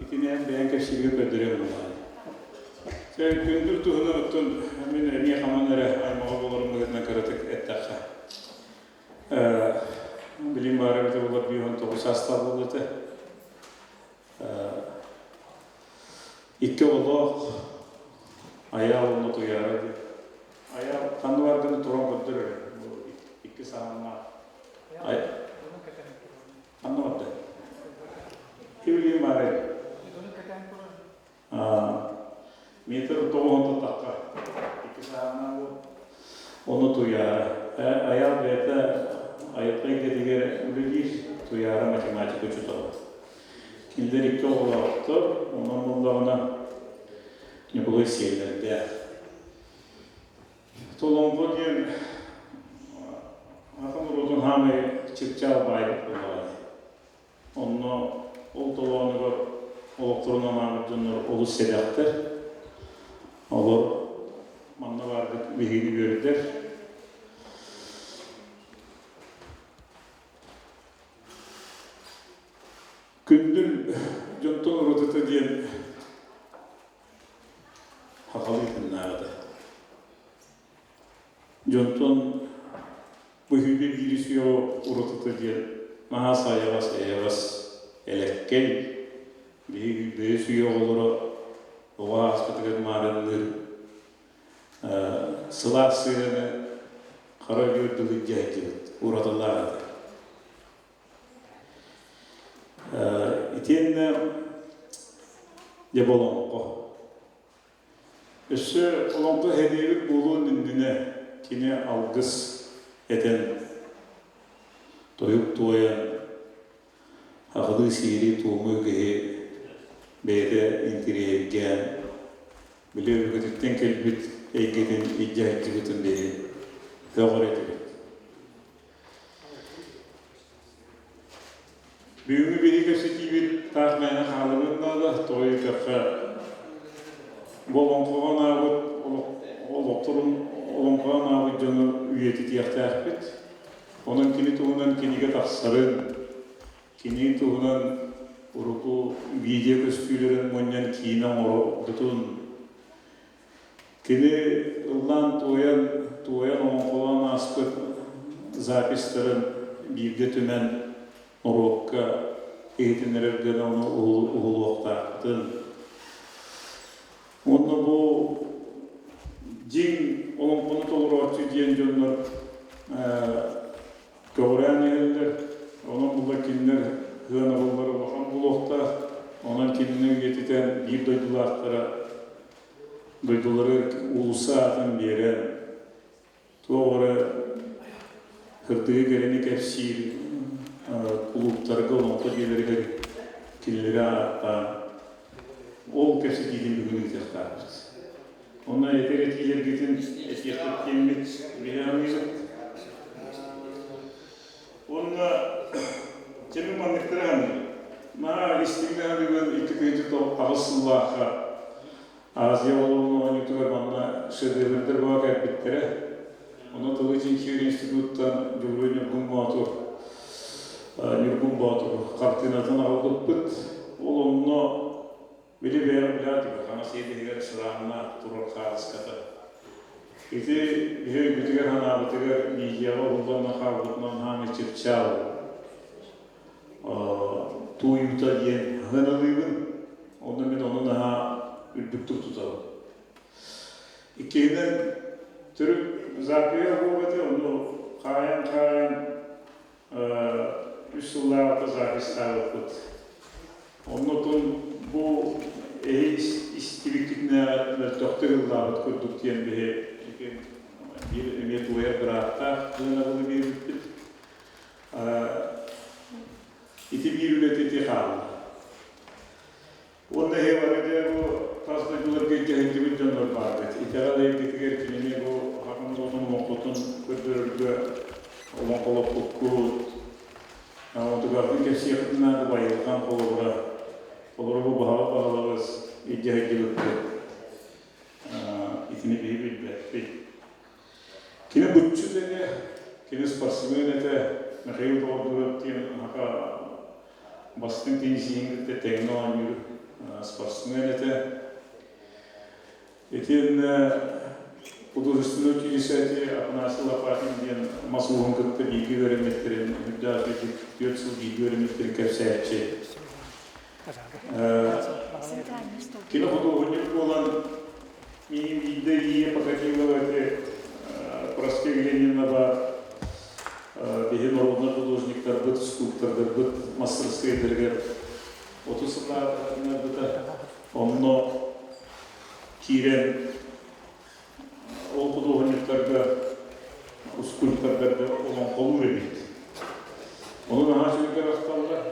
Итини эн бэйэҥ кэпсииргэ көрдөрүөҥ буоллаҕа. Чэ, Күндүл туһунан оттон мин эмиэ ханан эрэ аймаҕа буоларым быһыытынан кыратык эттэххэ. Билим баара эбитэ буоллар 59 саастаах буолуо этэ. Икки оҕолоох Айаал уонна Туйаара диэн. Айаал ханна бааргын туран көрдөр эрэ. Икки саһааннаах. Ханна барда? Ким баар эбит? Метр тоҕуһун тахха. Икки саһааннаах буол. Ону Туйаара. Айаал бэйэтэ айылҕа эйгэтигэр үлэлиир Туйаара математика учуутала. Кинилэр икки оҕолоохтор, онон буоллаҕына Ньукулай сиэннэрдээх. Толоҥхо диэн саха норуотун хаамай чыпчаал баайбыт буоллаҕа дии. Онно ол толоонугар олохторун анаабыт дьоннор олус сэдэхтэр. Олор манна бааргыт биһигини үөрдэр. Күндүл дьонтон уратыта диэн сахалыы тыыннааҕыта. Дьонтон быһыыга биири сүөҕү уратыта диэн наһаа сайаҕас, эйэҕэс, элэккэй, биһиги бэйэ сүүйэ оҕолоро оҕо ааспытыгар маарынныыр сылаас сыһыаны хара өлүөр дылы илдьэ сылдьыбыт уратылаах этэ. Итиэннэ дьэ бу олоҥхо. Өссө олоҥхо эһэдиэбит буолуон иннинэ кини алгыс этэн, тойук туойан, аҕылыы сиэри туому киһи бэйэтэ интириэһиргээн, били өбүгэтиттэн кэлбит эйгэтин илдьэ сылдьыбытын биһи көҕөр этибит. Бүгүҥҥү биһиги кэпсэтиибит таах мээнэ хаалымын наада, тоҕо диэтэххэ, бу олоҥхоҕо анаабыт олохторун олоҥхоҕо анаабыт дьону үйэтитиэхтээхпит. Онон кини туһунан кинигэ тахсарын, кини туһунан урукку видео көстүүлэрин мунньан киинэ оҥорорбутун, Кини ыллаан-туойан, туойан олоҥхолоон ааспыт записьтарын бииргэ түмэн норуокка иһитиннэрэр гына ону уһулуохтаахпытын. Уонна бу дьиҥ олоҥхону толорооччу диэн дьоннор көҕүрээн иһэллэр. Онон була кинилэр сыанабыллара улахан буолуохтаах. Онон кинини үйэтитэн биир дойдулаахтара дойдулары уулусса аатын биэрэн, туох эрэ кырдыгы кэрэни кэпсиир кулууптарга, олоҥхо дьиэлэригэр кинилэри ааттаан, ол кэпсэтиитин бүгүн ыытыахтаахпыт. Онно этэр этиилэргитин этиэхпит диэммит биһиэхэ Уонна кими манныктары саныыбын. Наһаа истиҥник саныыбын 2008 сыллаахха Азия оҕолорун оонньуутугар манна шедеврдэр бөҕө кэлбиттэрэ. Ону тылы чинчийэр институттан Дьулуруй Ньургун Боотур Ньургун Боотур хартыынатын аҕалбыппыт. Ол онно Били бэйэҕэ билэҕит дуо, хаҥас иэдэһигэр сырааннаах турар хаарыската. Ити биһи өйбүтүгэр-санаабытыгар видеоҕа уһуллан хаалбытынан хаамый чыпчаал тууйуута диэн сыаналыыбын. Онно мин ону наһаа үрдүктүк тутабын. Иккиһинэн, төрүт запиһа буолбат этэ, ону хаайан-хаайан үс сыллааҕыта записьтаабыппыт. Оннотун бу эһи истибиккитинээҕэр мөлтөхтүк ыллаабыт курдук диэн биһи биир эмиэ туойар бырааттаах сыанабылы биэрбиппит. Ити биир үлэтэ ити хаалла. Уонна эһи бары дьэ бу тас дойдуларга илдьэ сылдьыбыт дьоннор бааргыт. Итэҕэл эйгэтигэр кинини бу саха норуотун олоҥхотун көрдөрөргө олоҥхолоппуккут. Онтугартын кэпсиэххитин наада байылҕан холобура. Холобура бу баһаҕа баһылабыс илдьэ сылдьыбыппыт. Итини биһи билбэппит. Кини буччут этэ, кини спортсмен этэ, Михаил Доҕордуурап диэн саха бастыҥ теннисиһин кытта тэҥҥэ оонньуур. Итиэннэ художественнай училище Афанасий Лопатин диэн мас ууһун кытта бииргэ үөрэммиттэрин, үрдээх үчүгэйдик 4 сыл бииргэ үөрэммиттэрин кэпсээччи. Кини худуоһунньук буолан миигин биирдэ Ия Покатилова ити Прасковья Ленина баар биһи норуодунай художниктарбыт, скульптордарбыт мастарыскыайдарыгар 30 сыллааҕыта ыҥырбыта. Онно киирэн ол худуоһунньуктарга, скульптордарга олоҥхолуур эбит. Ону наһаа үчүгэйдик ахталлар.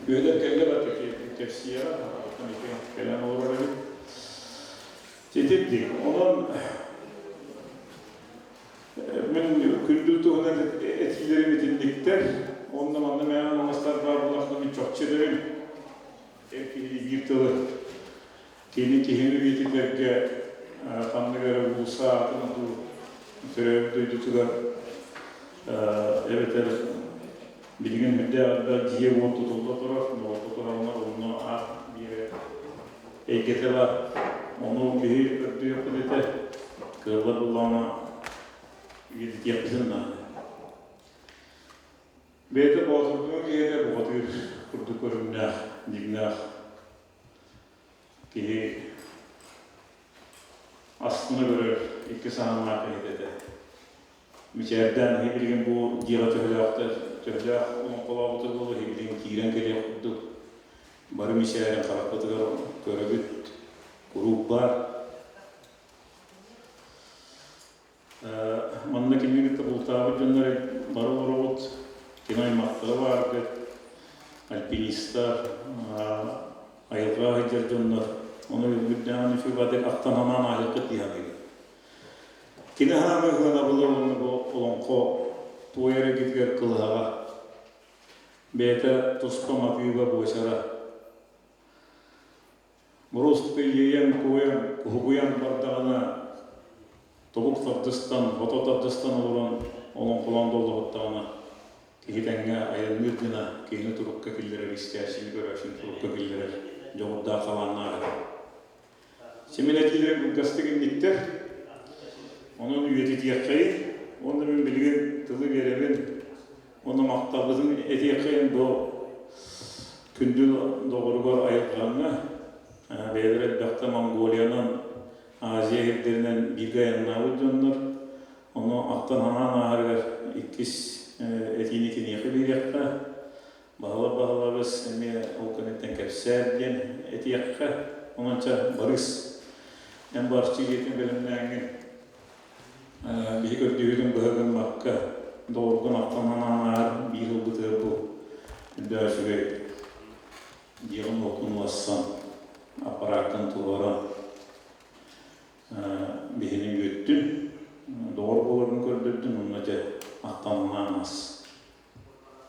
Үөдэр кэллэ барта кэпсиэҕэ, оттон ити кэлэн олорор эбит. Итирдик. Онон мин күндүл туһунан этиилэрим итинниктэр. Онно манна мээнэ оҥостар баар буоллахпына мин чопчу этэбин. Эр киһи биир тылы кини киһини үйэтитэргэ ханнык эрэ уулусса аатын дуу, төрөөбүт дойдутугар эбэтэр билигин үрдээх элбэх дьиэ-уот тутулла турар, нолуокка тураллар, онно аат биэрэр эйгэтэ бар. Ону биһи көрдүөхпүт этэ, кыаллар буоллаҕына үйэтитиэхпитин наада. Бэйэтэ боотурдуҥу киһитэ бухатыыр курдук көрүҥнээх, дьиҥнээх киһи астына көрөр икки саһааннаах киһитэ этэ. Мичээрдээн эһи билигин бу дьиэҕэ төһөлөөхтөр, төһөлөөх олоҥхолообута буолуо, эһи билигин киирэн кэлиэх курдук бары мичээрин харахпытыгар көрөбүт, куруук баар. Манна кинини кытта бултаабыт дьоннор бары олоробут, кини аймахтара бааргыт, альпинистар, айылҕаҕа сылдьар дьоннор. Ону өлбүттээҕин үчүгэйдик ахтан санаан ааһыаххыт дии саныыбын. Кини хаамыы сыанабыла уонна бу олоҥхо туойар эргитигэр кылыһаҕа, бэйэтэ туспа матыыба буочара. Мороз иэйэн-куойан, куһугуйан бардаҕына, тобук тардыстан, хото тардыстан олорон олоҥхолоон доллоһуттаҕына, киһи тэҥҥэ айанныыр гына киһини турукка киллэрэр, истээччини, көрөөччүнү турукка киллэрэр дьоҕурдаах талааннаах этэ. Сэмэн этиилэрэ кылгастык инниктэр, онон үйэтитиэххэйин уонна мин билигин тылы биэрэбин уонна махталбытын этиэххэйин бу күндү доҕоругар айылҕаҥҥа бэйэлэрэ элбэхтэ Монголиянан, Азия сирдэринэн бииргэ айаннаабыт дьоннор, ону ахтан-санаан ааһарыгар иккис этиини киниэхэ биэриэххэ, баһыла-баһылабыс эмиэ ол кэнниттэн кэпсээр диэн этиэххэ, онон чэ барыс эн барчы дьиэтин бэлэмнээҥҥин биһи көрдүүрүн быһа гыммакка доҕоргун ахтан-санаан аар биир ылбытыгар бу үрдээх үчүгэй дьиэҕин-уоккун улассан аппарааккын туруоран биһини үөттүн доҕор буоларын көрдөрдүн онно дьэ ахтан-санаан аас.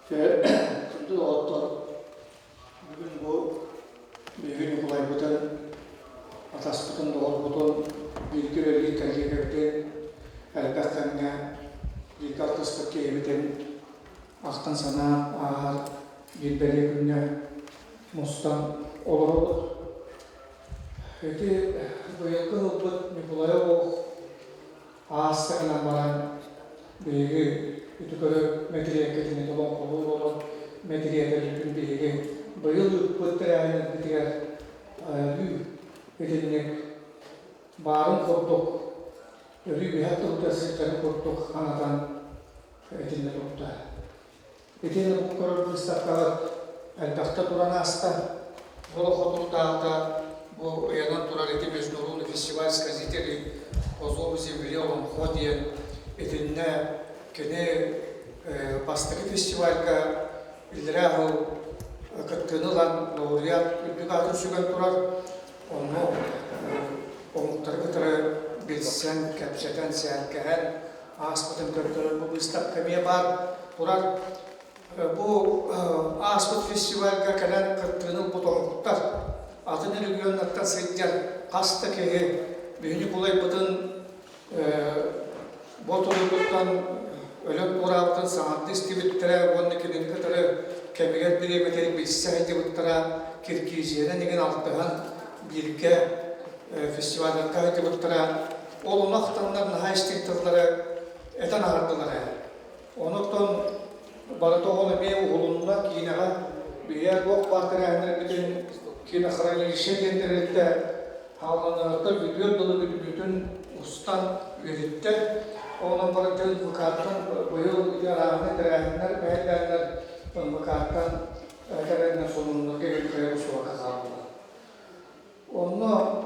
Күндү доҕоттор, бүгүн бу биһиги Ньукулайбытын, атаспытын, доҕорбутун, бииргэ үлэлиир кэллиэгэбитин, элбэх кэмҥэ бииргэ алтыспыт киһибитин ахтан-санаан ааһар биир бэлиэ күҥҥэ мустан олоробут. Ити быйылгы ылбыт Ньукулай олох ааста гынан баран биһиги ити көрө мэтириэккэтин олоҥхолуур олор мэтириэтэлэрбин биһиги быйыл ыыппыт тэрээһиннэрбитигэр өрүү итинник баарын курдук өрүү биһэх тылга сылдьарын курдук санатан итиннэ турда. Итини бу көрөр быыстапкаҕыт элбэхтэ туран ааста. Ол хотурдааҕыта бу ыйанан турар ити международный фестиваль сказителей по зову земли Олоҥхо диэн итиннэ кини бастакы фестивальга иллэрээ сыл кыттыыны ылан лауреат үрдүк аатын сүгэн турар. Онно омуктары кытары билсэн, кэпсэтэн, сээркэһэн ааспытын көрдөрөр бу быыстапка эмиэ баар турар. Бу ааспыт фестивальга кэлэн кыттыыны ылбыт омуктар, атын регионнартан сылдьар хас да киһи биһи Ньукулайбытын Ботулугуттан өлөн туораабытын саҥардыы истибиттэрэ уонна кинини кытары кэмигэр бириэмэтигэр билсэ сылдьыбыттара Киргизиянан игин алтыһан бииргэ. фестивалларга сылдьыбыттара. Ол ону ахтаннар наһаа истиҥ тыллары этэн аһардылар ээ. Онуттан барыта ол эмиэ уһулунна киинэҕэ биһиэ туох баар тэрээһиннэрбитин кинохранилище диэн тэрилтэ хаалланыахта бүтүөр дылы бүтүннүүтүн устан үөһүттэ. Онон барыта НВК-ттан быйыл ити арааһынай тэрээһиннэр мэһэйдээннэр НВК-ттан кэлэннэр сонуннарга кыайан устубакка хааллылар. Онно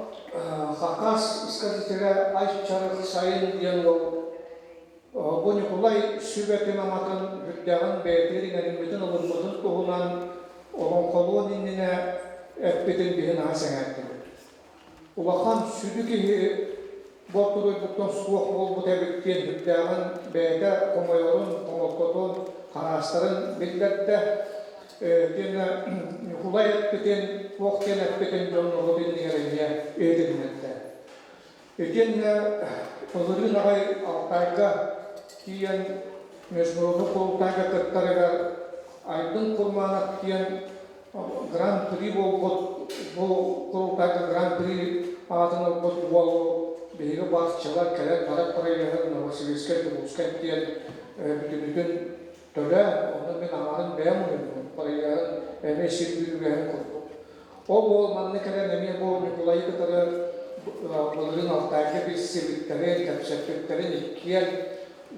Хакас исказителэ Айчарых Сайын диэн уол бу Ньукулай сүбэтин-аматын үрдэҕин бэйэтигэр иҥэриммитин ылыммытын туһунан олоҥхолуон иннинэ эппитин биһи наһаа сэҥээрдибит. Улахан сүдү киһи бу орто дойдуттан суох буолбут эбит диэн үрдээҕин бэйэтэ хомойорун, хомолтотун, хараастарын биллэрдэ. Итиэннэ Ньукулай эппитин, туох диэн эппитин дьон норуот иннигэр эмиэ иһитиннэрдэ. Итиэннэ былырыын аҕай Алтайга тиийэн международный курултайга кыттарыгар Айдын Курманов диэн Гран-при буолбут бу курултайга Гран-при аатын ылбыт уолу биһиги барчалар кэлэр-барар проеһын Новосибирскай Дьокуускай диэн бүтүнүтүн төлөө, онно мин аҥарын бэйэм уйуннум, проеһын эмиэ сир бүрүгэһин курдук. Ол уол манна кэлэн эмиэ бу Ньукулайы кытары былырыын Алтайга билсибиттэрин, кэпсэппиттэрин иккиэн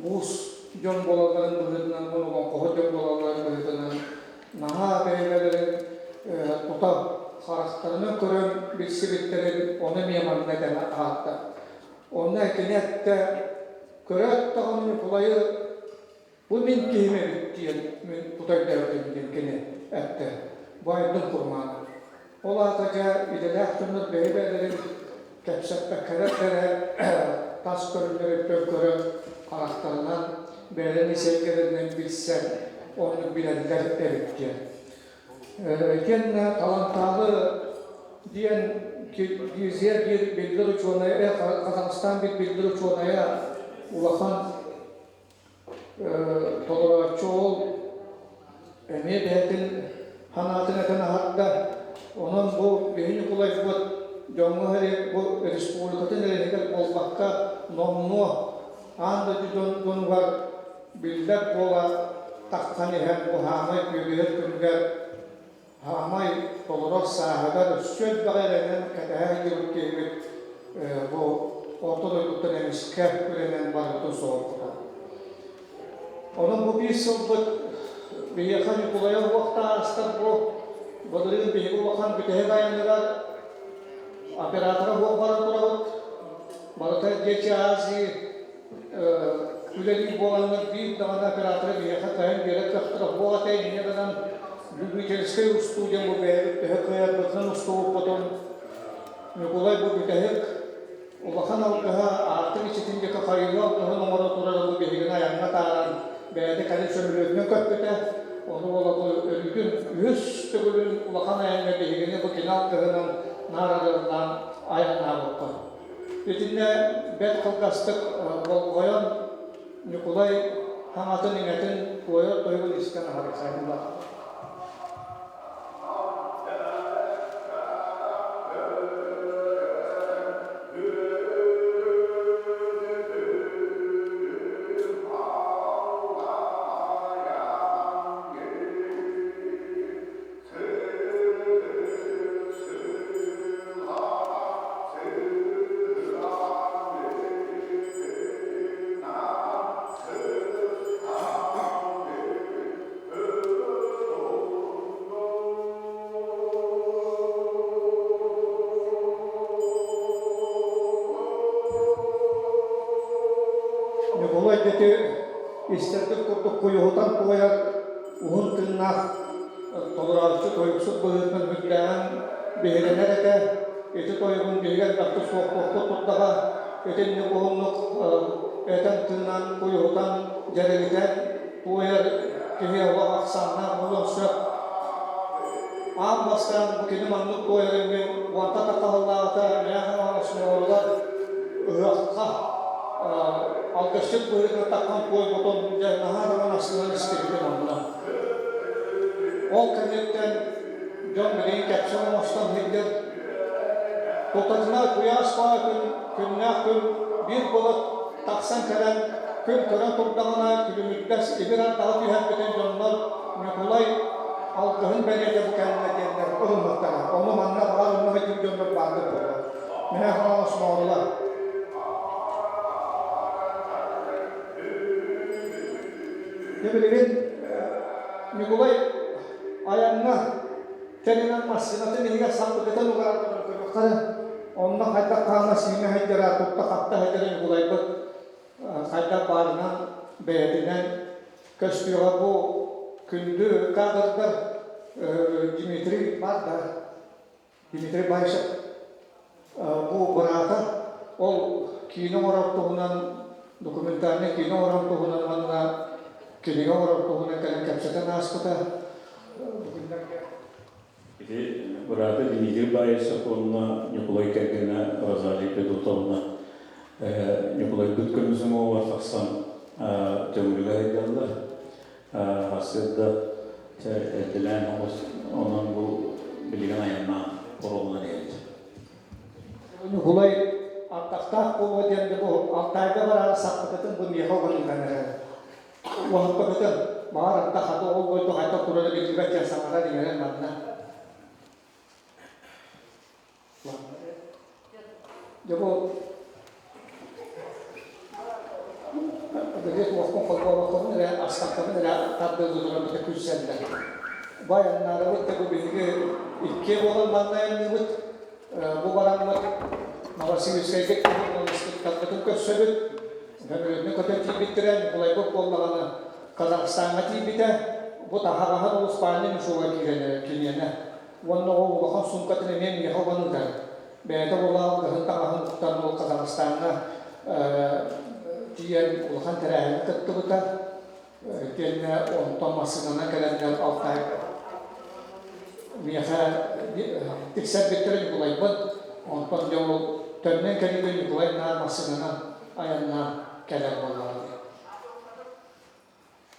уус дьон буолалларын быһыытынан, олоҥхоһут дьон буолалларын быһыытынан наһаа бэйэлэрин тута харахтарынан көрөн билсибиттэрин ону эмиэ манна этэн аһатта. Онно кини эттэ, көрөөт даҕаны Ньукулайы бу мин киһим эбит диэн мин тута өйдөөбүтүм диэн кини эттэ. Бу Айдын Курманов. Ол аата дьэ идэлээх дьоннор бэйэ-бэйэлэрин кэпсэппэккэлэр эрэ тас көрүҥнэриттэн көрөн харахтарынан бэйэлэрин ис эйгэлэринэн билсэн оннук билэллэр эбит диэн. Итиэннэ Талантаалы диэн Киргизия биир биллэр учуонайа, Казахстан биир биллэр учуонайа улахан толорооччу уол эмиэ бэйэтин санаатын этэн аһарда. Онон бу биһи Ньукулайбыт дьоҥҥо бу республикатын эрэ буолбакка номнуо аан дойду дьонугар биллэр буола тахсан иһэн бу хаамай күөгүһэр күнүгэр хаамай толорор сааһыгар өссө элбэҕи эрэнэн кэтэһэ сылдьыбыт киһибит бу орто дойдуттан эмискэ күрэнэн барбытын соһуппута. Онон бу биир сылбыт биһиэхэ Ньукулайа уохтаастар бу былырыын биһиги улахан бүтэһик айаныгар оператора суох баран турабыт. Барыта Дети Азии үлэлиир буоланнар биир даҕаны оператора биһиэхэ кыайан биэрэр кыахтара суох этэ. Инньэ гынан любительскай устуу диэн бу бэйэбит төһө кыайарбытынан устубуппутун Ньукулай бу бүтэһик улахан алгыһа аартык иччитин диэки хайыһыы алгыһын оҥоро турара бу биһигини айаҥҥа таһааран бэйэтэ кэлин сөмөлүөтүнэн көппүтэ. Ону буола бу өрүүтүн үһүс төгүлүн улахан айаҥҥа биһигини бу кини алгыһынан наар арыаллаан айаннаабыппыт. Итиннэ бэрт кылгастык болҕойон Ньукулай хаҥатын-иҥэтин туойар тойугун истэн аһарыхайдылар. Ньукулай ити истэрбит курдук куйуһутан туойар уһун тыыннаах толорооччу тойуксут быһыытынан үрдээҕин биһирэнэр этэ. Ити тойугун биһиги элбэхтик суохтуохпут турдаҕа. Итинник уһуннук этэн тыынан, куйуһутан, дьэрэлитэн туойар киһи олох ахсааннаах буолуон сөп. Аан бастаан бу кини маннык туойарын мин уонта таххаһыллааҕыта Мэхэ Осморугар ыһыахха алгысчыт быһыытынан таххан туойбутун дьэ наһаа даҕаны астынан истибитим онно. Ол кэнниттэн дьон билигин кэпсэл оҥостон сылдьар. Тутатына куйаас баа күн, күннээх күн биир былыт тахсан кэлэн, күн көрөн турдаҕына күлүмүрдэс ибир ардаҕа түһэрбитин дьоннор Ньукулай алгыһын бэлиэтэ бу кэллэ диэннэр ылыммыттара. Ону манна баҕар онно сылдьар дьоннор баардык буолуо. Мэһэ хаҥалас моорулар. Дьэ билигин Ньукулай айаҥҥа тэринэн массыынатын иһигэр саппыкытын угаран көрүөхтэрэ. Онно хайдах хаана сиимэ сылдьара, тутта-хапта сылдьара Ньукулайбыт хайдах баарынан бэйэтинэн көстүөҕэ. Бу күндү кадрдар Дмитрий баар да Дмитрий Баишев бу быраата ол киинэ оҥорор туһунан документальнай киинэ оҥорор туһунан уонна кинигэ оҥорор туһунан кэлэн кэпсэтэн ааспыта. Бу күннэргэ Ити быраата Дмитрий Баишев уонна Ньукулай кэргэнэ Розалия Федотовна Ньукулайбыт көмүс уҥуоҕар тахсан төҥүлүгэ сылдьаллар. Сарсыарда эрдэлээн оҕус онон бу билигин айаннаан оруолунан иһэбит. Ньукулай ардахтаах буолуо диэн бу Алтайга бараары саппыкытын бу миэхэ уган эрэр. Уһаппыкытын баҕар ардах хата ол бойду хайдах турара биллибэт диэн саҥарар иҥэрэн манна. Дьэ бу били туохпун холбообоккобун эрэ астаккабын эрэ тардыалыыллара бүтэ күлсэллэр. Бу айаннаарыбыт да бу биһиги иккиэ буолан манна айанныыбыт. Бу бараммыт Новосибирскайга журналистарбытын көрсөбүт. Көмүрүөннү көтөн тиийбиттэрэ, Ньукулайбыт буоллаҕына Казахстаҥҥа тиийбитэ. Бу таһаҕаһын ол спальня мешога киирэн эрэр киниэнэ. Уонна ол улахан суумкатын эмиэ миэхэ уган ыытар. Бэйэтэ буоллаҕа кыһын таҥаһын уктан ол Казахстаҥҥа тиийэн улахан тэрээһиҥҥэ кыттыбыта. Итиэннэ онтон массыынанан кэлэннэр Алтай миэхэ тиксэрбиттэрэ Ньукулайбын. Онтон дьэ ол төннөн кэлиигэ Ньукулай наар массыынанан айаннаан кэлэр буоллаҕа дии.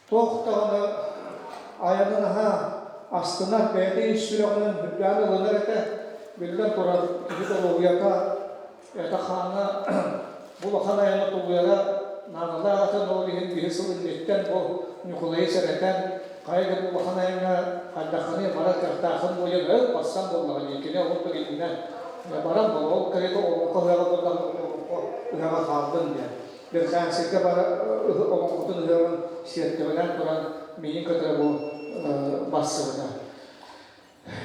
Туох даҕаны айанын аһа астынар, бэйэтэ ис сүрэҕинэн үрдээн ылынар этэ. Биллэн турар, киһи доруобуйата, этэ-хаана бу улахан айаны тулуйара наадалаах этэ. Ол иһин биһи сыл инниттэн бу Ньукулайы сэрэтэн, хайа да бу улахан айаҥҥа хайдаххыный барар кыахтааххын буойан өл барсан буоллаҕа дии. Кини ол да баран буолла, ол кэриэтэ олоҥхо ыһыаҕа буоллаҕына олоҥхо ыһыаҕа хааллын диэн. Верхоянскайга бара олоҥхотун ыһыаҕын сиэркэбэлээн туран миигин кытары бу барсыбыта.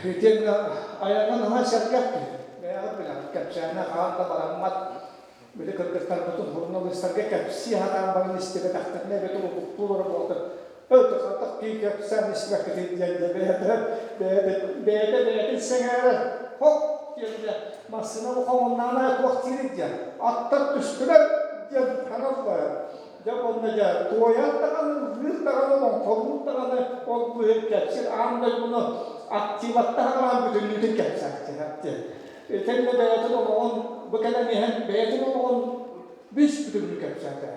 Итиэннэ айаҥҥа наһаа сэргэх киһи. Бэйэҕит билэҕит, кэпсээнэ хаһан да бараммат. Били кыргыттарбытын суруналыыстарга кэпсии сатаан баран истибэтэхтэринэ эбэтэр утуктуулара буолтар өтө кии кэпсээн истибэккитин диэн бэйэтэ бэйэтэ бэйэтин сэҥээрэр хоп диэн массыына бу хоҥуннаана туох диирий диэн аттар түстүлэр диэн ханаллар дьэ уонна дьэ туойар даҕаны ыллыыр даҕаны олоҥхолуур даҕаны ол быыһын кэпсиир аан дойдуну активаттаһан бүтүннүүтүн кэпсээччи диэн итиннэ бэйэтин олоҕун бу кэлэн иһэн бэйэтин олоҕун бүс бүтүннүү кэпсээтэ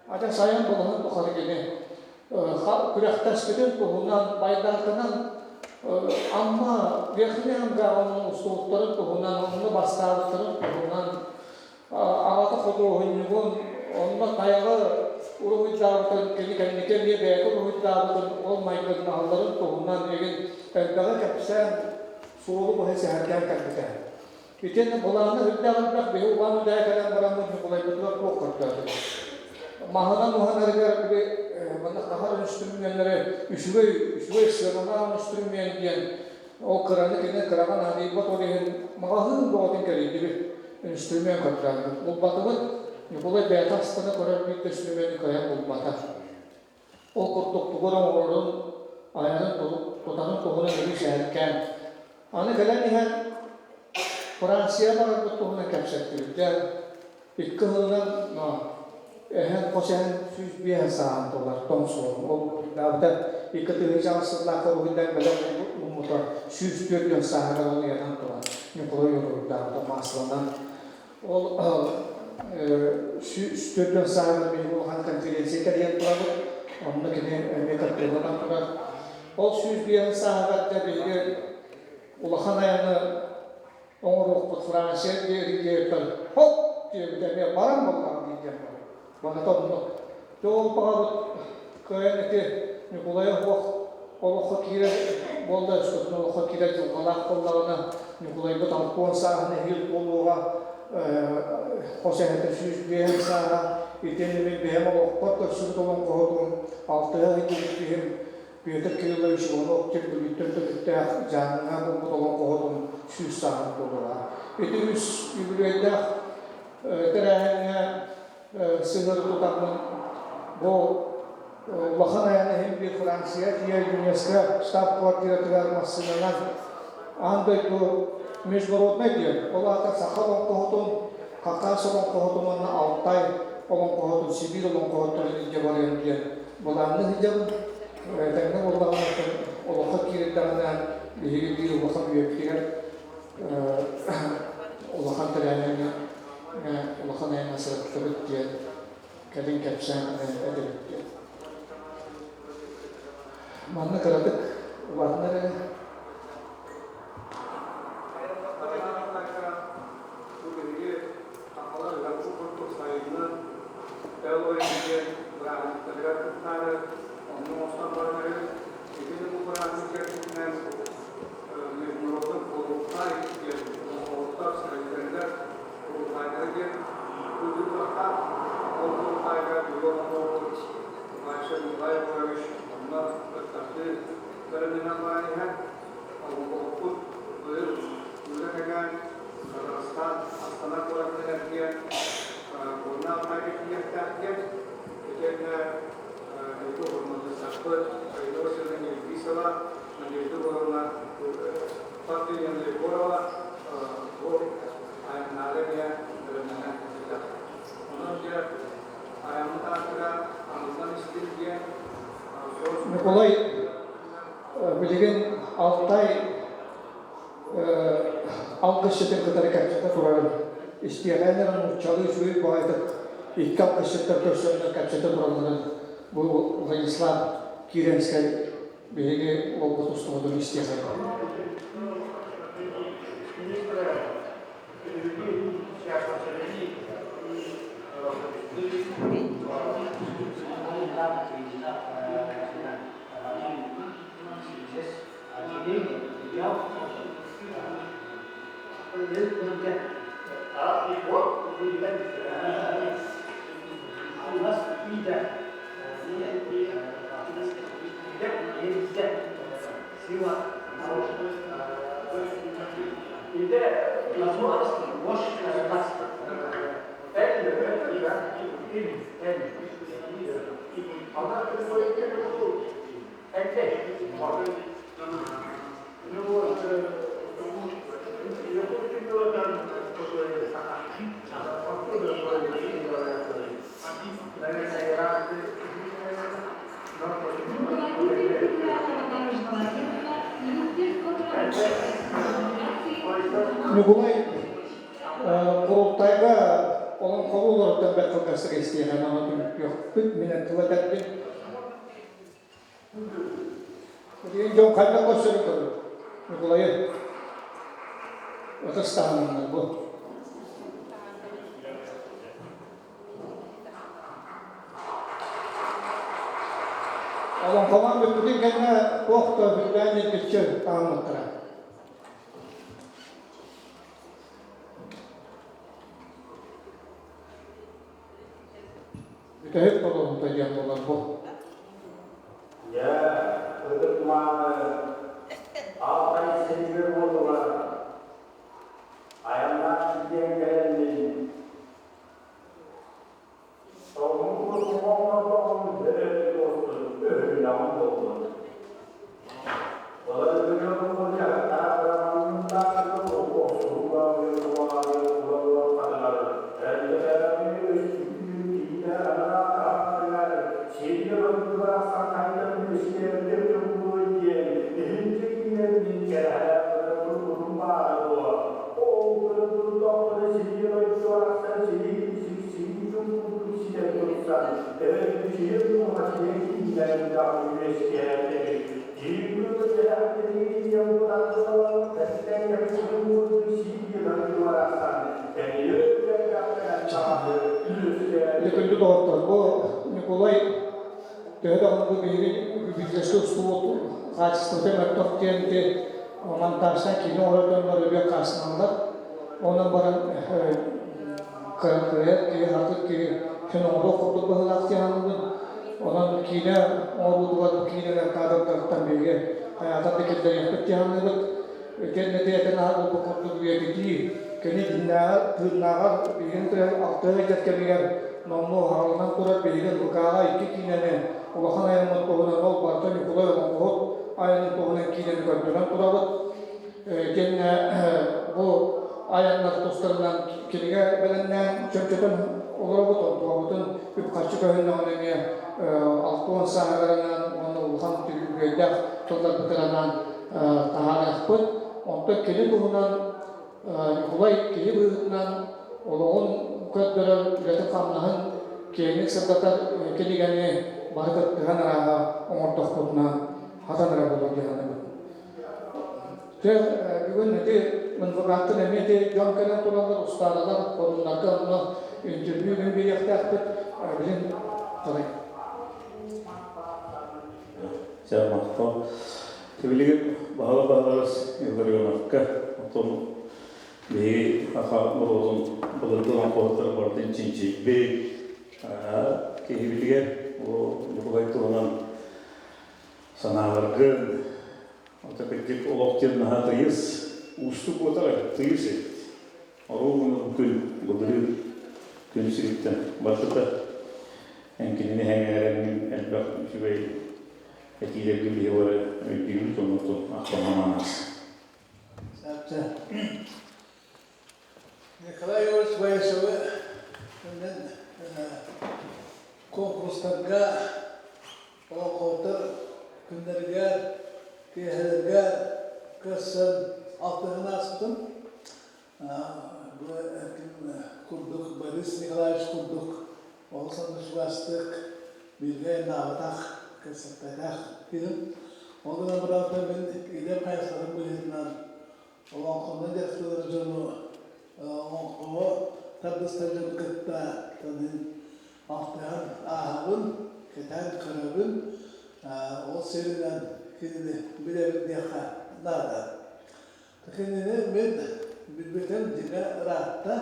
Ата сайын булаһын тухары кини күрэхтэспитин туһунан, байдаарканан Амма Верхний Ангаҕын устубуттарын туһунан, онно бастаабыттарын туһунан, аҕата худуоһунньугун, онно тайаҕы уруһуйдаабытын, кини кэнники эмиэ бэйэтэ уруһуйдаабытын, ол майгыннаһалларын туһунан игин элбэҕи кэпсээн, суолу быһа сэһэргээн кэлбитэ. Итиэннэ былаана үрдээх элбэх биһи Улаан Үдэһэ кэлэн бараммыт Ньукулайбытыгар туох көрдөөтүбүт. Маһынан уһанарыгар били манна хаһар үнүстүрүмүөннэри үчүгэй үчүгэй сыаналаах үнүстүрүмүөн диэн ол кыраны кини кыраҕа наадыйбат ол иһин маҕаһыын бөҕөтүн кэрийдибит үнүстүрүмүөн көрдөөннүк булбатыбыт. Ньукулай бэйэтэ астына көрөр биир да үнүстүрүмүөнү кыайан булбата. Ол курдук тугу эрэ оҥорорун, айанын тутарын туһунан өрүү сэһэргээн. Аны кэлэн иһэн Франция барарбыт туһунан кэпсэттибит. Дьэ, икки сылынан эһэн хос эһэн 105 сааһын туолар тоҥ суол. Ол уруһуйдаабыта 2008 сыллаахха уруһуйдаан бэлэх ууммута 104 сааһыгар ол ыйанан турар. Ньукулай уруһуйдаабыта масланан. Ол 104 сааһыгар биһиги улахан конференция тэрийэн турабыт. Онно кини эмиэ кыттыыланан турар. Ол 105 сааһыгар дьэ биһиги улахан айаны. Оҥоруохпут Франция диэри хоп диэбитэ эмиэ баран буоллаҕа дии диэн баран. Барыта оннук. Дьэ ол баҕабыт кыайан ити Ньукулайа суох олоххо киирэр буолла, өскөтүн олоххо киирэр дьылҕалаах буоллаҕына, Ньукулайбыт 60 сааһын эһиил туолуоҕа, хос эһэтэ 105 сааһа, итиэннэ мин бэйэм олохпор көрсүбүт олоҥхоһутум, алтыһа сылдьыбыт киһим Петр Кириллович Иванов диэн Бүлүүттэн төрүттээх Дьааҥыга буолбут олоҥхоһутун 100 сааһын туолуоҕа. Ити үс үбүлүөйдээх тэрээһиҥҥэ сыһыары тутаммын бу улахан айан иһин биир Франция тиийэ ЮНЕСКО штаб-квартиратыгар массыынанан аан дойду международнай диэн, ол аата саха олоҥхоһутун, Хакас олоҥхоһутун уонна Алтай олоҥхоһутун, Сибиир олоҥхоһуттарын илдьэ барыам диэн былаанныы сылдьабын. Тэҥҥэ буоллаҕына, олоххо киирдэҕинэ биһиги биир улахан үйэбитигэр улахан тэрээһиҥҥэ улахан айаҥҥа сырыттыбыт диэн кэлин кэпсээн этэбит диэн. Манна кыратык улаатыннар эрэ. Сахалар ыһыахпыт курдук сайыҥҥы эл диэн бырааһынньыктарыгар кыттаары онно оҥостон баран эрэбит. Итини бу бырааһынньык кэрчитинэн международный Курултай диэн олоҥхоһуттар сүрэхтэригэр Курултайдара диэн ыытыллыахтаах. Ол Курултайга биһиги олоҥхоһуппут Вася Николай Егорович онно кыттардыы бэлэмнэнэн баран иһэн олоҥхоһуппут быйыл үлэ кэҥээн Казахстан Астана куоратынан эргийэн уонна Алтайга тиийиэхтээх диэн итиэннэ дойду урмандыстарбыт Айда Васильевна Нельбисова, Надежда Егоровна Павловна Егорова бу айаннаары эмиэ бэлэмнэнэн сылдьар. Онон дьэ айаммыт аатыгар арыллан истин диэн Николай билигин Алтай алгысчытын кытары кэпсэтэ турарын истиэхэ нууччалыы үчүгэй баҕайытык икки алгысчыттар көрсөннөр кэпсэтэ туралларын бу Владислав Киренскэй биһиги уолбут устубутун истиэхэ. Ньукулай Курултайга олоҥхолуу олороттон бэрт кылгастык истиэхэ аны түмүктүөхпүт мин тыл этэрбин. Билигин дьон хайдах көрсөрүн көрөр. Ньукулайы ытыс таһыннар бу. Олоҥхолоон бүппүтүн кэннэ туох да бүллээн ньиргиччи таһыммыттара. Бүтэһик толоруута диэн буолар бу. Дьэ, ытык-мааны Алтай сиригэр буоллулар. Айаннаах тиийэн кэлэммин, Соҕуруу оҥордоҕум өрө туостун, өһүллэҕим буоллун. Дьэ күндү доҕоттор, бу Ньукулай төһө даҕаны бу биһиги библиотека устубут хаачыстыбата мөлтөх диэн ити монтажтан киинэ оҥорор дьоннор өлүө хаасыналлар. Онон баран кыайар киһи, хатыр киһи син оҥоруох курдук быһыылаах дии саныыбын. Онон киинэ оҥоруутугар бу киинэлэр кадрдарыттан биһиги хайаатар да киллэриэхпит дии саныыбыт. Итиэннэ этэн аһарбыт курдук үйэтитии кини дьиҥнээҕэр, тыыннааҕар биһигини кытары алтыһа сылдьар кэмигэр номнуо хаалынан турар биһиги НВК-ҕа икки киинэни улахан айаммыт туһунан ол барыта Ньукулай олоҥхоһут айанын туһунан киинэни көрдөрөн турабыт. Итиэннэ бу айаннар тустарынан кинигэ бэлэмнээн чөмчөтөн олоробут, онтуобутун үп-харчы көһүннэҕинэ эмиэ 60 сааһыгар анаан уонна улахан үбүлүөйдээх тылларбытыгар анаан таһаарыахпыт. Онтон кини туһунан Ньукулай киһи быһыытынан олоҕун көрдөрөр үлэтин-хамнаһын киэҥник сырдатар кинигэни бары кыттыһан арааһа оҥордохпутуна хатанара буолуо дии саныыбын. Дьэ, бүгүн ити НВК-ттан эмиэ ити дьон кэлэн тураллар, устааралар, форумнарга онно интервью биэриэхтээхпит. Билин қалай? Чэ, махтал. Билигин баһыла баһыларыс Илларионовка, оттон биһиги саха норуотун былыргы олоҥхоһуттара барытын чинчийбит киһибитигэр бу Ньукулай туһунан санааларгын, ото кырдьык олох диэн наһаа тыйыс, уустук буотах тыйыс эбит. Оруобуна күн былырыын күн сириттэн барбыта. Эн кинини сэҥээрэҥҥин элбэх үчүгэй этиилэргэ биһи бары өйдүүбүт, оннуктун ахтан аас. Николай Егорович Борисовы мен конкурстарга, олоҥхоһуттар күннэригэр, киэһэлэргэ көрсөн алтыһан ааспытым. Бу курдук Борис Николаевич курдук олус чугастык бииргэ наабатах, кэпсэппэтэх киһим. Ол гынан баран мин идэм хайысхатын быһыытынан олоҥхону дьарыктанар дьону олоҥхоҕо тардыстар дьону кытта танын алтыһан ааһабын, кэтээн көрөбүн. Ол сиринэн кинини билэбин диэххэ наада. Кинини мин билбитим дьиҥэ ыраатта.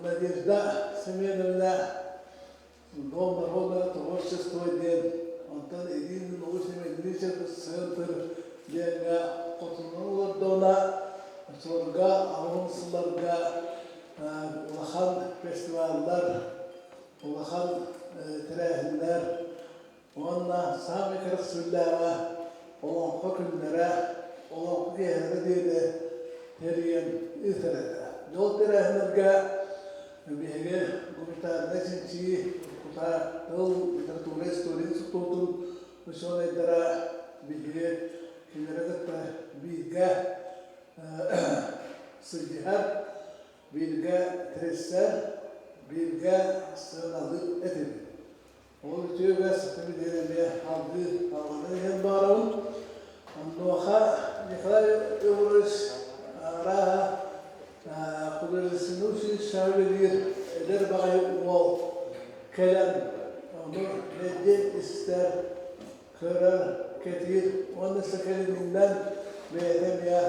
Надежда Семеновна Дом народного творчества диэн, онтон Ирина научно-методический центр диэҥҥэ хотунан олордоҕуна, оччолорго алын сылларга улахан фестиваллар, улахан тэрээһиннэр Уонна саамай кэрэхсэбиллээҕэ Олоҥхо күннэрэ, Олоҥхо киэһэлэрэ диэни тэрийэн ыытар этэ. Дьол тэрээһиннэргэ биһиги гуманитарнай чинчийии кута тыл, литература, история институтун учуонайдара биһиги кинилэри кытта бииргэ сылдьыһар, бииргэ тэрийсэр, бииргэ сыаналыыр этибит. Ол үтүө үгэс билигин эмиэ алгыы алҕанан иһэн баҕарабын. Онуоха Николай Егорович арааһа художественнай училищеҕа үлэлиир эдэр баҕайы уол кэлэн ону мэлдьи истэр, көрөр, кэтиир уонна сэкэлининэн бэйэтэ эмиэ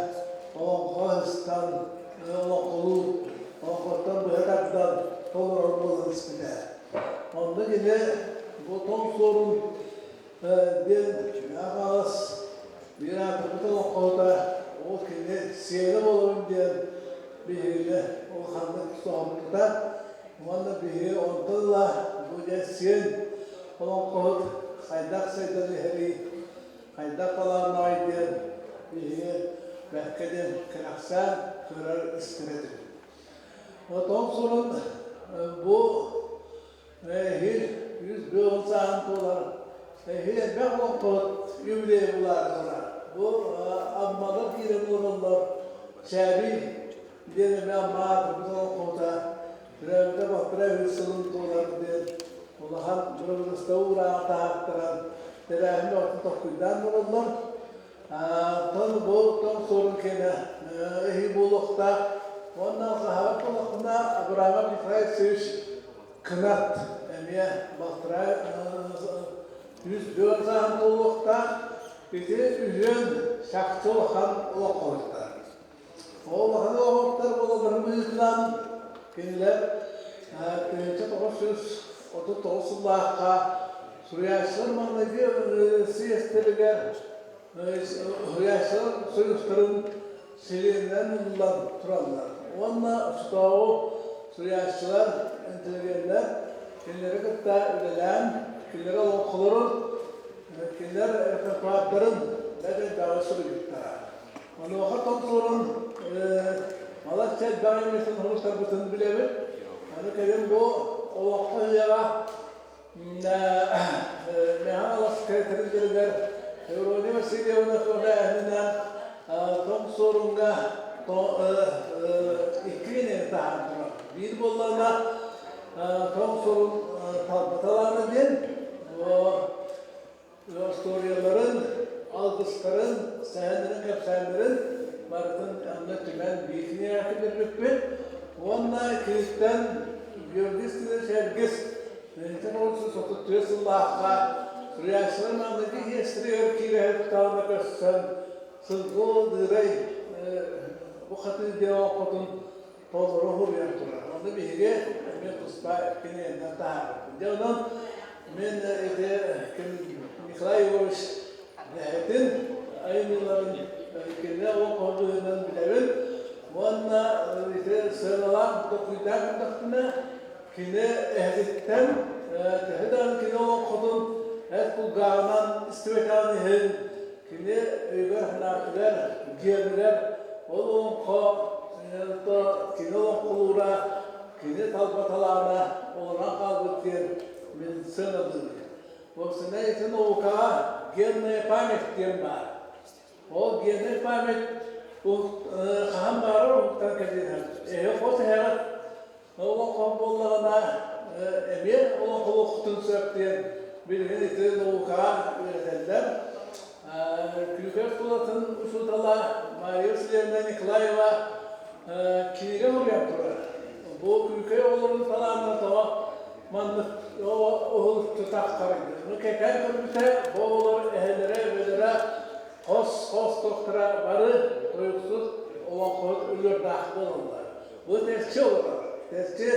олоҥхо ыһыстан, олоҥхолуур, олоҥхоттон быһа тардан толорор буолан испитэ. Онно кини бу тоҥ суорун диэн аҕалас биир аатырбыт олоҥхоһута ол кини сиэнэ буолабын диэн биһигини улаханнык соһуппута уонна биһиги онтон ыла бу дьэ сиэн олоҥхоһут хайдах сайдан иһэрий, хайдах талааннааҕый диэн биһиги бэркэ диэн кэрэхсээн көрөр истэр этибит. Отон сурун бу эһиил 101 сааһын туолар эһиил элбэх олохпут юбилей булаары турар. Бу Аммалар киирэн олороллор. Чээбий диэн эмиэ Амма аатырбыт олоҥхоһута төрөөбүтэ балтараа үһүс сылын туолар диэн улахан бырабыыталыстыба уурааҕа таһааттаран тэрээһин бөҕөтүн толкуйдаан олороллор. Тон бу тоҥ суорун киэнэ эһии буолуохтаах. Уонна хаһаабат буоллахпына Абрамов Николай Алексеевич Кынат эмиэ балтараа 104 сааһын туолуохтаах. Ити үһүөн чахчы улахан олоҥхоһуттар. Ол улахан олоҥхоһуттар буолалларын быһыытынан кинилэр 1939 сыллаахха суруйааччылар маҥнайгы съезтэригэр суруйааччылар союзтарын силиэнинэн ыллан тураллар. Уонна оччотооҕу суруйааччылар, интеллигеннэр кинилэри кытта үлэлээн, кинилэр олоҥхолорун, кинилэр репертуардарын бэрт элбэҕи суруйбуттара. Онуоха томторун балачча элбэх эмиэтин уһултарбытын билэбит. Аны кэлин бу олоххо ыйаҕа Мэхэ Аласка тэрилтэлэригэр Феврония Васильевна көҕүлээһининэн Тоҥ Суорунга икки кинини таһаардылар. Биир буоллаҕына Тоҥ Суорун талбаталаана диэн остуоруйаларын, алгыстарын, сэһэннэрин, кэпсээннэрин барытын онно түмэн биир кинигэҕэ киллэрбиппит. Уонна киниттэн Георгий Степанович Эргис 1934 сыллаахха суруйааччылар маҥнайгы иэстэригэр киирэ тутаана көрсөн сылгы Дыырай бу хатыы диэн олоҥхотун толору уһуруйан турар. Онно биһиги эмиэ туспа кинигэннэн таһаарбыппыт. Дьэ онон мин ити Николай Егорович бэйэтин айымньыларын кинини олоҥхо быһыытынан билэбин уонна ити сыаналаан толкуйдаан көрдөхпүнэ кини эһэтиттэн төһө даҕаны кини олоҥхотун эт кулгааҕынан истибэтэҕин иһин кини өйүгэр-санаатыгар, гиэнигэр ол олоҥхо кини олоҥхолуура, кини талба талаана олорон хаалбыт диэн мин сыаналыыбын. Уопсайынан ити наукаҕа генная память диэн баар. Ол генная память хаһан баарар уһуктан кэлиэн эһэ хос эһэҕит олоҥхо буоллаҕына эмиэ олоҥхолуоххутун сөп диэн билигин ити наукаҕа үөрэтэллэр. Күүкэй оскуолатын учуутала Мария Васильевна Николаева кинигэ суруйан турар. Бу Күүкэй оҕолорун талааннара тоҕо маннык уһулуччу тахсарый? Ну кэтээн көрбүтэ, бу оҕолор эһэлэрэ, эбэлэрэ хос-хос тохтара бары тойуксут, олоҥхоһут өлүөрдээх буолаллар. Бу тэсчи олорор. Тэсчи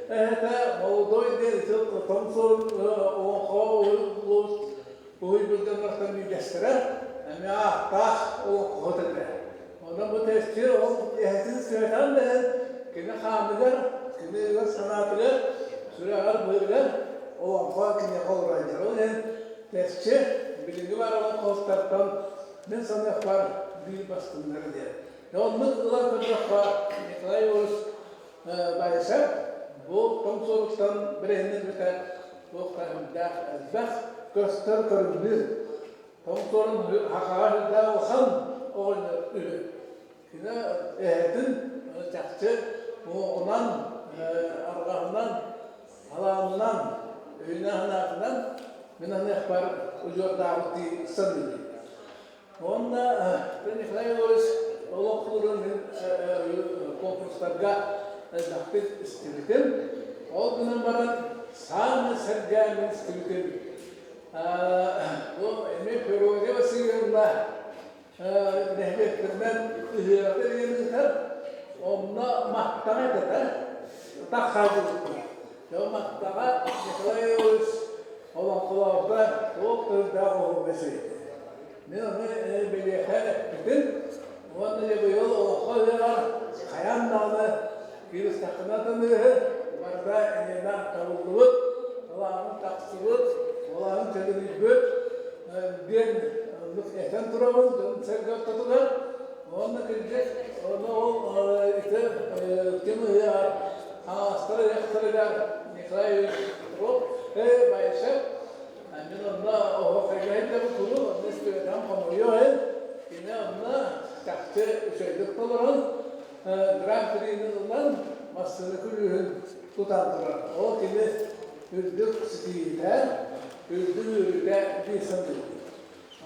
эһэтэ молодой диэн тоҥсуон олоҥхо уһуйбут дьоннортон биирдэстэрэ эмиэ ааттаах олоҥхоһут этэ. Онон бу тэсчи ол эһэтин сүөтэн дэһэн кини хааныгар, кини ыар санаатыгар, сүрэҕэр-быарыгар олоҥхо киниэхэ олорор. Ол иһин тэсчи билиҥҥи баар олоҥхоһуттартан мин саныахпар биир бастыҥнара диэн. Оннук ылан көрдөххө, Николай Егорович Баишев бу тоҥ суоруттан бэрэһиннэрбитэ туох да сүрдээх элбэх көстөр көрүҥнүүр. Тоҥ суорун хахаҕа сүрдээх улахан оҕонньор үһү. Кини эһэтин чахчы уҥуоҕунан, арҕаһынан, талаанынан, өйүнэн-санаатынан мин аныахпар удьуордаабыт дии саныыбын. Уонна Николай Егорович олоҥхолорун мин конкурстарга элбэхтик истибитим. Ол гынан баран саамай сэргээн мин истибитим бу эмиэ Феврония Васильевна нэһилиэктэринэн ыһыаҕы тэрийэн ыытар. Онно махтаҕа этэ тах хаалбыппын. Дьэ махтаҕа Николай Егорович олоҥхолообута туох төрүттээх оһуобай сыыйда. Мин ону бэлиэтээн эппитим уонна дьэ быйыл олоххо ыһыаҕар хайаан даҕаны кииристэххинэ атыныыһы барыта эйиэнэ табыллыбыт, талааным тахсыбыт, уолааным төлөнүйбүт диэн оннук этэн турабын дьон-сэргэ ортотугар. Уонна кырдьык, ону ол ити ким ыһыаҕар хаҥаластар ыһыахтарыгар Николай Юрьевич Петров, Баишев Мин онно оһуохайга да куру онно испиэтэн хомуйуо иһин кини онно чахчы үчүгэйдик толорон гран-прини ылан массыына күлүүһүн тутан турар. Ол кини үрдүк ситиһиитэ, үрдүк үөрүүтэ дии саныыбын.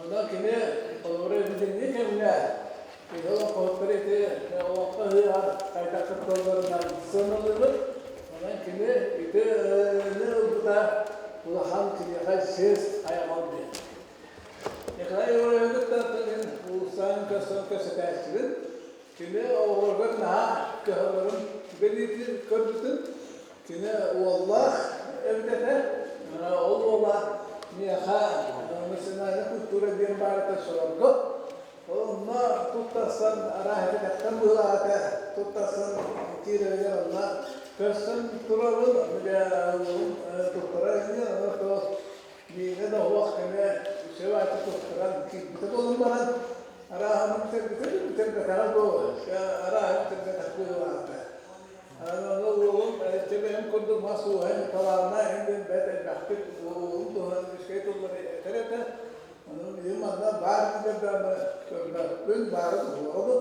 Онон кини Холобура, билиҥҥи кэмҥэ киһи олоҥхоһуттар ити олоххо ыһыаҕар хайдах кытталларынан сыаналыыбыт. Онон кини итини ылбыта улахан киниэхэ чиэс хайҕал диэн. Николай Егоровиһы кытта мин уулуссаҕа көрсөн кэпсэтээччибин. Кини оҕолоругар наһаа кыһалларын бэлиэтии көрбүтүм. Кини уоллаах эбит этэ. Ол уола миэхэ национальная культура диэн баар этэ сорорго. Онно туттарсан арааһа кэтэхтэн быһыылаах этэ. Туттарсан киирэригэр онно көрсөн турабын. Ону дьэ уолум туттарар ини. Ону то миигин оһуох эмиэ үчүгэй ааты туттаран киирбитэ буолан баран арааһа бүтэрбитэ бүтэрбэтэҕэ дуо арааһа бүтэрбэтэх быһыылаах этэ. Аны уолум чэбэһим курдук мас ууһа талааннаах иһин диэн бэрт элбэхтик уолум туһунан үчүгэй тыллары этэр этэ. Ону билигин манна баар дииллэр көрбөппүн, баары туһуоҕа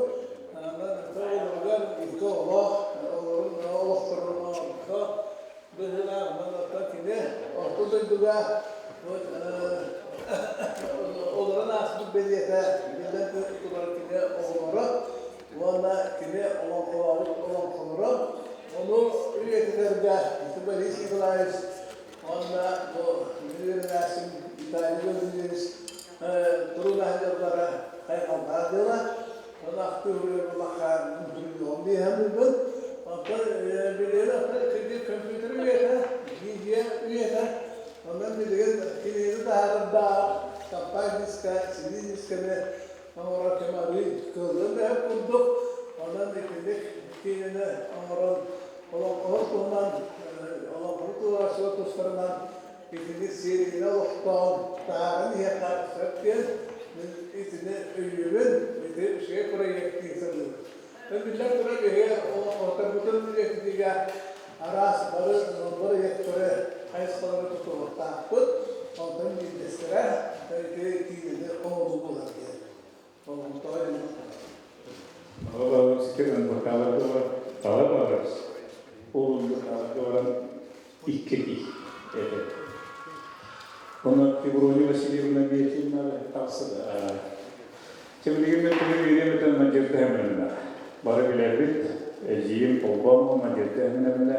Анан оҕолоругар икки оҕолоох, оҕолорун олохторун оҥорбута быһыылаах. Онон оттон кини орто дойдуга олорон ааспыт бэлиэтэ биллэн турар кини оҕолоро уонна кини олоҥхолообут олоҥхолоро. Ону үйэтитэргэ ити Борис Николаевич уонна бу үөрэнээччим Виталий Владимирович турунаһыыллара хайҕаллаах дьыала. Ону ахтыы буллахха суруйуом дии саныыбын. Онтон билигин оттон компьютер үйэтэ, видео үйэтэ. Онон билигин кинигэни таһаарардаах компакт-диска, CD-дискэни оҥорор кэм арыый кыаллыан да сөп курдук. Онон итинник киинэни оҥорон олоҥхоһут туһунан, олоҥхону туруорааччылар тустарынан итини сиэринэн олохтоон таһааран иһиэххэ сөп диэн мин итини өйүүбүн, ити үчүгэй проект дии саныыбын. Биллэн турар, биһиги олоҥхоһуттарбытын үйэтитиигэ араас бары бырайыактары, хайысхалары тутуһуохтаахпыт. Онтон биирдэстэрэ ити киинэни оҥоруу буолар диэн. Болҕомтоҕо Аҕа ситир НБК-ларга бар, таҕа барар. Ол НБК-ларга баран икки киһи этэ. Онно Феврония Васильевна Метина тахсыда. Чэ, билигин мен тугу биэриэм этэн Надежда Семеновна. Бары билэбит, эдьиийим Толбоон Надежда Семеновна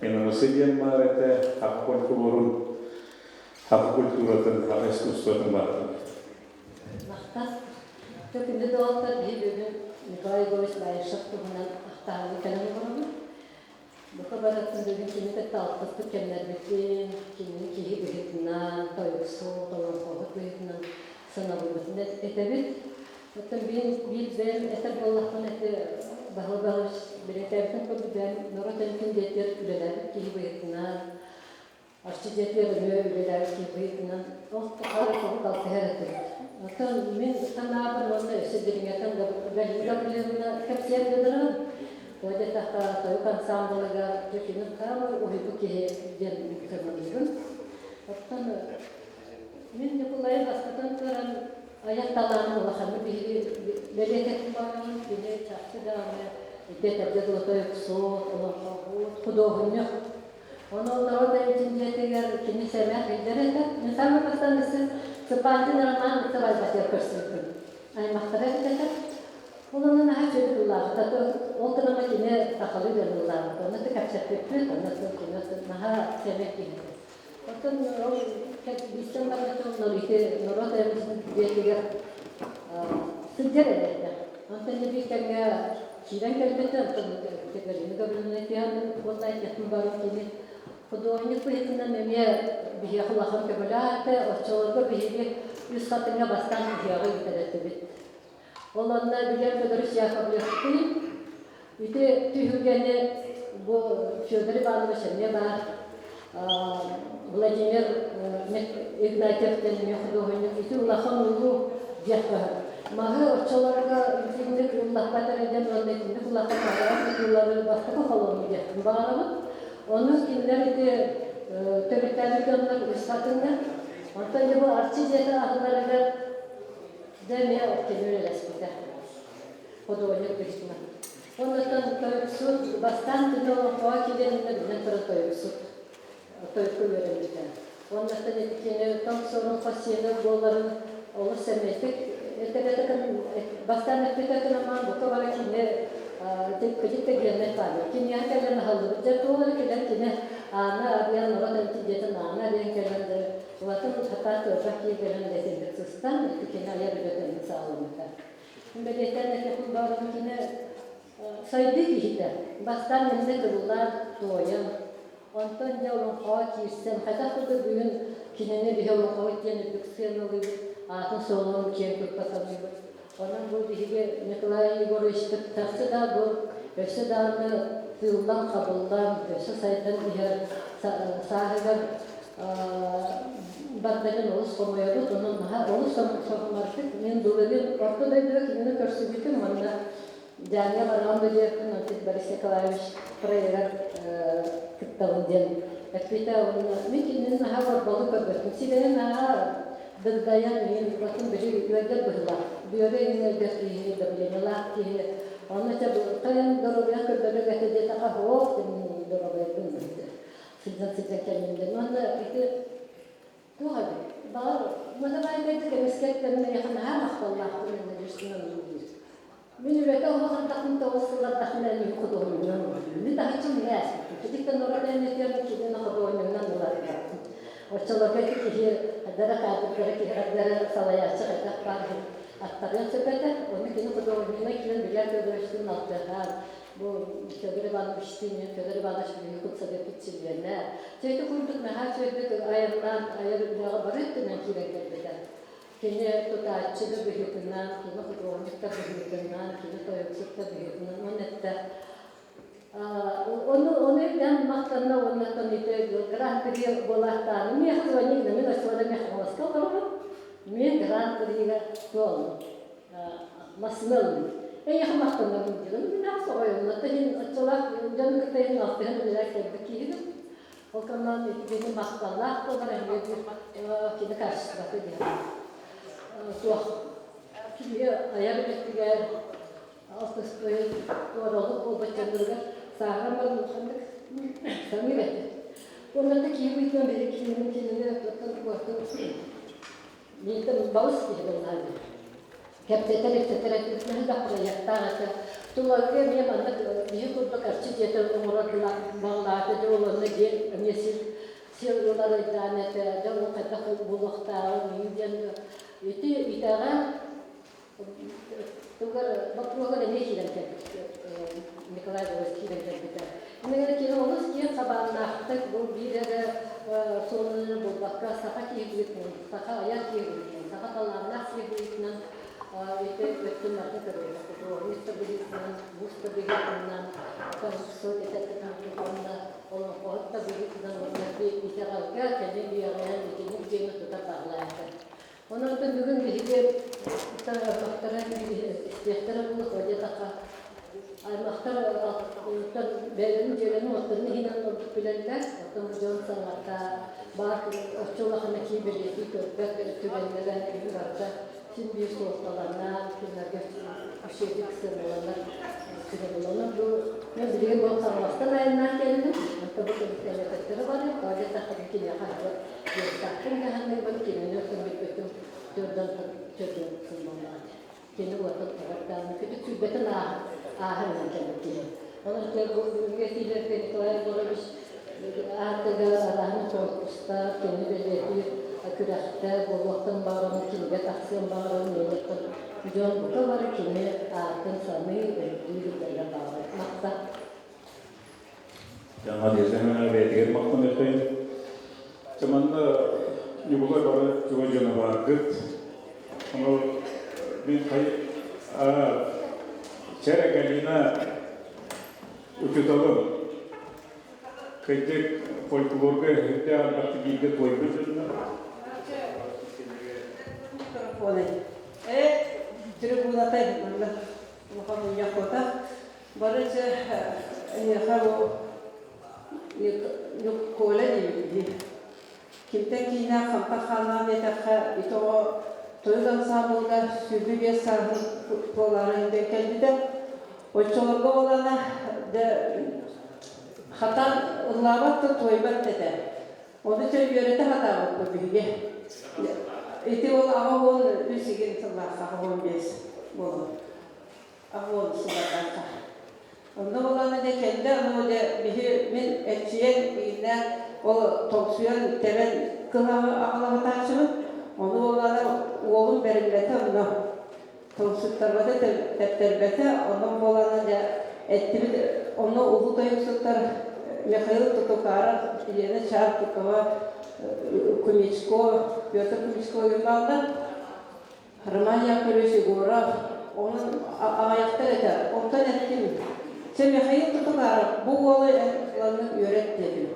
НМС диэн баар этэ, саха фольклорун, саха культуратын, саха искусствотын барытын. Махтал. Күндү доҕоттор, биһи бүгүн Николай Егорович Баишев туһунан ахтаһарга кэлэн олоробут. Бука барытын бүгүн кини кытта алтыспыт кэмнэрбитин, кинини киһи быһыытынан, тойуксут, олоҥхоһут быһыытынан санабылбытын этэбит. Оттон биир биир бэйэм этэр буоллахпына, ити Баһылай Баһылович бэлиэтээбитин курдук бэйэм норуот эмтин диэтигэр үлэлээбит киһи быһыытынан, Арчы дьиэтигэр эмиэ үлэлээбит киһи быһыытынан ол тухары куруук алтыһар этибит. Оттон мин санаабар уонна өссө дириҥэтэн Галина Гаврильевна кэпсиэн баҕарабын. Тоҕо диэтэххэ, тойук ансаамбылыгар дьэ кини саамай уһуйбут киһи диэн сыаналыыбын. Оттон мин Ньукулайы бастатан туран айар талаанын улаханнык биһиги бэлиэтэтин баҕарабын. Кини чахчы даҕаны ити этэргэ дылы тойуксут, олоҥхоһут, худуоһунньук. Ону норуот айымньытын дьиэтигэр кини сэмээр өйдөр этэ. Мин саамай бастаан өссө Цыпандин Роман Ытыбайбатыгар көрсүбүтүм. Аймахтара эбит этэ. Ол онно наһаа үчүгэй тыллаабыта. Ол гынан кини сахалыы да тыллаабыта. Онно кэпсэппиппит, онно кини наһаа сэмэй киһи этэ. Оттон ол билсэн барбытым ити норуот айымньытын дьиэтигэр сылдьар этэ. Онтон биир кэмҥэ киирэн кэлбитэ, оттон Галина Гавриловна уонна айтыахпын баран кини худуоһунньук быһыытынан эмиэ биһиэхэ улахан көмөлөөх этэ. Оччолорго биһиги үс хатыҥҥа бастаан ыһыаҕы ыытар этибит. Ол онно билэр Федорович Яковлевтыын ити түһүлгэни бу Федор Иванович эмиэ баар, Владимир Игнатьев диэн эмиэ худуоһунньук ити улахан улуу диэххэ сөп. Маһы оччолорго итинник ыллаппат эрэ диэн уонна итинник улахан аҕыйах тутуулары бастакы холонуу диэхпин баҕарабын. Ону кинилэр ити төрүттээбит дьоннор үс хатыҥҥа. Онтон дьэ бу Арчы дьиэтэ аһылларыгар Дьэ эмиэ кини үлэлэспитэ. Худуоһунньук быһыытынан. Оннуттан тойуксут бастаан кини олоҥхоҕо киирэн иннэ билэн туран тойуксут тойукка үөрэммитэ. Оннуттан ити кини тоҥ сорун хос сиэнэ буоларын олус сэмэйдик Бастаан эппитэ кынамаан бука бара кини кыдьык да геннай память. Киниэхэ кэлэн аһыллыбыт. Дьэ туох эрэ кэлэн кини аана арыйан норуот эмчи дьиэтин аана арыйан кэлэн да улатын хатаан көрбөх киһи кэлэн дэтинник сыстан ити кини айар үлэтин саҕаламмыта. Бэлиэтээн этиэхпин баҕарабын кини сайдыы киһитэ. Бастаан иннэ тыллаан туойан Онтон дьэ олоҥхоҕо киирсэн, хайдах курдук бүгүн кинини биһи олоҥхоһут диэн үрдүк сыаналыыбыт, аатын-суолун киэн тутта саныыбыт. Онон бу биһиги Николай Егоровичпыт чахчы да бу өссө даҕаны тыыллан-хабыллан, өссө сайдан иһэр сааһыгар барда диэн олус хомойобут, онон наһаа олус соһумардык мин былырыын Орто дойдуга кинини көрсүбүтүм уонна Дьааҥҥа бараҕын да диэппин, онтон Борис Николаевич проегар кыттабын диэн эппитэ. Уонна мин кинини наһаа барбалы көрбөппүн. Сирэйэ наһаа дырдайан, мин батын били үөрдэр быһыылаах. Бүөрэ иҥин өлбөх киһи, давлениелаах киһи. Онно чэ хайан доруобуйан көрдөрөр этэ диэтэхэ, һуох, доруобуйабын сылдьан-сылдьан кэллим диэн. Уонна ити туох эбит, баҕар, Мазабайга кэмискэттэн миэхэ наһаа махталлаахпын иннэ дьүстүн оннук диир. Мин үлэтэ олох ардахпын 9 сыллардахпына мин худуоһунньугунан олордум. Мин таһыччы миҥэ ааспыппын. Китиктэн норуот эмнэтигэр кинини худуоһунньугунан ыларбаппын. Оччолорго ити киһи хайдара каадырдара киһи хайдара салайааччы хайдах баар аттарыан сөп этэ. Ону кини худуоһунньугунан киирэн Беляр Федоровичтыын алтыһан, бу Федор Ивановичтыын Федор Иванович биһиги худсоветпыт чилиэнэ. Дьэ ити курдук наһаа үчүгэйдик айаннаан айар үлэҕэ бары өттүнэн киирэн кэлбитэ. Кини тутааччы да быһыытынан, кини худуоһунньук да быһыытынан, кини тойуксут да быһыытынан уонна эттэ ону ону өйдөөн махтанна уонна ити гран-при буолаахтааны миэхэ звонить мин оччолорго Мехмоска олоробун мен гран-прига туоллум массыына ыллым эйиэхэ махтанабын диэн мин аах соҕойонно иһин оччолоох дьону кытта иһин алтыһан үлэлээх кэлбит киһибин ол канаан итини махталлаах буолар эмиэ кини качествота диэн туох кини айар үлэтигэр алтыспыт туоралык буолбут дьонноругар сааһыран баран улаханнык саныыр этэ. Уонна да киһи быһыытынан били кинини кинини оттон куортан миитин балыс киһи буоллаҕа кэпсэтэр ипсэтэр этибит да проектаах этэ. Туларга эмиэ маннык биһи курдук арчы дьиэтэ оҥорор баҕалаах этэ, ол онно дьиэ эмиэ сир сир ылар өйдөөн этэ, дьэ ол хайдах буолуохтааҕын миин диэн ити итэҕэл тугар боппуруоһугар эмиэ киирэн кэлбит Николай Егорович киирэн кэлбитэ. Иннигэр киһи олус киэҥ хабааннаахтык бу биир эрэ суолунан буолбакка саха киһи быһыытынан, саха айар киһи быһыытынан, саха талааннаах киһи быһыытынан ити өттүн барыта көрүллэр. Художник да быһыытынан, муус да быһыытынан, консульство уонна олоҥхоһут да быһыытынан уонна итэҕэлгэ кэлин үйэҕинэн итинник дьиэни тута баҕалаата. Онон бүгүн биһиги аймахтара истиэхтэрэ буолуо диэтэххэ, аймахтар бэйэлэрин дьиэлэрин уоттарын иһинэн ордук билэллэр. Оттон бу дьон саҥата баар оччо улахана кии бэлиэтии көрбөт түгэннэрэ барыта син биир суолталанар, кинилэргэ үчүгэйдик сыаналанар түгэн. Онон бу мен билигин бу Хаҥаластан айаннаан кэллим. Онтон бу кэлэпэттэрэ бар, тоҕо диэтэххэ киниэхэ Үөрэхтээхпин даҕаны кинини өтөн төрдөн төрдөн сыллаллаҕа. Кини уотун оҕордааны күтүк сүүрбэтин ааһан ааһан иһэн кэлбит киһи. Онон бүгүҥҥү этиилэргэ Николай Егорович аатыгар арааһын конкурстар, кини бэлиэтиир күрэхтэр буолуохтан баҕарабын, кинигэ тахсыан баҕарабын, уонуттан дьон бука бары кини аатын саныы, өйдүү билэргэ баҕарабын. Махтал. Жаңа десеңе бэйэтигэр махтаныахайын. Чэ манна Ньукулай бары чугас дьоно бааргыт. Ону мин хай Чэрэ Галина учууталым кырдьык фольклорга үрдээх элбэхтик бииргэ туойбут дьоннор. Э, трибунатай манна улахан мунньах Бары дьэ эһиэхэ бу Коля диэбит Кимтэн киинэ хампа хааллаҕа диэтэххэ, ити оҕо тойук ансаамбылга 25 сааһын туолаары иһигэр кэлбитэ. Оччолорго буолана дьэ хатан ыллаабат да туойбат да этэ. Ону чэ үөрэтэ сатаабыппыт биһиги. Ити ол 83 игин сыллаахха 85 буолуо. 80 сыллардаахха. Онно буоллаҕына дьэ кэллэ, ону дьэ биһи мин эрчийэн ииннээн ол тоҥсуйан тэбэн кыһаҕы аҕалаһытааччыбын. Ону буоллаҕына уолум бэриммэтэ онно. Тоҥсуттарбата, тэптэрбэтэ, онон буоллаҕына дьэ эттибит онно улуу тойуксуттар Михаил Тутукаров, Елена Чаркикова, Кумичко, Петр Кумичко ойун бааллар. Роман Яковлевич Егоров, онон аҕыйахтар этэ. Онтон эттим, чэ Михаил Тутукаров, бу уолу эн ыланнык үөрэт диэтим.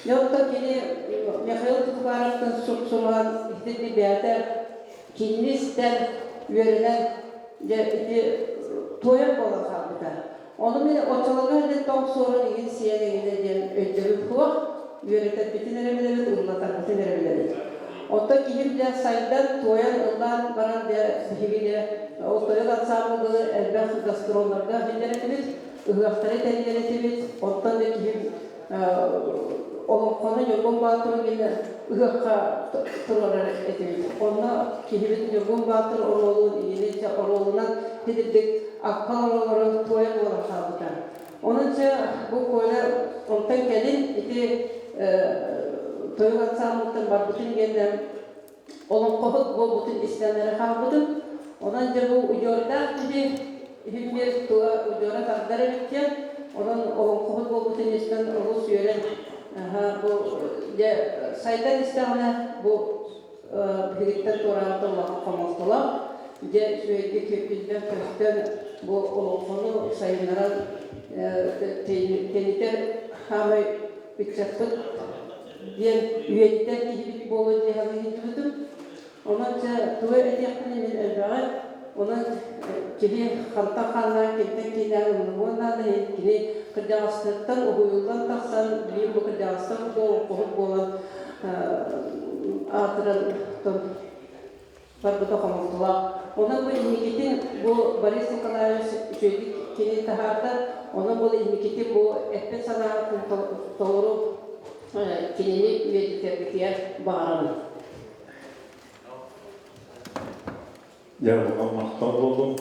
Дьэ оттон кини Михаил Тутукаровтан супсуруһан ити бэйэтэ кинини истэн, үөрэнэн дьэ ити туойар буолан хаалбыта. Ону мин оччолорго иһин тоҥ суорун иҥин сиэн иҥинэ диэн өйдөбүл суох, үөрэтэрбитин эрэ билэбит, ыллатарбытын эрэ билэбит. Оттон киһим дьэ сайдан, туойан, ыллаан баран дьэ биһиги дьэ ол тойон ансаамбылы элбэх гастролларга сылдьар этибит, ыһыахтары тэрийэр этибит. Оттон дьэ киһим олоҥхону Ньургун Баатыры гинэ ыһыахха туруорар этибит. Онно киһибит Ньургун Баатыр оруолун иҥинэ оруолунан тидирдик акка олорон туойа буолан хаалбыта. Онон чэ бу Коля онтон кэлин ити тойук ансаамбылтан барбытын гэннэ олоҥхоһут буолбутун истэн эрэ хаалбытым. Онон дьэ бу удьуордаах киһи иһиммиэр тула удьуора тардар эбит диэн, онон олоҥхоһут буолбутун истэн олус үөрэн бу дьэ сайдан истэҕинэ бу биһигиттэн туораабыта улахан хомолтолоох. Дьэ үчүгэйдик биллэн-көстөн бу олоҥхону сайыннаран тэнитэр хаамай ыччаппыт диэн үйэтитэр киһибит буолуо дии саныы сылдьыбытым. Онон чэ тугу этиэхпиний мин элбэҕи. Онон киһи хантан хааннаан кимтэн киинээн умнумуон наада кини кырдьаҕастыттан уһуйуллан тахсан билигин бу кырдьаҕастан олоҥхоһут буолан аатыран барбыта хомолтолоох. Онон бу инникитин бу Борис Николаевич үчүгэйдик кини таһаарда, онон бу инникитин бу эппит санаатын толору кинини үйэтитэрбитигэр баҕарабын. Дьэ, улахан махтал буоллун.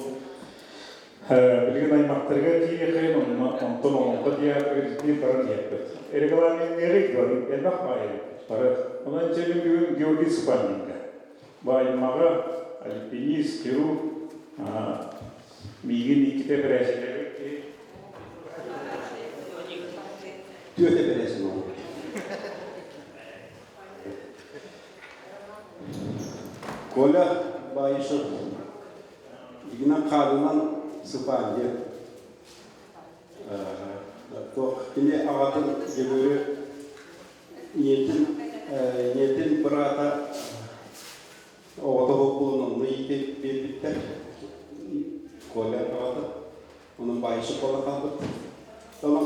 Билигин аймахтарыгар тиийиэххэйин, онно онтон олоҥхо театрыгар биир баран иһэппит. Регламенныыры элбэх баайы бары. Онон дьэ бүгүн Георгий Супанненко Баймаҕа альпинист, хирург, миигин иккитэ эпэрээссийэлээбит киһи. Түөрт эпэрээссийэ оҥорбут. Коля Баишев дьиҥинэн хаанынан сыпаан диэн туох кини аҕатын Дьөгүөрү Ийэтин, ийэтин быраата оҕото суох буолан онно иитэ биэрбиттэр. Коля аҕата. Онон баайсык буола хаалбыт. Онон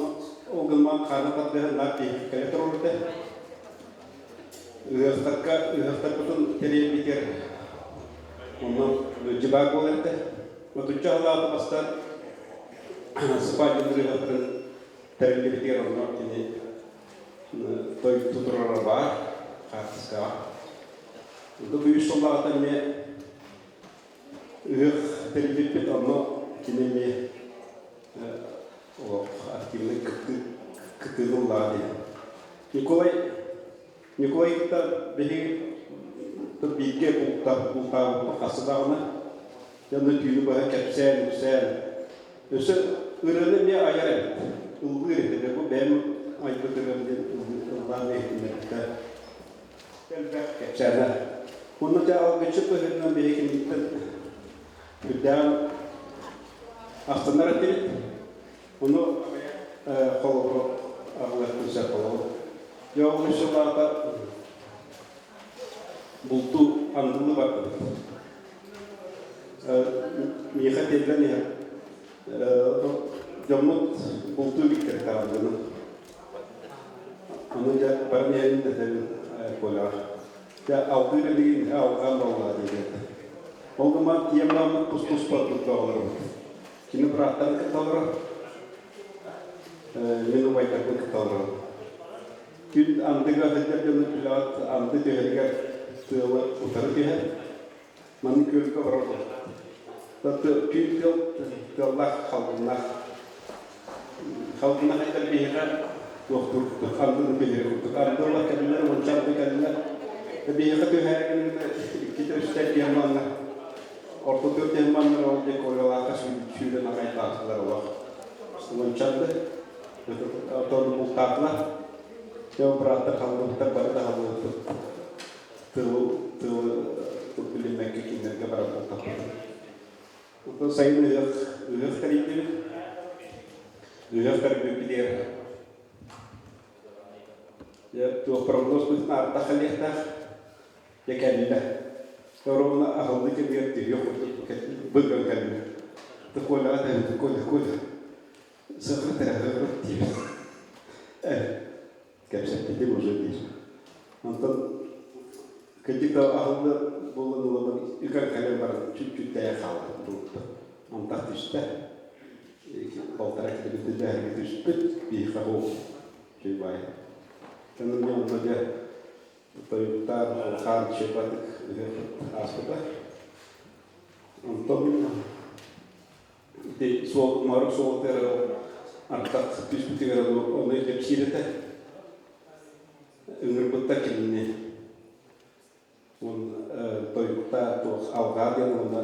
ол гынан хаана тардыһан наар киһи кэлэ турар этэ. Ыһыахтарга ыһыахтарбытын тэрийэрбитигэр онно дьыбаак буолар этэ. Отучча сыллааҕыта бастаан Сыпаадьын ыһыахтарын тэриллибитигэр онно кини дойду турара баар хаартыскаҕа. Бу үс сыллааҕыта эмиэ ыһыах тэрийбиппит, онно кини эмиэ олох активнай кыттыыны ыллаҕа диэн. Николай Николай кытта биһиги бииргэ бултаабыппыт хаста даҕаны. Дьэ, онно түүнү быһа кэпсээн, үксээн, Өссө ырыаны эмиэ айар эбит. Ыллыыр этэ. Бу бэйэм айбыт ырыам диэн ыллаан иһитиннэрбитэ. Элбэх кэпсээнэ. Уонна дьэ алгыччыт быһыытынан биһиги киниттэн үрдээн астынар этибит. Ону холобуру аҕалыахпын сөп буолуо. Дьэ ол үс сыллааҕыта бултуу андылыы бардыбыт. Миэхэ тиэллэн иһэр дьоммут бултуу иликтэр таабылыны. Ону дьэ баран иһэн этэбин Коляҕа. Дьэ алдыыр илигин алҕаан буолла диэбит. Ол гынан тиийэн бараммыт тус-туспа оҕолорбут. Кини бырааттарын кытта олорор, мин убайдарбын кытта олоробун. Күн андыга сылдьар дьону билэҕит, анды түһэригэр Тыала утары түһэр. Маннык күөлгэ олорор буолбут. Түүн тыал тыаллаах халгыннаах. Халгыннаах этэр биһиэхэ туохтуур курдук, андыны түһэрэ курдук. Андылар кэллилэр, уонча анды кэллилэр. Биһиэхэ түһээри гынна иккитэ үстэ эргийэн манна. Ортотугар түһэн манна ол диэки Ольгалаахха сүүрэн аҕай таастылар олох. Уонча анды. Отон бултаатылар. Дьэ, бырааттар халлыбыттар, бары да халлыбыппыт. Тылы, тылы билиммэккэ кинилэргэ баран бултаппыт. Оттон сайын ыһыах, ыһыах тэрийдибит. Ыһыах тэрийбиппитигэр дьэ, туох прогноз быһыытынан ардах кэлиэхтээх. Дьэ, кэллэ. Ровно аһыллыы кэмигэр түһүөх курдук быган кэллэ. Коляҕа тэбитин, Коля, Коля, Сыхрыт эрэ сыхрыт диир. Кэпсэппитим уже диир. Онтон кырдьык да аһыллы буолан ылабын үкэн кэлэн баран чуть-чуть тэйэ хаалла буолбута. Антах түстэ. Полтора километр дэһэргэ түспүт, биһиэхэ ол үчүгэй баай. Онон дьэ онно дьэ тойуктаан, улахан чебатык ыһыах ааспыта. Онтон Ити суол маарык суолатыгар ол ардах түспүтүгэр ону кэпсиир этэ. Ыҥырбыттар кинини. Уон тойукта туох алҕаа диэн уонна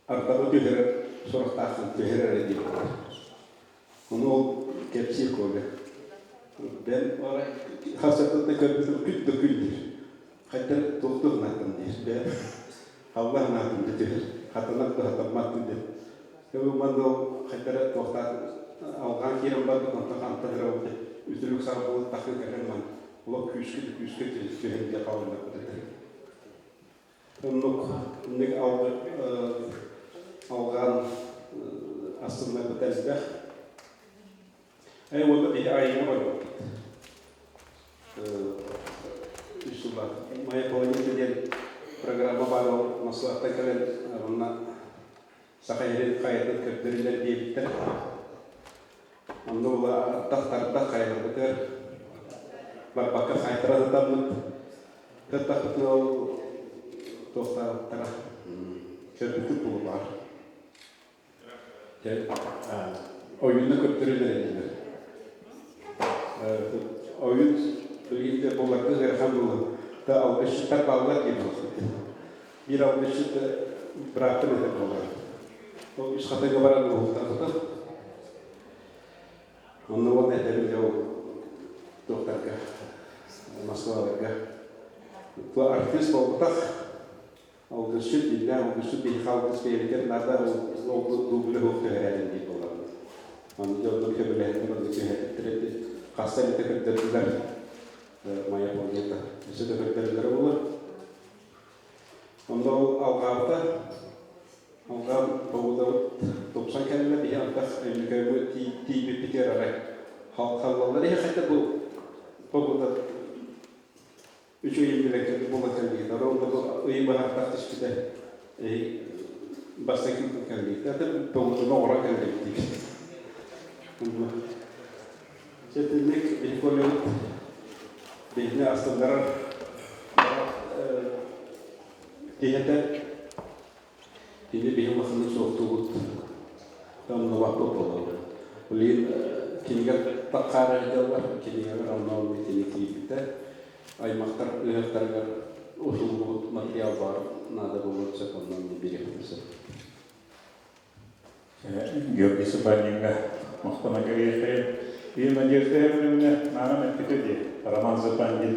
ардаҕы түһэрэр сурахтааххын түһэрэр эрэ диэбиттэр. Ону ол кэпсиир Коля. Бэл хасыаттан көрбүтүм күн да күн диир. Хайдах туох туһунааттан диир. Бэл Аллах наатын түһэр. Хатанар да хатаммат диэн. Өбү манна ол хайдара туохтаах алҕаан киирэн барбыт онтон хантан эрэ ол үтүлүк саҕа буолан таххан кэлэн ман олох күүскэ да күүскэ түһэн дьэ хаалыннарбыт этэ. Оннук инник алҕаан астыннарбыт элбэх. Эй уонна биһи айыҥа барбыппыт. Үс сыллаах «Моя планета» диэн программа баар ол Москваттан кэлэн онно Саха сирин хайатын көрдөрүлэр диэбиттэр. Онно була ардах тардах хайаларбытыгар барбакка хаайтара сытаммыт. Таттахпытына ол туохтаабыттара көрбүппүт буолу баар. Ойууну көрдөрөн эрэллэр. Ойуун билигин де буларга ыарахан буолан, та алгысчыттар бааллар диир буолбут. Биир алгысчыт бырааттым этэ буолар. Ол үс хатыҥа баран уһуктарбытым. Онно уонна этэбин дьэ ол туохтарга, Москваларга. Артист буолбатах, Алгысчыт дьиҥнээх алгысчыт биһиэхэ алгыс бэйэбитигэр наада ол дубль оһох түһэрээриҥ диир буолабыт. Аны дьэ оннук сөбүлэһэннэр оннук түһэрбиттэр эбит. Хаста эмитэ көрдөрдүлэр моя планета. Өссө да көрдөрөллөрө буолуо. Онно ол алҕаабыта алҕаан погодабыт тупсан кэллэ биһи антах Өймөкөөҥҥө тиийбиппитигэр арай халлаллар иһэ хотя бу погода Үчүгэй билэккэ буола кэлбит. Ровно бу ый баһаартаах түспүтэ. Бастакы күн кэлбит. Это тоҕутуна оҕоро кэлбит диир. Сэтинник биһиколебут биһини астыннарар киһи Кини биһи улаханнык суохтуубут, оннубаппыт буолаллар. Билигин кинигэр таххаара сылдьаллар, кинигэлэр онно итини киирбитэ. Аймахтар ыһыахтарыгар усуллубут материал баар наада буолуон сөп, онон биэриэхпитин сөп. Георгий Субаниҥҥа махтана кэлиэххэйин. И Надежда Ивановна наанан эппитэ дии, Роман Запандин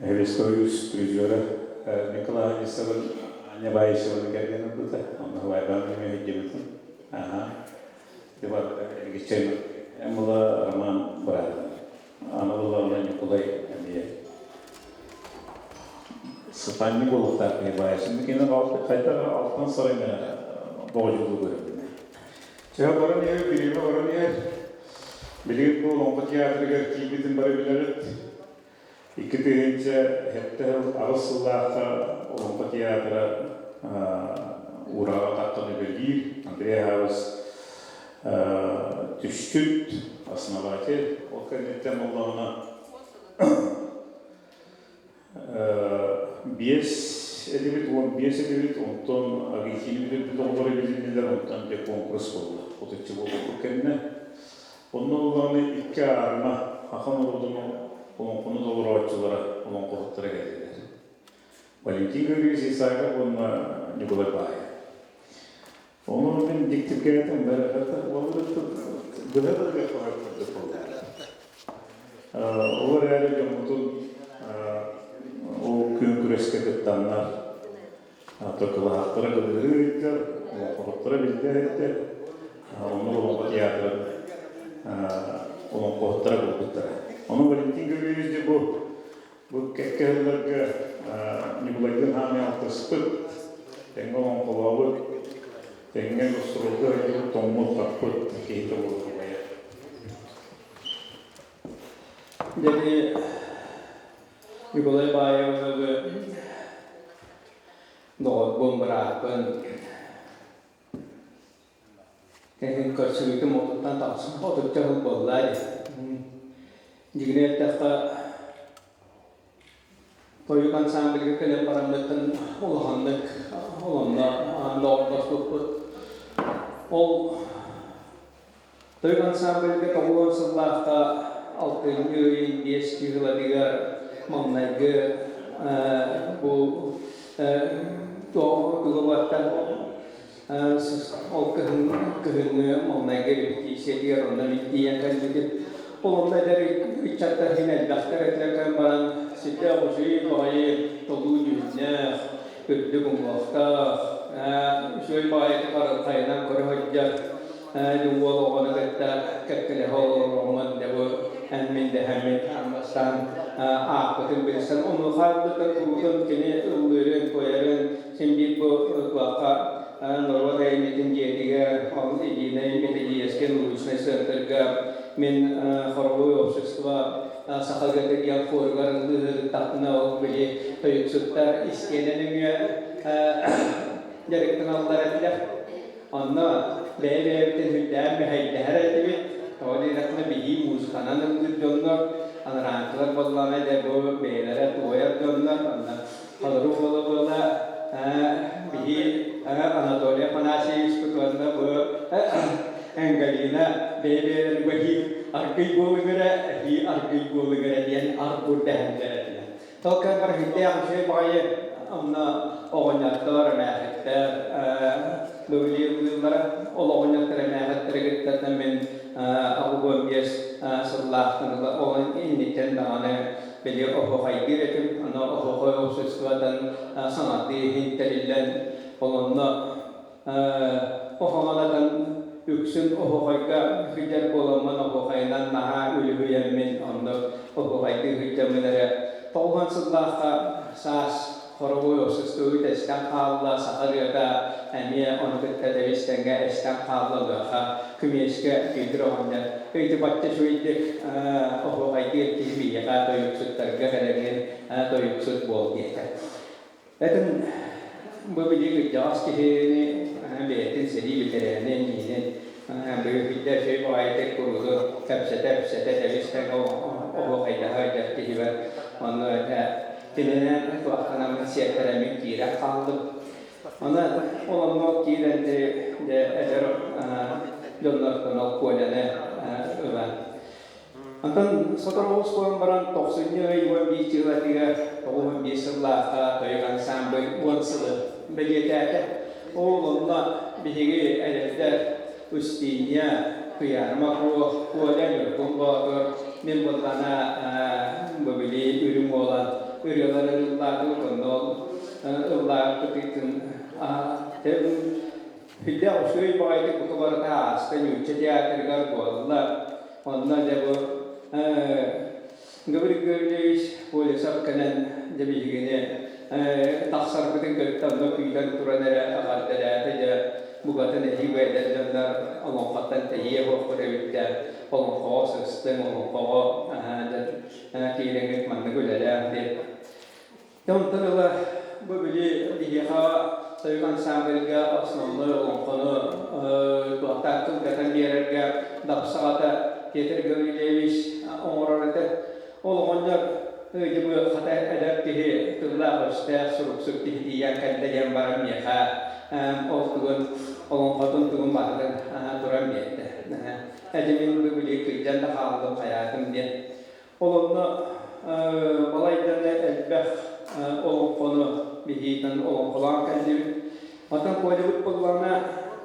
диэн Союз призера Николай Анисовын Аня Баишеваны кэргэн ылбыта. Онно Вайбан эмиэ өйдүбүтүм. Аха. Эргиччэн Эмула Роман быраатын. Аны буллаҕына Ньукулай эмиэ сытанньы буолуохтаах киһи Баишевны кини хайдах алтан сарайна боҕодьулуу көрөбүн. Чэ баран иһэр, бириэмэ баран иһэр. Билигин бу Олоҥхо театрыгар киирбитин бары билэбит. 2007 8 сыллаахха Олоҥхо театра Ураҕа таххан үлэлиир Андрей Аһаабыс түстүт, основатель. Ол кэнниттэн буоллаҕына Биэс этибит, 15 этибит, онтон АГИКИ-ни бүтэрбит оҕолор эбилиннилэр, онтон дьэ куонкурус буолла. Отучча буолбуппут кэннэ. Онно буллаҕына икки аарыма саха норуотун олоҥхону толорооччулара, олоҥхоһуттара кэллилэр. Валентин Григорьевич Исаков уонна Ньукулай Баайа. Ону мин дьиктиргээтим, быһа да курдук буолла. Ол эрээри дьоммутун ол күөн күрэскэ кыттаннар, кылаһахтара кылыыры ыйдар, олоҥхоһуттара биллэ иһиттэр, онно Олоҥхо театрын олоҥхоһуттара буолбуттара. Ону Валентин Григорьевич дьэ бу бу кэккэ сылларга Ньукулайдыын хаамыы алтыспыт, тэҥҥэ олоҥхолообут, тэҥҥэ гастролга сылдьыбыт, тоҥмут-хаппыт киһитэ буолар убайа. Дьэ Николай Баевы доҕорбун, бырааппын кэлин көрсүбүтүм отуттан тахсан отучча сыл буолла дии. Дьигинэ эттэххэ, тойук ансамбльга кэлэн бараммыттан улаханнык олонно доҕордоспуппут. Ол Тойук ансамбльга 90 сыллаахха алтынньы ыйын биэс чыыһылатыгар маҥнайгы бу тугу ол кыһыҥҥы маҥнайгы репетициятыгар онно мин тиийэн кэлбитим. Ол онно эдэр ыччаттар иһин элбэхтэр этилэр кэлэн баран сүрдээх үчүгэй баҕайы толуу дьүһүннээх, үрдүк уҥуохтаах, үчүгэй баҕайытык арылхайынан көрө сылдьар уол оҕону кытта кэккэлэһэ олоророммун дьэ бу эн мин дэһэммин бастаан аахпытын билсэн онуоха куруутун кини ыллыырын туойарын син биир бу туохха норуот айымньытын дьиэтигэр ол единый методическай научнай центрга мин хоровой общество саха диэн хуоругар ыллыырыттахпына ол били тойуксуттар истиэнэ нөҥүө дьарыктаналлар этилэр. Онно бэйэ-бэйэбитин үрдээн мэһэйдэһэр этибит. Тоҕо диэтэххинэ биһии музыканан ыллыыр дьоннор, анараанчылар буоллаҕына дьэ бу бэйэлэрэ туойар дьоннор. Онно холоруу буола-буола биһи Анатолий Афанасьевичпыт уонна бу Галина бэйэ-бэйэлэрин бэһии аргый буолуҥ эрэ, эһии аргый буолуҥ эрэ диэн ар-бур дэһэллэр этилэр. Толкан барыһыйдаах үчүгэй баҕайы онно оҕонньоттор, эмээхиттэр бөбүлиыллыыллара. Ол оҕонньоттор эмээхиттэри кытта мин 85 сыллаахтан ыла ол инниттэн даҕаны били оһуохайдыыр этим. Аны оһуохай обществотын саҥардыы иһин тэриллэн ол онно оһоҕолотон үксүн оһуохайга сылдьар буоламмын оһуохайынан наһаа үлүһүйэммин онно оһуохайдыы сылдьаммын эрэ 90 сыллаахха саас хоровой обществобыт эстэн хаалла, саха ырыата эмиэ ону кытта тэбис-тэҥҥэ эстэн хаалла. Онуоха күмиэскэ Бүөтүр оҕонньор ыйты бачча үчүгэйдик оһуохайдыыр киһи биһиэхэ тойуксуттарга кэлэҥҥин тойуксут буол диэтэ. Этин бу били кырдьаҕас киһини бэйэтин сэрии бэтэрээнин иинин быһыытыйда үчүгэй баҕайытык куруутун кэпсэтэ-кэпсэтэ тэбис-тэҥ оһуохайдаһа сылдьар киһибэр онно этэ кининэн туохтанаммын сиэттэрэммин киирэн хааллым. Аны ол онно киирэн дьэ эдэр дьоннортон ол Коляны ылан Онтон сотору оҕус буолан баран тохсунньу ый 11 чыһылатыгар 95 сыллаахха тойук ансамбль 10 сылы бэлиэтээтэ. Ол онно биһиги эдэрдэр Устинья, Кыйаарыма Куо, Коля Ньургун Боотур, мин буоллаҕына бу били Үрүҥ Уолан ырыаларын ыллаатыбыт, онно ол ыллаабыппытын Сүрдээх үчүгэй баҕайытык бука барыта ааста нуучча театрыгар буолла. Онно дьэ бу Гаврил Гаврильевич Колесов кэлэн дьэ биһигини тахсарбытын кытта онно күүтэн туран эрэ эҕэрдэлээтэ дьэ букатын эһиги эдэр дьоннор олоҥхоттон тэйиэ буолбут эбиттэр олоҥхоҕо сыстыҥ олоҥхоҕо киирэҥҥит маннык үлэлээх диэн. Дьэ онтон ыла бу били биһиэхэ тойук ансамбльга основной олоҥхону туохтаах кылгатан биэрэргэ дапсаҕата Петр Гаврильевич оҥорор этэ. Ол оҕонньор Дьэ бу хата эдэр киһи тыллаах-өстөөх суруксут киһи тиийэн кэллэ диэн баран миэхэ ол тугун олоҥхотун тугун барытын туран биэрдэ. Эдьи мин бу били кырдьан да хааллым хайаатым диэн. Ол онно балайдан элбэх олоҥхону биһиитэн олоҥхолоон кэллибит. Оттон Колябыт буоллаҕына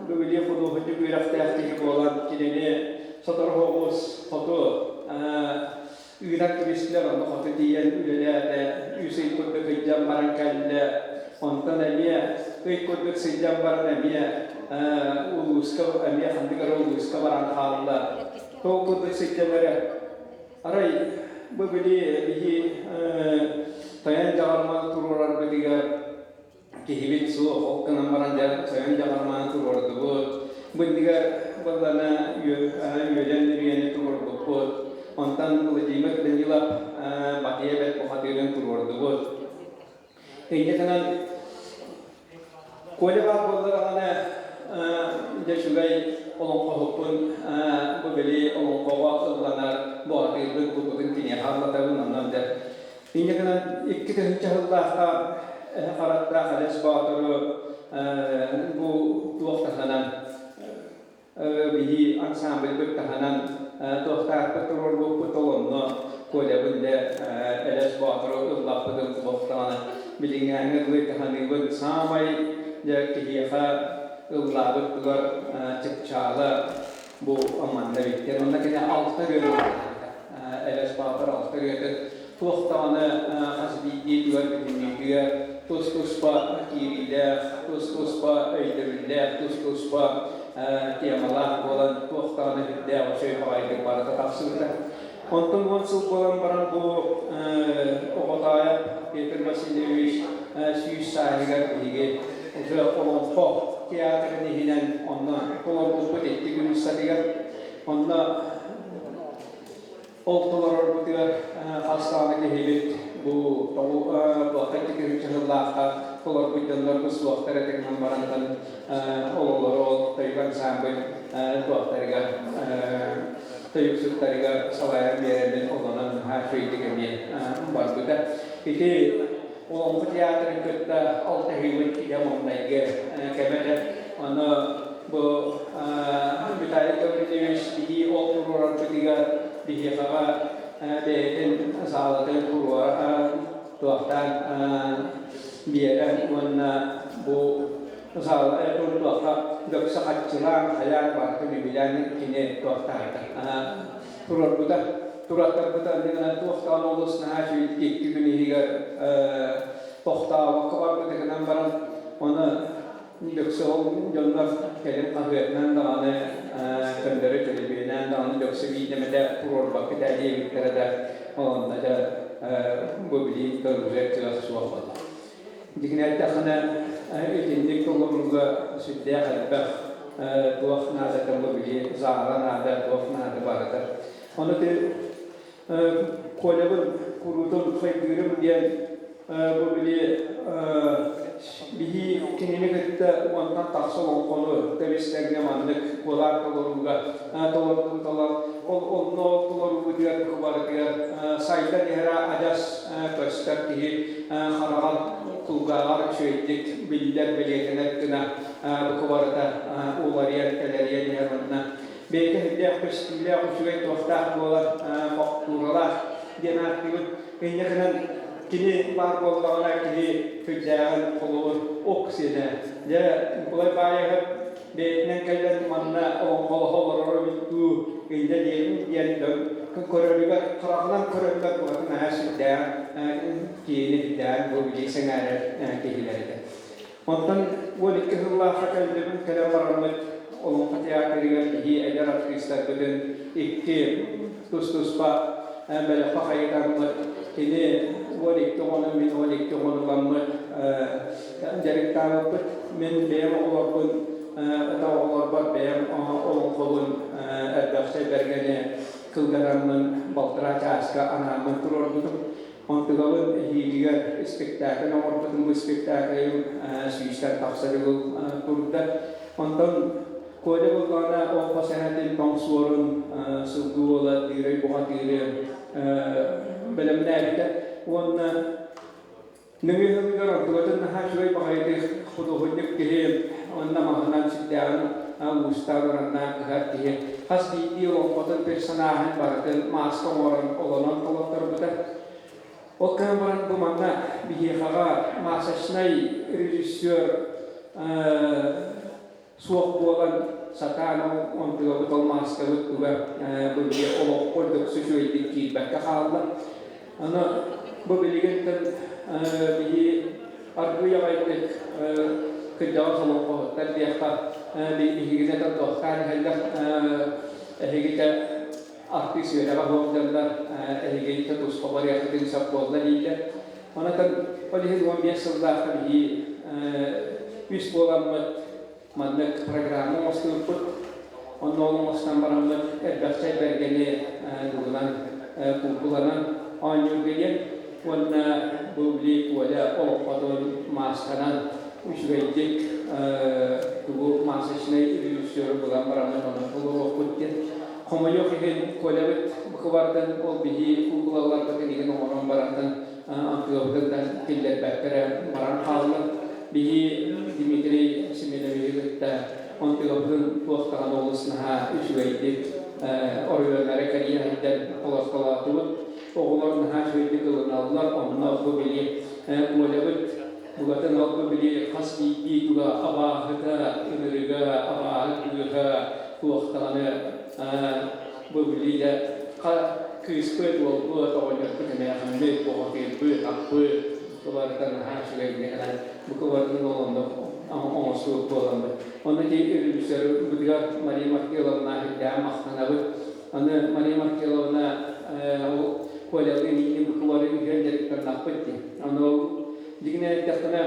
бу били худуоһунньук үөрэхтээх киһи буолан кинини сотору соҕус хоту ыытан кэбистилэр, онно хоту тиийэн үлэлээтэ, үс ый курдук сылдьан баран кэллэ. Онтон эмиэ ый курдук сылдьан баран эмиэ улууска эмиэ ханнык эрэ улууска баран хаалла. Ол курдук сылдьан эрэ арай бу били биһи тайан дьаҕарман туруорарбытыгар киһибит суох, ол гынан баран дьэ тойон дьаҕармаан туруордубут. Бу иннигэр буоллана үөлэн үрүйэни туруорбуппут. Онтон Владимир Данилов Батыйа бэрт бухатыырын туруордубут. Инньэ гынан Коля баар буоллаҕына дьэ үчүгэй олоҥхоһуппун бу били олоҥхоҕо ылланар бухатыырбын куппутун киниэхэ аллатабын онон дьэ Инньэ гынан 2000 сыллаахха эһэ харахтаах Элэс Боотуру бу туох таһынан биһи ансамбльбыт таһынан туохтаахпыт туруорбуппут ол онно Колябын дэ Элэс Боотуру ыллаппытым туохтаҕына билиҥҥээҥҥэ дылы таһаныыбын саамай дьэ киһиэхэ ыллаабыт тугар чыпчаала бу манна биттэр онно кини алта ырыаны Элэс Боотур алта ырыатын туох даҕаны хас биирдии түгэн бүтүннүүтүгэр тус-туспа киириилээх, тус-туспа өйдөбүллээх, тус-туспа темалаах буолан туох даҕаны үрдээх үчүгэй баҕайытык барыта тахсыбыта. Онтон 10 сыл буолан баран бу Оҕотоойоп Петр Васильевич 100 сааһыгар биһиги уже Олоҥхо театрын иһинэн онно толорбуппут икки күн устатыгар. Онно Ол толорорбутугар хас даҕаны киһибит бу туохха икки сыллаахха толорбут дьоннорбут суохтар этэ гынан барантан ололору ол тойук ансамбль туохтарыгар тойуксуттарыгар салайан биэрэммин олонон наһаа үчүгэйдик эмиэ барбыта. Ити Олоҥхо театрын кытта алтыһыыбыт идэ маҥнайгы кэмэ этэ. Ону бу Виталий Гаврильевич биһи ол туруорарбытыгар биһиэхэҕэ бэйэтин саалатын туруора туохтаан биэрэн уонна бу саала туохха дөксө хаччылаан хайаан барытын үбүлээн кини туохтаата туруорбута тураттарбыта иннинэ туохтаан олус наһаа үчүгэй икки күн иһигэр тохтообокко барбыта гынан баран ону дөксө ол дьоннор кэлин хаһыатынан даҕаны көннөрү төлөпүөнээн даҕаны дөксө биирдэмэтэ туруорбакка этэ диэбиттэрэ да онно дьэ бу билиин көрүллэр кыах суох буолла. Дьиҥинэ эттэххинэ итинник толорууга сүрдээх элбэх туох наадата бу били заала наада, туох наада барыта. Ону ти Колябын куруутун хайгыырым диэн бу били биһи кинини кытта уонтан тахса олоҥхону тэбис-тэҥҥэ маннык куолаан толорууга толордубут ол онно толоруубутугар барытыгар сайдан иһэрэ адьас көстөр киһи хараҕар кулгааҕар үчүгэйдик биллэр бэлиэтэнэр гына бу барыта уларыйан кэлэрийэн иһэр уонна бэйэтэ үрдээх көстүүлээх үчүгэй туохтаах буолар фактуралаах диэн ааттыыбыт. Инньэ гынан кини баар буоллаҕына киһи сүрдээҕин холобур ок сиэнэ. Дьэ Николай Баайаһап бэйэтинэн кэлэн манна олоҥхолоһо олороро эбит дуу инньэ диэн дьон көрөрүгэр хараҕынан көрөллөр букатын наһаа сүрдээҕин киһини үрдээҕин бу билии сэҥээрэр киһилэр этэ. Онтон 12 сыллаахха кэллибин кэлэн бараммыт Олоҥхо театрыгар биһи эдэр артыыстарбытын икки тус-туспа бөлөххө хайытаммыт кини 12 оҕону мин 12 оҕону ыламмыт дьарыктаабыппыт. Мин бэйэм оҕолорбун ыта оҕолорбор бэйэм олоҥхобун элбэхчэ бэргэни кылгараммын балтараа чааска анааммын туруорбутум. Онтугабын эһиилигэр спектакль оҥорбутум, бу спектаклым сүүстэн тахса дьыл турда. Онтон Коля буоллаҕына ол хос эһэтин тоҥ суорун сылгы уола Тыырай бухатыыры бэлэмнээбитэ. Уонна нөҥүө сылыгар онтугатын наһаа үчүгэй баҕайытык худуоһунньук киһи уонна маһынан сүрдээҕин уустаан ураннаан кыһар киһи хас биирдии олоҥхотун персонаһын барытын мааска оҥорон олонон толотторбута. Ол гынан баран бу манна биһиэхэҕэ масочнай режиссер суох буолан сатаан ол онтугабыт ол мааскабыт туга бу били олоххо дөксө үчүгэйдик киирбэккэ хаалла. Аны бу билигин биһи аргыый аҕайдык кырдьаҕас олоҥхоһуттар диэххэ биһигини туохтаан иһэллэр эһигитэ артыыс үөрэҕэ суох дьоннор эһигитэ туспа барыаххытын сөп буолла дииллэр. Онон ол иһин 15 сыллаахха биһи үс буоламмыт маннык программа оҥостубуппут. Онно ол оҥостон бараммыт элбэхчэ бэргэни тугунан куукуланан оонньуурга диэн уонна бу били Коля олоҥхотун маасканан үчүгэйдик тугу масочнай режиссеру булан бараммыт ону толоруохпут диэн. Хомойуох иһин Колябыт букубартан ол биһи куукулаларбытын игин оҥорон барантан антыгабытын киллэрбэккэ баран хаалла. Биһи Дмитрий Семеновиһы кытта онтугабытын туох даҕаны олус наһаа үчүгэйдик оройуоннары кэрийэ сылдьан олортолоотубут. Оҕолор наһаа үчүгэйдик ылыналлар, онно бу били Колябыт букатын ол бу били хас биирдии туга абааһыта, ынырыга, абааһы кыыһа туох даҕаны бу били дьэ кыыспыт, уолбут, оҕонньорбут эмээхиммит, боҕотуйбут, аппыт туларыта наһаа үчүгэйдик гынан бука барытын ол оннук оҥостубут буоламмыт. Онно ити режиссербытыгар Мария Маркеловна үрдээн махтанабыт. Аны Мария Маркеловна ол Колялыын иинин букубары үһүөн дьарыктаннахпыт дии. Аны ол дьиҥинэн эттэххинэ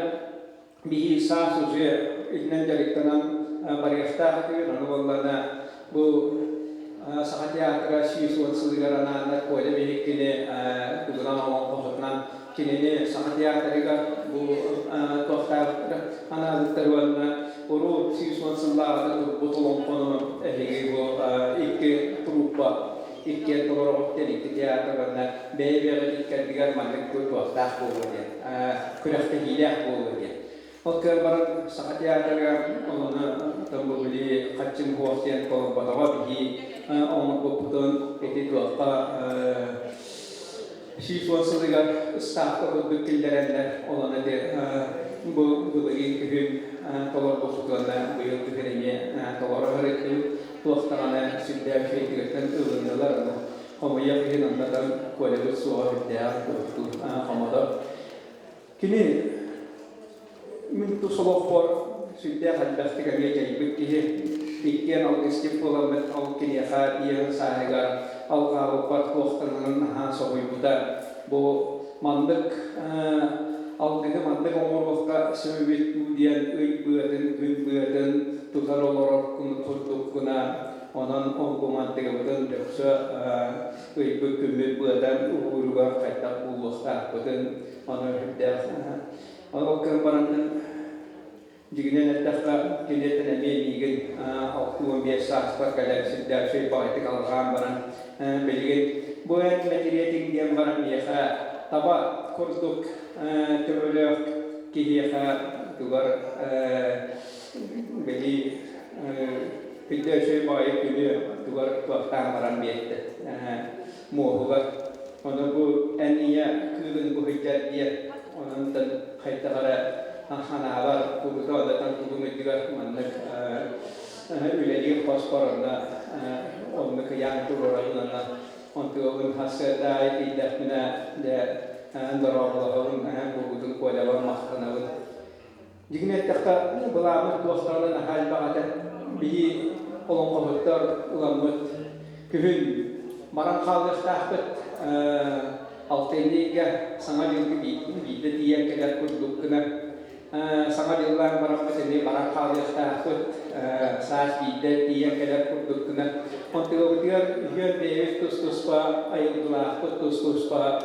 биһи саас уже итинэн дьарыктанан барыахтаах этибит. Аны буоллаҕына бу Саха театра 110 сылыгар анааннар Коля биһиккини тугунан олоҥхоһутунан кинини Саха театрыгар бу туохтаабыттара анаабыттар уонна урут 110 сыллааҕыта турбут олоҥхону эһиги бу икки труппа иккиэн толороҕут диэн икки театр уонна бэйэ-бэйэҕит иккэрдигэр маннык туохтаах буолуо диэн күрэхтэһиилээх буолуо диэн. Ол кыан баран Саха театрыгар ону Томбубили хаччым хуох диэн толорботоҕо биһи оҥорбуппутун ити туохха 110 сылыгар ставка курдук киллэрэннэр олону ити бу былырыын күһүн толорбуппутуонна быйыл күһүн эмиэ толоро сырыттыбыт. Туох даҕаны сүрдээх үчүгэйдиктэн ылыннылар аны хомуйах иһин оннотон Колябыт суоҕа сүрдээх туохтуур хомодор. Кини мин тус олохпор сүрдээх элбэхтик эмиэ дьайбыт киһи. Иккиэн алгысчыт буоламмыт ол киниэхэ ийэм сааһыгар алҕаабыппар туохтанарын наһаа соһуйбута. Бу маннык алгыһы маннык оҥоруохха сөбүбүт дуу диэн ый быатын, күн быатын тутар олорор курдук гына онон ол бу мантыгыбытын дөксө ыйбыт күммүт быата уһууругар хайдах булуохтаахпытын Аны үрдээх ол кыһын барантан дьигинэн эттэххэ киниэттэн эмиэ миигин 65 сааспар кэлэн сүрдээх үчүгэй баҕайытык алҕаан баран билигин бу эн мэтириэтиҥ диэн баран миэхэ таба курдук төбөлөөх киһиэхэ тугар били үрдээх үчүгэй баҕайы күнү тугар туохтаан баран биэрдэ муоһугар. Ону бу эн ийэ кыылын быһыйдар диэн, онон хайдах эрэ ханаабар курута одатан тугун үрдүгэр маннык үлэлиир хоспор онно оннук ыйаан туруорабын онно онтугабын сарсыарда аайы тиийдэхпинэ дьэ дорооболоһобун куруутун Колябар махтанабын. Дьиҥин эттэххэ, былааммыт туохтаҕына наһаа элбэх этэ. Биһи олоҥхоһуттар ыламмыт күһүн баран хаалыахтаахпыт. Алтынньы ыйга Саҥа дьылга биирдэ тиийэн кэлэр курдук гына Саҥа дьыллаан бараммыт эмиэ баран хаалыахтаахпыт. Саас биирдэ тиийэн кэлэр курдук гына. Онтугабытыгар үһүөн бэйэбит тус-туспа айылгылаахпыт, тус-туспа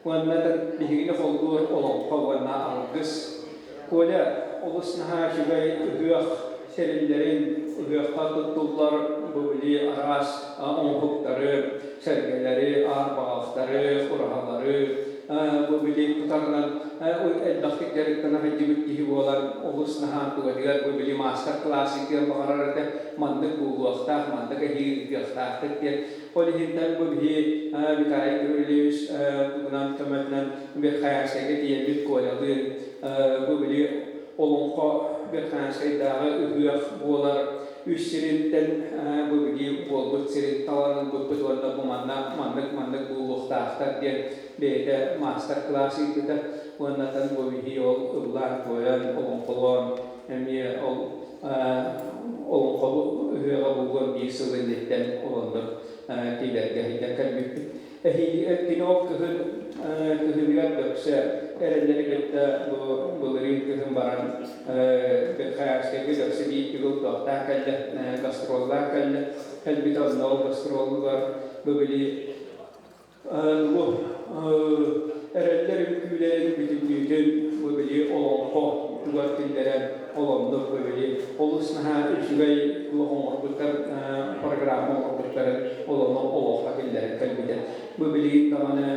Уонна биһигини холбуур олоҥхо уонна алгыс. Коля олус наһаа үчүгэй ыһыах тэриллэрин, ыһыахха туттуллар бу били араас оҥоһуктары, сэргэлэри, аар баҕахтары, ураһалары, Бу били тутарынан элбэхтик дьарыктана сылдьыбыт киһи буолан, олус наһаа тугатыгар бу били маастар-кылаас ыытыан баҕарар этэ, маннык буолуохтаах, маннык эһии ыытыахтаахтык диэн. Ол иһинтэн бу биһи Виталий Гаврильевич тугунан көмөтүнэн Верхоянскайга тиийэммит Колялыын бу били олоҥхо Верхоянскайдааҕы ыһыах буолар үс сиринтэн бу били буолбут сирин талан ылбыппыт уонна бу манна маннык-маннык буолуохтаахтар диэн бэйэтэ маастар-кылаас ыыппыта уонна бу биһи ол ыллаан-туойан, олоҥхолоон эмиэ ол олоҥхо ыһыаҕа буолуон биир сыл инниттэн олоннук киилэргэ сылдьан кэлбиппит. Эһиил кини ол кыһын кыһыныгар дөксө эрэллэри кытта бу былырыын кыһын баран Верхоянскайга дөксө биир төгүл туохтаан кэллэ, гастроллаан кэллэ. Кэлбитэ онно ол гастролугар бу били бу эрэллэр үҥкүүлэрин бүтүннүүтүн бу били олоҥхо тугар киллэрэн олоннук бу били олус наһаа үчүгэй туох оҥорбуттар программа оҥорбуттарын олону олоххо киллэрэн кэлбитэ. Бу билигин даҕаны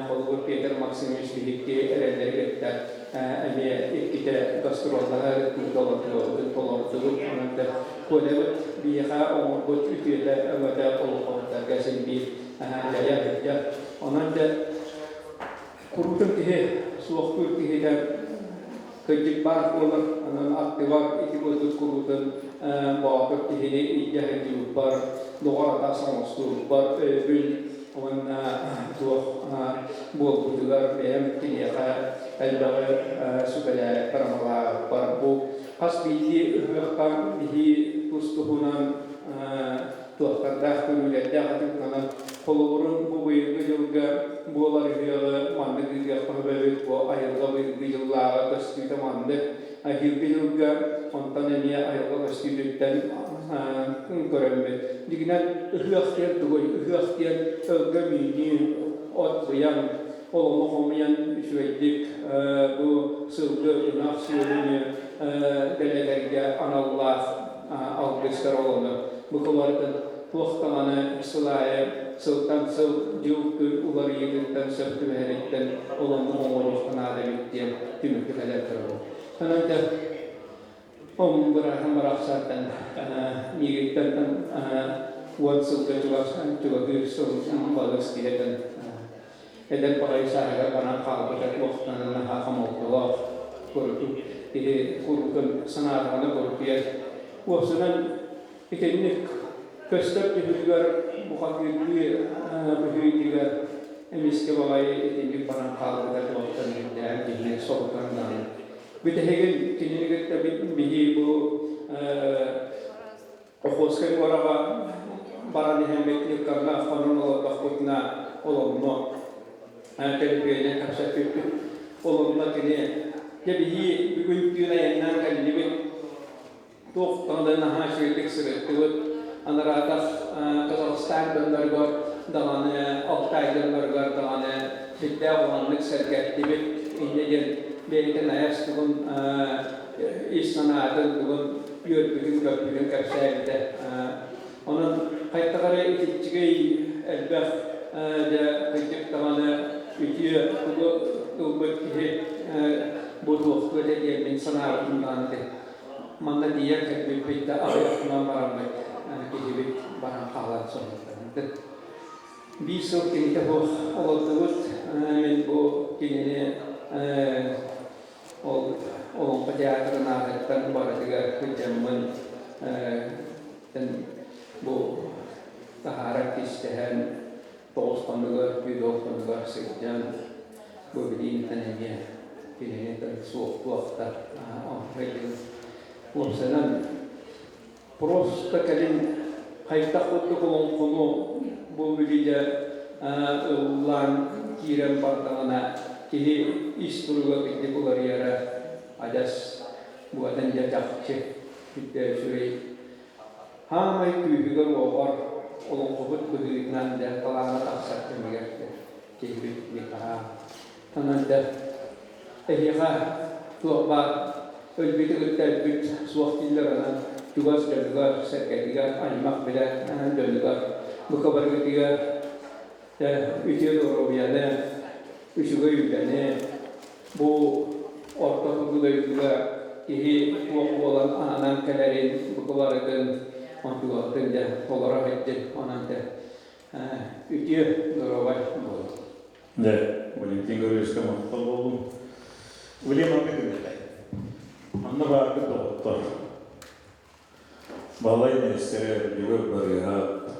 холобур Петр Максимович биһикки эрэллэри кытта эмиэ иккитэ гастроллаһа толордубут. Онон да Колябыт биһиэхэ оҥорбут үтүөтэ өҥөтө олоххобуттарга син биир дьайа сылдьар. Онон дьэ куруутун киһи суохтуур киһитэ кырдьык баар буолар. Онон аттыбар ити курдук куруутун боотур киһини илдьэ сылдьыбыппар, доҕор-атас оҥостубуппар өйөбүл уонна туох буолбутугар бэйэм киниэхэ элбэҕи сүбэлээбиппэр, амалаабыппар бу хас биирдии ыһыахха биһи тус-туһунан туохтардаах көрүүлэрдээх атыыланан холобурун бу быйылгы дьылга буолар ыһыаҕы маннык ыытыахха сөбөбүт бу айылҕа быйылгы дьыллааҕы көстүүтэ маннык эһиилги дьылга онтон эмиэ айылҕа көстүүтүттэн көрөммүт дьигинэн ыһыах диэн тугуй ыһыах диэн өлгөм үүнүү от быйаҥ олону хомуйан үчүгэйдик бу сылгы ынах сүөһүнү дэлэтэргэ аналлаах алгыстар олону бу кыларытын туох даҕаны сыл аайы сылтан сыл дьыл күн уларыйыытыттан сөп түбэһэриттэн олону оҥоруохха наада эбит диэн түмүккэ кэлэн турабын. Онон дьэ ом быраатым барахсантан миигиттэн 10 сылга чугас чугаһыыр сыл балыс киһитин эдэр баҕайы сааһыгар баран хаалбыта туохтан наһаа хомолтолоох курдук киһи куруутун санаатаҕына курутуйар. Уопсанан итинник көстөр түһүлүгэр бухатыырдыы быһыытыгар эмискэ баҕайы итинник баран хаалбыта туохтан үрдээн киһини соһутан даҕаны. Бүтэһигин кинини кытта биһи бу Охотскай муораҕа баран иһэммит Ньыккаҥҥа хонон олордохпутуна олонно төлөпүөнүнэн кэпсэппиппит. Олонно кини дьэ биһи бүгүн түүн айаннаан кэллибит. Туох даҕаны наһаа үчүгэйдик сырыттыбыт. Анараатах Казахстан дьонноругар даҕаны, Алтай дьонноругар даҕаны сүрдээх улаханнык сэргэттибит. Инньэ диэн бэйэтин айас тугун ис санаатын бүгүн үөрбүтүн-көппүтүн кэпсээбитэ. Онон хайдах эрэ итиччигэй элбэх дьэ кырдьык даҕаны үтүө тугу ылбыт киһи бу туохтуо этэ диэн мин санаабытым даҕаны этэ. Манна тиийэн кэлбиппит да аҕыйахтанан бараммыт киһибит баран хаалан соһуттанды. Биир сыл кинитэ суох олордубут. Мин бу кинини Ол Олоҥхо театрын аатыттан барытыгар сылдьаммын бу таһаарар кистэһэн тоҕус хонугар, түүл хонугар сылдьан бу билиинтэн эмиэ кинини суохтуохтар уопсайынан просто кэлин хайдах курдук олоҥхону бу билигэ ыллаан киирэн бардаҕына киһи ис туруга кырдьык уларыйара адьас буотан дьэ чахчы сүрдээх үчүгэй хаамай күүһүгэр-уоҕар олоҥхобут быһыытынан дьэ талаана тахсар кэмигэр киһибит Николай Онон да эһиэхэ туох баар өлбүтү кытта өлбүт суох дииллэр, онон чугас дьонугар, сэргэтигэр, аймах-билэ дьонугар бука барыгытыгар үтүө доруобуйаны, үчүгэй үлэни бу орто туруу дойдуга киһи туох буолан ананан кэлэрин бу барытын онтугатын дьэ толоро сылдьын онон дьэ үтүө доруобай буолун. Дьэ, Валентин Гаврильевичка махтал буоллун. Үлэм маннык гыннарай. Манна бааргыт доҕоттор. Баһылай Нээстэрэ, Дьөгүөр Барыыһап,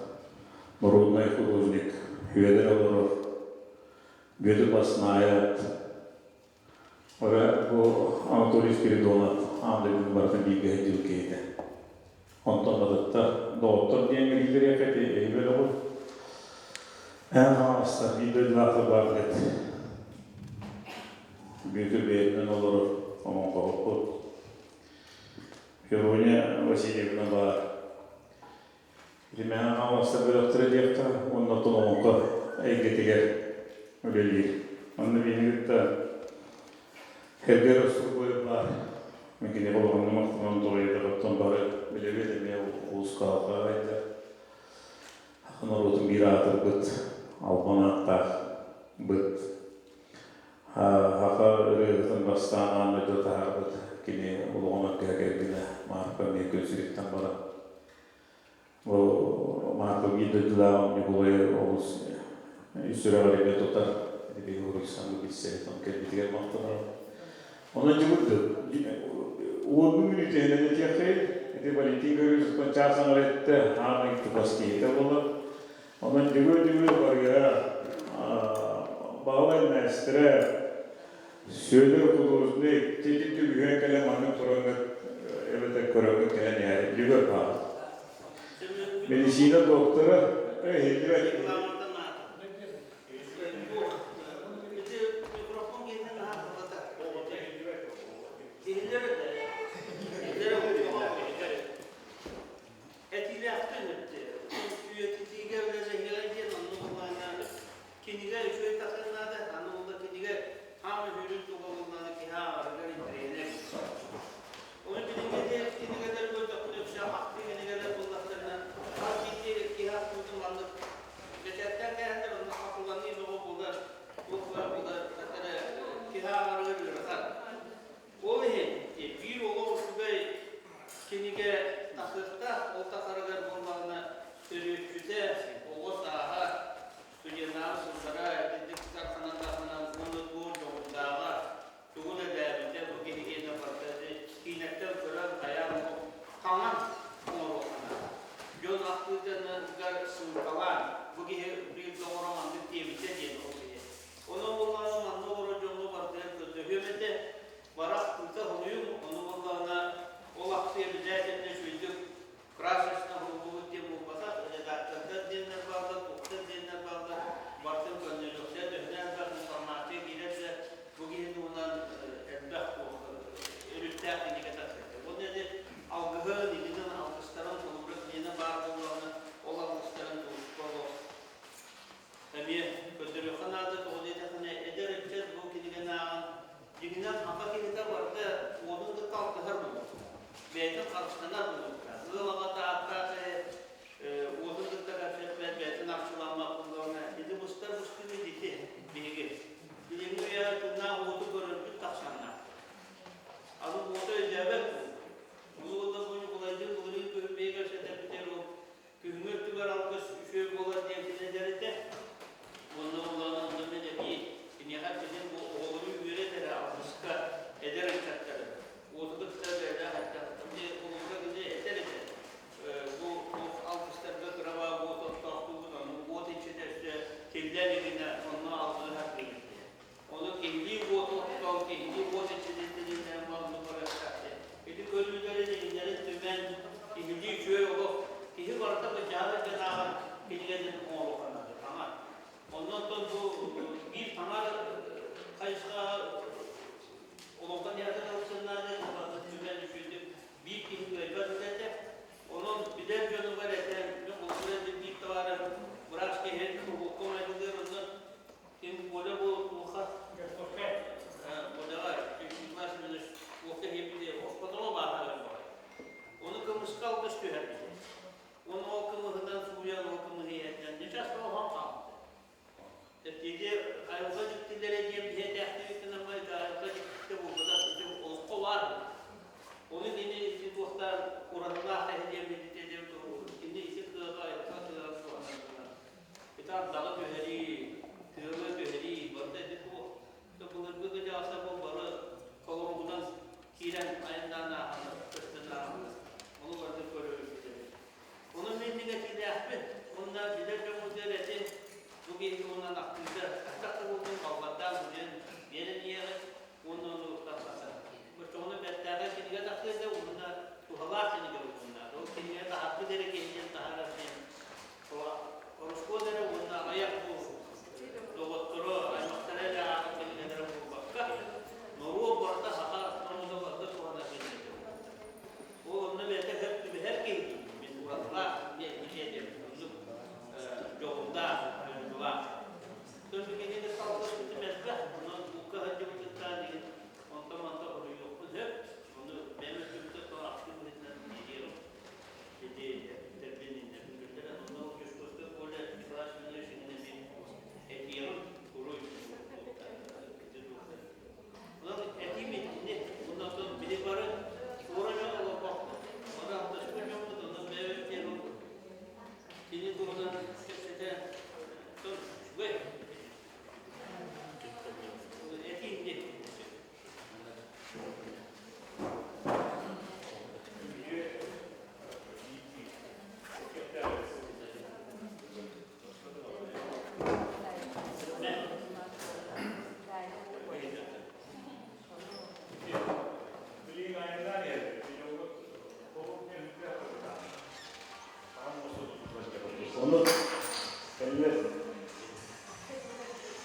норуодунай художник Үөдэр олорор, Бүөтүр Баснаайап, Ора бу Анатолий Спиридонов аан дойдуну барытын бииргэ сылдьыбыт киһитэ. Онтон батыттар, доҕоттор диэн кэлиилэриэххэ ити эһиги бөлөҕү. Эн хаҥаластар биир дойдулаахтар бааргыт. Бүөтүр бэйэтинэн олорор олоҥхоһуппут. Феврония Васильевна баар. Итимэҕэ хаҥаластар бөлөхтөрө диэххэ уонна оттон олоҥхо эйгэтигэр үлэлиир. Онно биһиги кытта Эргэр Остурбуев баар. Мин киниэхэ улаханнык махтанан тоҕойдох оттон бары билэбит эмиэ улууска алҕаайда. Саха норуотун биир аатырбыт, албан ааттаах быт. Саха ырыаһытын бастаан аан дойдуга таһаарбыт кини олоҕун аргыһа кэргэнэ Марфа эмиэ күн сириттэн баран Бу Марфа биир дойдулааҕым Ньукулайы олус үс сүрэҕэр эмиэ тутар. Ити уруйсан билсэбит, он кэлбитигэр махтанарым. Онон дьыбырды уонну мүнүүтэнэн этиэххэй, ити Валентин Гаврильевич чаас аҥара эттэ, аан чугас киһитэ буолар. Онон дьүгүө-дьүгүө барыара Баһылай маэстро Сүөдэр художник тити түбүһүөн кэлэн маннык тураҥҥыт эбэтэр көрөҥҥүт кэлэн иһэр Дьүгүөр Павлов. Медицина доктора иһиллибэт. Этиилээхтэн өттө үйэтитиигэ үлэлэһиэҕэ диэн онно былааннаабыт кинигэ үчүгэй тахсар наада аны уола кинигэ хаама сүүрүн туга буоллаҕына киһи ааҕарыгар интэриэһинэй Оны билиҥҥи кинигэлэр көрдөхпүнэ үксэ ахтыы кинигэлэр буоллахтарына хас биирдии киһи ахтыбытын маннык бэчээттээн кээһэллэр онно хатыланыы бөҕө буолар туох баар буолар хата киһи ааҕарыгар ыарахан Ол иһин биир олох үчүгэй кинигэ тахсыахтаах, ол тахсарыгар буоллаҕына төрүөччүтэ, оҕо сааһа, студеннаах сыллара итинник тарханан тарханан уонна туох дьоҕурдааҕа, тугу үлэлээбитэ бу кинигэни барыта киинэттэн көрөн хайаан хаҥан оҥоруохха наада. Дьон ахтыытыныгар ссылкалаан, бу киһи биир доҕоро маннык диэбитэ диэн ол киһи Онон буоллаҕына манна олорор дьоҥҥо барытыгар көрдөһүөм этэ, бары ахтыыта хоруйуҥ, ону буоллаҕына ол ахтыы обязательно үчүгэйдик красочно оҥоһуллубут диэн буолбатах, редактордар диэннэр бааллар, туохтар диэннэр бааллар, барытын көннөрүөхтэрэ, төһөнөн элбэх информация киирэр да, бу киһи туһунан элбэх өрүттээх кинигэ тахсар. Уонна ити алгыһын, итинэн алгыстарын холобура киниэнэ баар буоллаҕына, ол алгыстарын туспа олох Эмиэ көрдөрүөххэ наада, тоҕо диэтэххинэ, эдэр ыччат бу кинигэни ааҕан, дьиҥинэн саха киһитэ барыта уолун кытта алтыһар буолуохтаах, бэйэтин харыстанар буолуохтаах. Ыал аҕата ааттаах уотун кытта кэпсэппэт, бэйэтин арчыламмат буоллаҕына, ити быстар быстыыны ити биһиги. Билиҥҥи үйэҕэ тыыннаах уоту көрөрбүт тахсаннаах. Аны уоту өйдөөбөт буолла. Ону уонна бу Ньукулайдыын былырыын күһүн биһиги кэпсэтэрбитигэр ол Күһүҥҥү өттүгэр алгыс үчүгэй буолар диэн кинилэр этэ. Уонна улахан онно мин эбии киниэхэ эппитим бу оҕолору үөрэт эрэ алгыска эдэр ыччаттары. Уоту кытта бэйэлээх эттэхтим дии холобура кини этэр этэ. Бу туох алгыстарга кырабаа уот оттоохтуубут ону уот иччитэ өссө тиллэн илигинэ онно алгыһар диэбит Ону киһилии уоту оттоон, киһилии уот иччитин тилиннэрэн баран барыахтаах диэн. Ити көрүүлэрин иһиннэрин түмэн, киһилии үчүгэй олох, киһи барыта быдьаһар гынааҕар кинигэтин оҥоруохха наада, таҥар. Оннон бу биир таҥар хайысхаҕа олоххо театр ылсыннаах диэн түмэн үчүгэйдик биир киһи кыайбат үлэтэ. Онон билэр дьонугар этэн, мин холобура биир табаарым быраас киһи уһукка майгылыыр онно Ким Коля бу туохха Коляҕа Николай Семенович туохха иһиппити оспотоҕо бааһырар баҕай. Ону кымыска алгыс түһэрбитэ. Ону ол кымыһынан сууйан, ол кымыһы иһэрдэн, дьэ час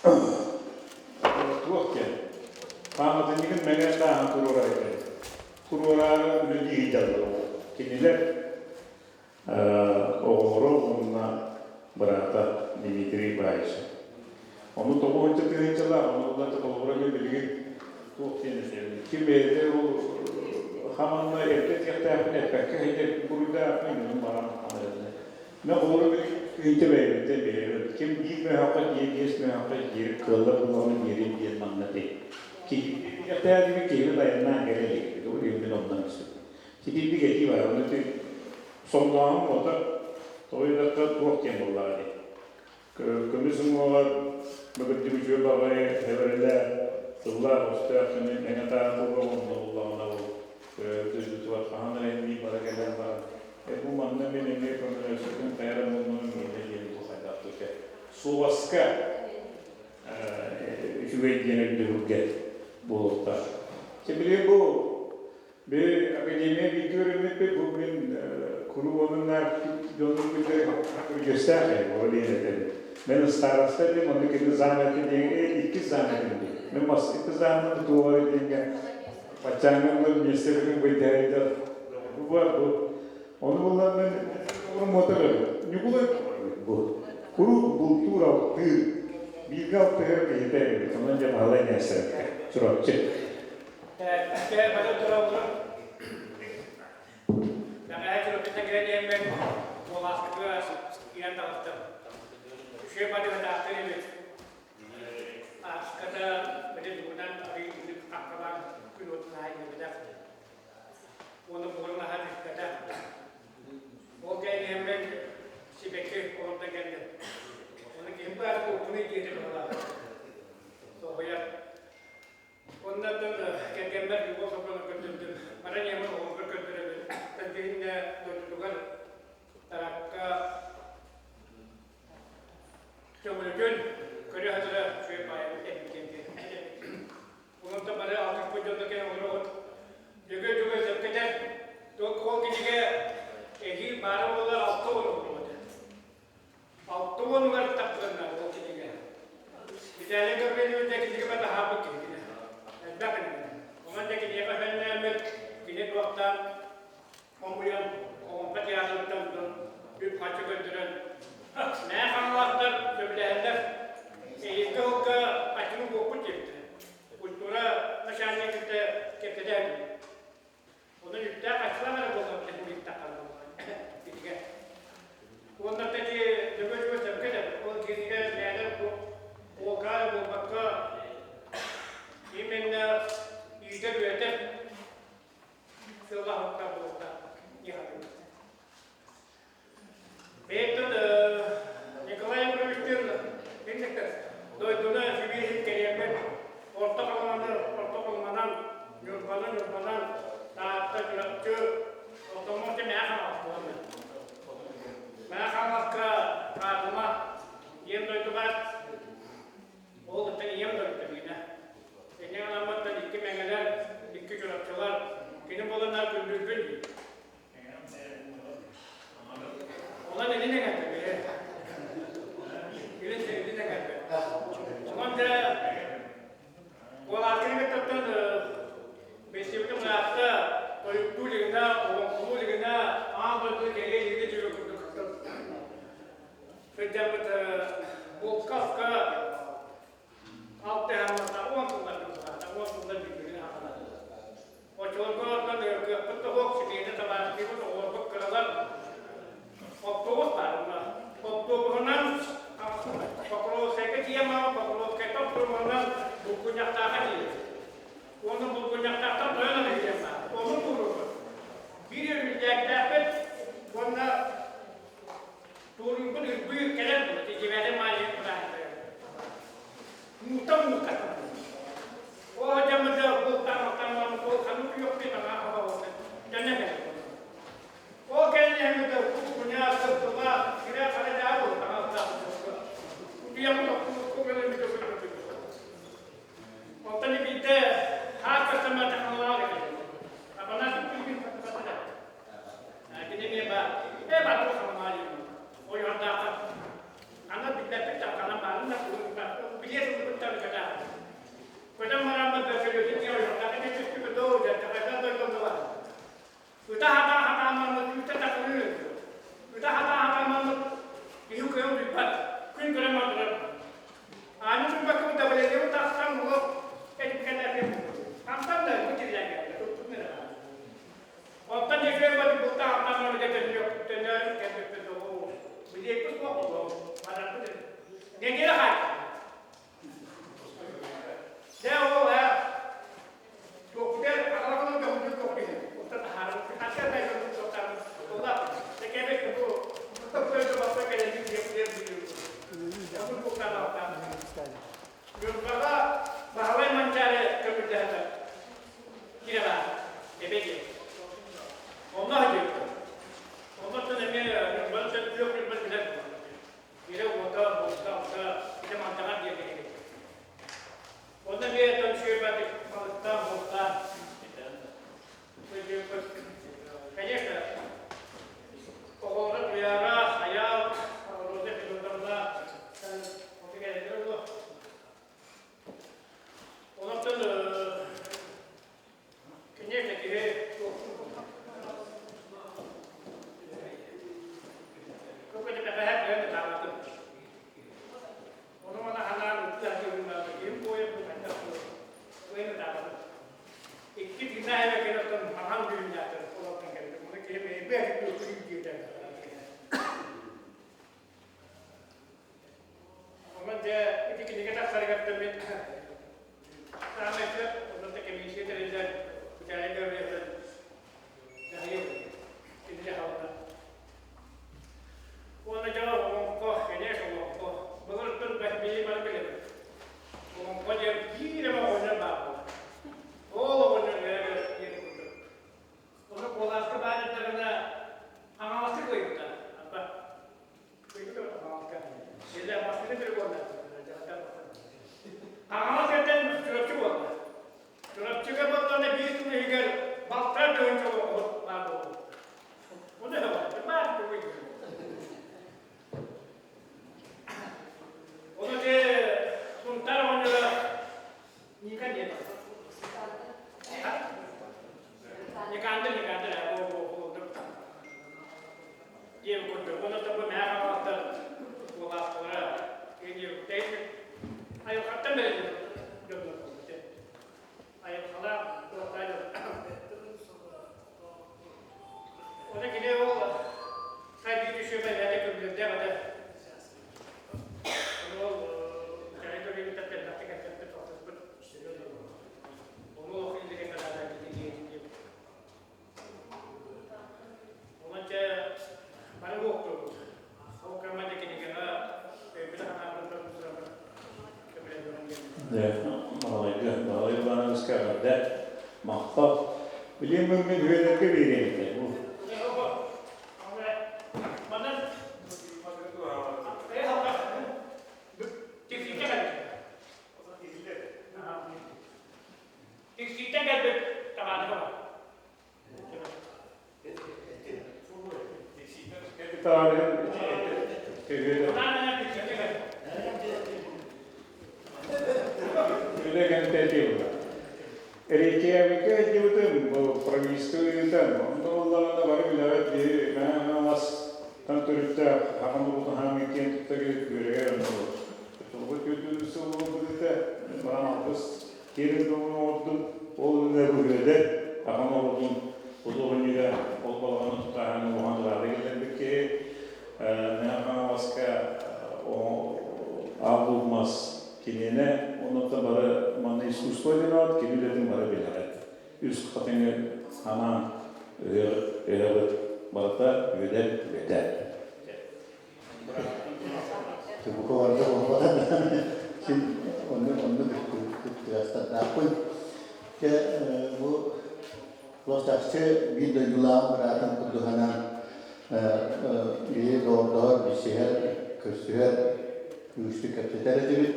Туох диэн, пааматынньыгын мэҥэ тааһын туруорар этэ. Туруораары үлэлии сылдьаллар кинилэр оҕолоро уонна быраата Дмитрий Баишев. Ону тоҕуһунча тыһыынчалаах, ону булан холобура мин билигин туох диэн этэбин. Ким бэйэтэ ол хаманна эрдэ этиэхтээхпин эппэккэ сылдьар буруйдаахпын дьонум баран хаалаллар. Мен холобура билигин бэйэбиттэн биэрэбин. Ким биир мөһөөххө диир, биэс мөһөөххө диир, кыаллар буоллаҕына биэрин диэн манна этий. Киһи киһи дайаннаан кэлэ илик. Ол иһин мин оннан истибит. Ситирдик этии бар, ону соннооһун буолта, тоҕо диэтэххэ туох диэн буоллаҕа дии. Көмүс уҥуоҕар бөгүрдүк үчүгэй баҕайы эбэрэлээх, тыллаах өстөөх кини мэҥэ тааһа буолуох онно буллаҕына ол төрөөбүт дойдутугар хаһан эрэ эмиий бара кэлэн баран э бу манна мин эмиэ көмөлөсөбүн хайа эрэ муннугун миэнэ диэн бу хайдах тута суобаска үчүгэй диэн өйдөбүлгэ буолуохтаах. Чэ билигин бу Би академия бииргэ үөрэммиппит бу мин куруук онуннаах дьоннум билдэр үгэстээх ээ ол диэн этэбин. Мен староста этим, онно кини зам этим диэн иккис зам этим дии. Мен икки заммын туоҕар диэҥҥэ баччааҥҥа булар миэстэ быйдаһайдар бу бар бу. Ону буллар мен мотор Ньукулай бу. Куруук бултуур алтыыр бииргэ алтыһар киһитэ эбит. Онон дьэ Баһылай Нээстэрэпкэ Чурапчы. Бары тураллар. Бэҕэһээ Чурапчыта кэлэн иһэммин буолаахтыга киирэн таҕыстым. Үчүгэй бадыгытаахтар эбит. Ааската били дугунан арыы үрдүк хаххалаан күн уотун аһа иҥэрбэтэх. Уонна буорун аһа түспэтэх. Ол кэлэн иһэммин сибэкки олордон кэллим. Ону киһим баар куукуну диэтэ быһалаах. Соһуйар. Оннуттан кэргэммэр Любовь Соколова көрдөрдүм. Баран ийэбин оҕолорго көрдөрөбүн. Тэлгэһиннэ дойдутугар Таракка Төҥүлүтүн көрө сатара үчүгэй баайабыт эбит диэн Онон бары алтыспыт дьонно кэлэн олороҕут. Дьөгүөр Дьөгүөр сөпкө этэр. Туох ол кинигэ эһиил баара буоллар 60 буолуо этэ. 60-угар тахсаннар ол кинигэ. Виталий Гаврильевич кинигэ батаһаабыт кинигэ. Элбэх кинигэ. Онон да киниэхэ фэннээммит кини туохтаан хомуйан Олоҥхо театрыттан үп-харчы көрдөрөн мээ хаҥаластар сөбүлэһэллэр. Эһиилги сылга аччыгы буолбут диэбиттэрэ. Культура начальник кытта кэпсэтээбит. Онон үптээх аччылаах эрэ буоллар билиттахха итигэ. Уонна таки дөгө-дөгө сөпкө да ол киһигэ мээнэ куолка эрэ буолбакка именно иитэр-үөрэтэр сыаллаах буолта дии Бэйэтин Николай Егоровичтыын инниктэр дойдуну сибииһин кэриэрбит Орто Халыманы Орто Халыманан, Ньурбаны Ньурбанан, Таатта, Чурапчы, Ортомуорта Мэҥэ Хаҥалас буолла. Мэҥэ Хаҥаласка Хаатыма диэн дойду баар. Ол кытта ийэм дойдута миэнэ. Инньэ гынаммыттан икки мэҥэлэр, икки чурапчылар кини буоланнар күндүлбүн дии. Онон илин эҥэрбэ бэйэ. Илин илин эҥэрбэ. Онон дьэ куолааккыны кыттаттан бэстибитим ыраатта тойуктуу илигинэ, олоҥхолуу илигинэ аан дойдуну кэрийэ илигинэ дьүрү курдук сылдьаммыт булка-аска алтыһаммыта 10 сыллар 10 сыллар бүппүтүн аҕалар. Оччолорго оттон кыахпыт да суох, сибиэнэ табаарыстыыбыт, оҕолорбут кыралар. Оптуобус баар онно. Оптуобуһунан Покровскайга тиийэн баран, Покровскайтан автобуһунан Булгунньахтаахха тиийэбит. Уонна Булгунньахтаахтан тойон аны диэн баар. Ону туруорбут. Биир үрдээктээхпит уонна туоруурбут үрбүүр кэлэр буолла. Тиийбээтэ маайы бырааһынньыгар. Муута муута. Оо, дьаммыта бултаан-алтаан ол ханнык күөхпүт аҥаа хабаллата дьонно кэлэр. Ол кэннэ иһэммитэ куня сыртыла сирэ хара дьаа буолла таҥастаах утуйаммыт охтубукку гынаммыт өкөрбүт. Онтон биирдэ хаар көстөмө тахаллаах эбит. Апанасов күлгүн хатыбата. Кини эмиэ баар. Э баар хамаҕаайым. Ойордаахха. Аны билбэппит да ханан баарын да билиэ. Ханнык буолла? Хаҥалас эрдэн Чурапчы буолла. Чурапчыга буоллаҕына биир сыл иһигэр балтараа тыһыынча олоҥхоһут баар буолбут. Ону өһөҕө, баар тугуй? Ону ити Сунтаар оҕонньоро Ника диэн. Никандр, Никандр, бу бу бу диэн курдук. Онон бу мэһэ хаҥаластар буолаахтара айылҕаттан бэриллибит дьоннор буолбут. Айылҕалаах туохтаа дьон. Оны кини ол сайдыы түшүөмэ бэйэтэ көмүлүрдээх этэ. Ол кэлин көрүүбүттэн элбэхтик кэпсэппит, алтыспыт. Ону олох илдьирин канада диэбит. Онон дьэ бары уохтуубут. Ол кэмэ кинигэҕэ өйбүт санаабытын турабыт көмөлөһүөҕүн диэн. Дьэ, Баһылайга, Баһылай Ивановичка эҕэрдэ, махтал. Билигин мин үөрэргэ биэриэм этэ. Бу Манан Тиксииттэн кэлбит табаарыһа бар. Үлэ кэмтэтиэбэ. Речевикэ дьыбытым бу правительство ыытан, онно буоллаҕына бары билэҕит биһи мэҥэ тан төрүттээх хахан урутаһааҥҥа киэн тутта күөрэгэй онно Толго түөртүүр сыл буолбут баран алгыс киэрин туомун оҥордум. Ол үлэ быһыыда аҕам оҕотун худуоһунньуга ол балаҕаны тутааһын улахан кылаата киллэрбит киһи Мэҥэ Хаҥаласка аал булмас киниэнэ оннуттан бары манна искусство диэн аат кини үлэтин бары билэҕит. Үс хатыҥы анаан өһөҕүт барыта үөдэн үлэтэ. Буковарга буолбатах син онну онну кыттыгастардаахпын. Дьэ бу локтахчы биир дойдулааҕым быраатым курдуһанан биһи доҕордоһор, билсиһэр, көрсүһэр, үгүстүк кэпсэтэр этибит.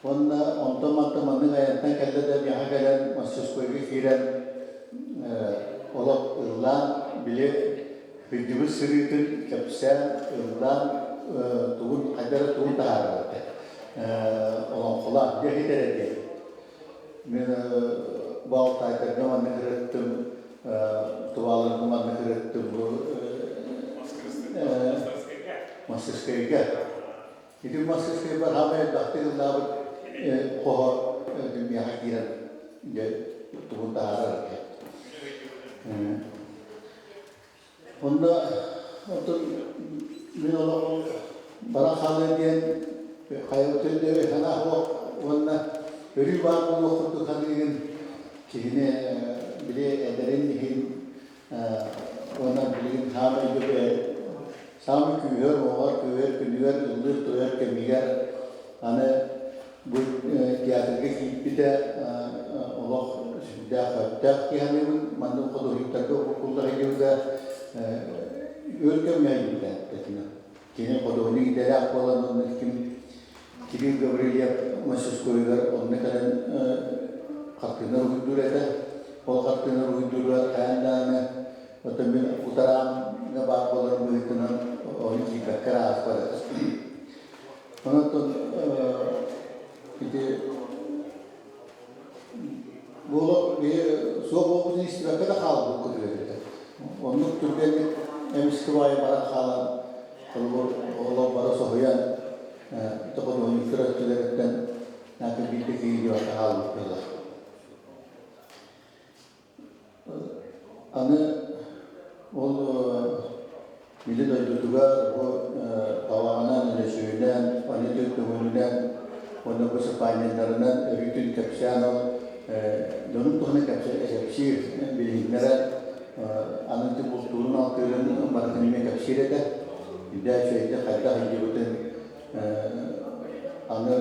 Уонна онтон-мантан маннык айантан кэллэ да миэхэ кэлэн мастерскойга киирэн олох ыллаан били Үрдүбүт сырыытын кэпсээн, ыллаан тугун хайда эрэ тугун таһаарар этэ. Олоҥхолоох дьэ иһитэрэ диэн. Мин бу Алтайдарга манна кырыттым, Туваларга манна кырыттым, бу Мастерскайга. Ити мастерскайбар хаамай элбэхтик ыллаабыт хоһо миэхэ киирэн дьэ тугун таһаарар этэ. Онно оттон мин олох бара хаалыа диэн хайабытын да санаа суох уонна өрүү баар буолуох курдук саныыгын киһини били эдэрин иһин уонна билигин саамай саамай күүһэр уоҕар күүһэр күнүгэр ыллыыр туойар кэмигэр аны бу театрга киирбитэ олох сүрдээх сөптөөх киһи саныыбын. Маннык художниктарга укуллар илигэ өр кэмҥэ илдьибитэ Кини художник идэлээх буолан онно ким Кирилл Гаврильев мастерскойугар онно кэлэн хартыына уруһуйдуур этэ. Ол хартыына уруһуйдууругар хайаан даҕаны оттон мин утараамҥа баар буоларым быһыытынан ону киирбэккэ эрэ ааспат этэ. Онон ити буолуох биһи суох буолбутун истибэккэ да хаалбыт курдук этэ. Оннук түргэнник эмискэ баайы баран хаалан, холобур, оҕолор бары соһуйан, худуоһунньуктар өттүлэриттэн наата биирдэ киһи диэххэ хаалбыт буолар. Аны ол били дойдутугар бу табаҕынан, өлөчөйүнэн, аны көҥүлүнэн уонна бу сыпаанньаннарынан өрүүтүн кэпсээн ол дьонун туһунан кэпсиир, билиһиннэрэн аны ити бултуурун алтыырын барытын эмиэ кэпсиир этэ. Үрдээ үчүгэйдик хайдах илдьибитин аны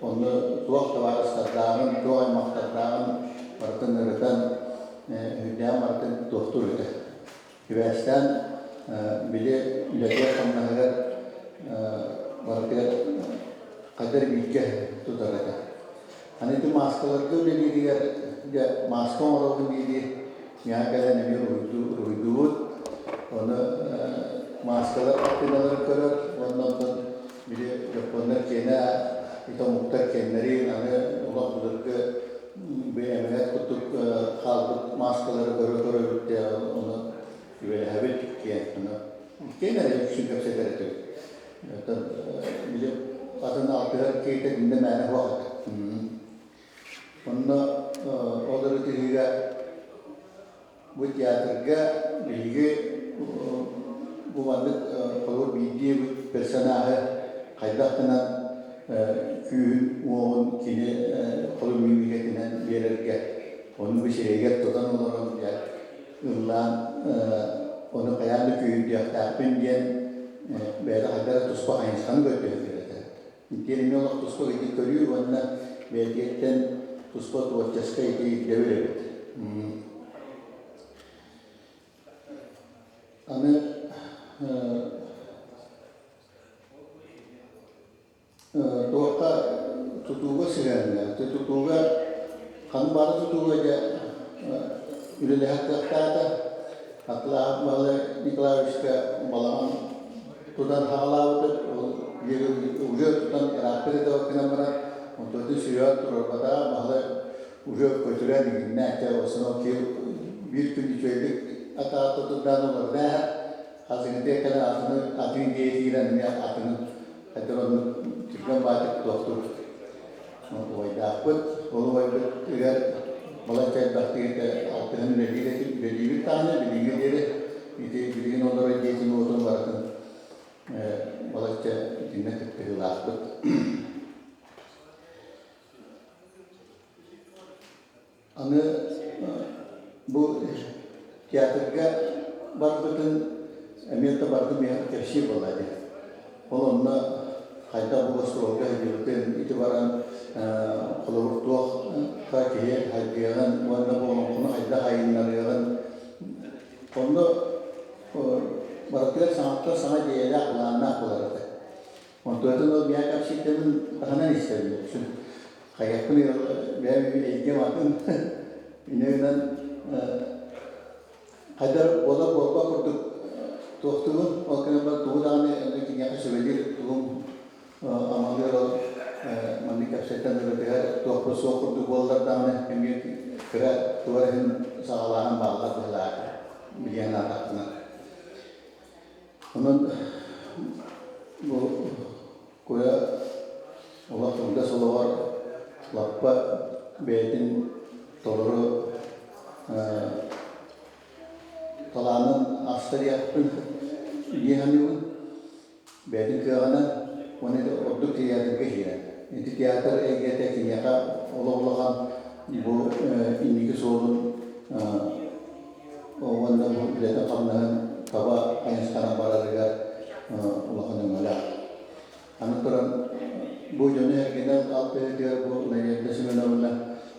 онно туох табаарыстардааҕын, туох аймахтардааҕын барытын ырытан, үрдээн барытын туохтуур этэ. Сибээстээн били үлэтигэр-хамнаһыгар барытыгар хайдар бииргэ тутар этэ. Аны ити мааскаларга үлэлииригэр дьэ мааска оҥоробун дии-дии миэхэ кэлэн эмиэ уруһуйдуубут. Ону мааскалар хартыыналарын көрөр уонна онтон били дьоппуоннар киэнэ ити омуктар киэннэрин аны олох былыргы бэйэмэгэт курдук хаалбыт мааскалары көрө-көрө бүттэ ону үлэлэһэбит киэн ону киэн эрэ үксүн кэпсэтэр этибит. Оттон били атын алтыһар киһитэ иннэ мээнэ суох этэ. Онно ол ырытыһыыга бу театрга биһиги бу маннык холобур биирдии персонажы хайдах гынан күүһүн-уоҕун кини холобур мимикэтинэн биэрэргэ ону бу сирэйигэр тутан олорон дьэ ыллаан ону хайаан да күүһүрдүөхтээхпин диэн бэйэтэ хайдах эрэ туспа хайысханы көрдөһөр этэ. Иккиэн эмиэ олох туспа ити көрүү уонна бэйэтиттэн туспа творческай ити ирдэбил эбит. Аны туохха тутууга сыһыаннаах. Тутууга ханна баара тутууга дьэ үлэлэһэр кыахтаата. Атлаһап Баһылай Николаевичка балаҕан тутан хаҕалаабытыт, ол уже тутан ырааппыт этэ гынан баран, онтуотун сүрүгэр турарбатаҕа Баһылай уже көтүрэн иҥиннэ, основном биир күн үчүгэйдик атаата турдаан олордааһа, хасыҥытыа кэлэн атыны атын дьиэ киирэн эмиэ атыны хайдах оннук түргэн баатык туохтуур убайдаахпыт. Ол убайбытыгар балачча элбэхтик этэ алтыһан үлэлиир этим, үлэлиибит даҕаны билиҥҥэ диэри ити билигин олорор дьиэтин уотун барытын балачча итиннэ кыттыһыылаахпыт. Аны бу театрга барбытын эмиэ да бардым миэхэ кэпсиир буолла дии. Ол онно хайдах бу гастролга сылдьыбытын, ити баран холобур туохха киһи хайгыаҕын уонна бу олоҥхону хайдах айыннарыаҕын онно барытыгар саҥаттан саҥа идиэйэлээх былааннаах буолар этэ. Онтуотун ол миэхэ кэпсиирдэбин таһынан истэбин үксүн. Хайыахпын бэйэм эйгэм атын инньэ гынан хайдар буолар буолбат курдук туохтугун ол гынан баран тугу даҕаны онно киниэхэ сүбэлиир тугум амалыыр ол маннык кэпсэтэн ырытыһар туохпут суох курдук буоллар даҕаны эмиэ кыра туора иһин саҕалааһын бааллар быһылаах билиэн аатахпына. Онон бу Куйа олох кылгас олоҕор лаппа бэйэтин толору талаанын астарыахпын дии саныыбын. Бэйэтин кыаҕынан уонна ити ордук театрга киирэн. Ити театр эйгэтэ киниэхэ олох улахан бу инники суолун уонна бу үлэтин-хамнаһын таба хайысханан барарыгар улахан өҥөлөөх. Аны туран, бу дьону эргинэн алтыһыытыгар бу Надежда Семеновна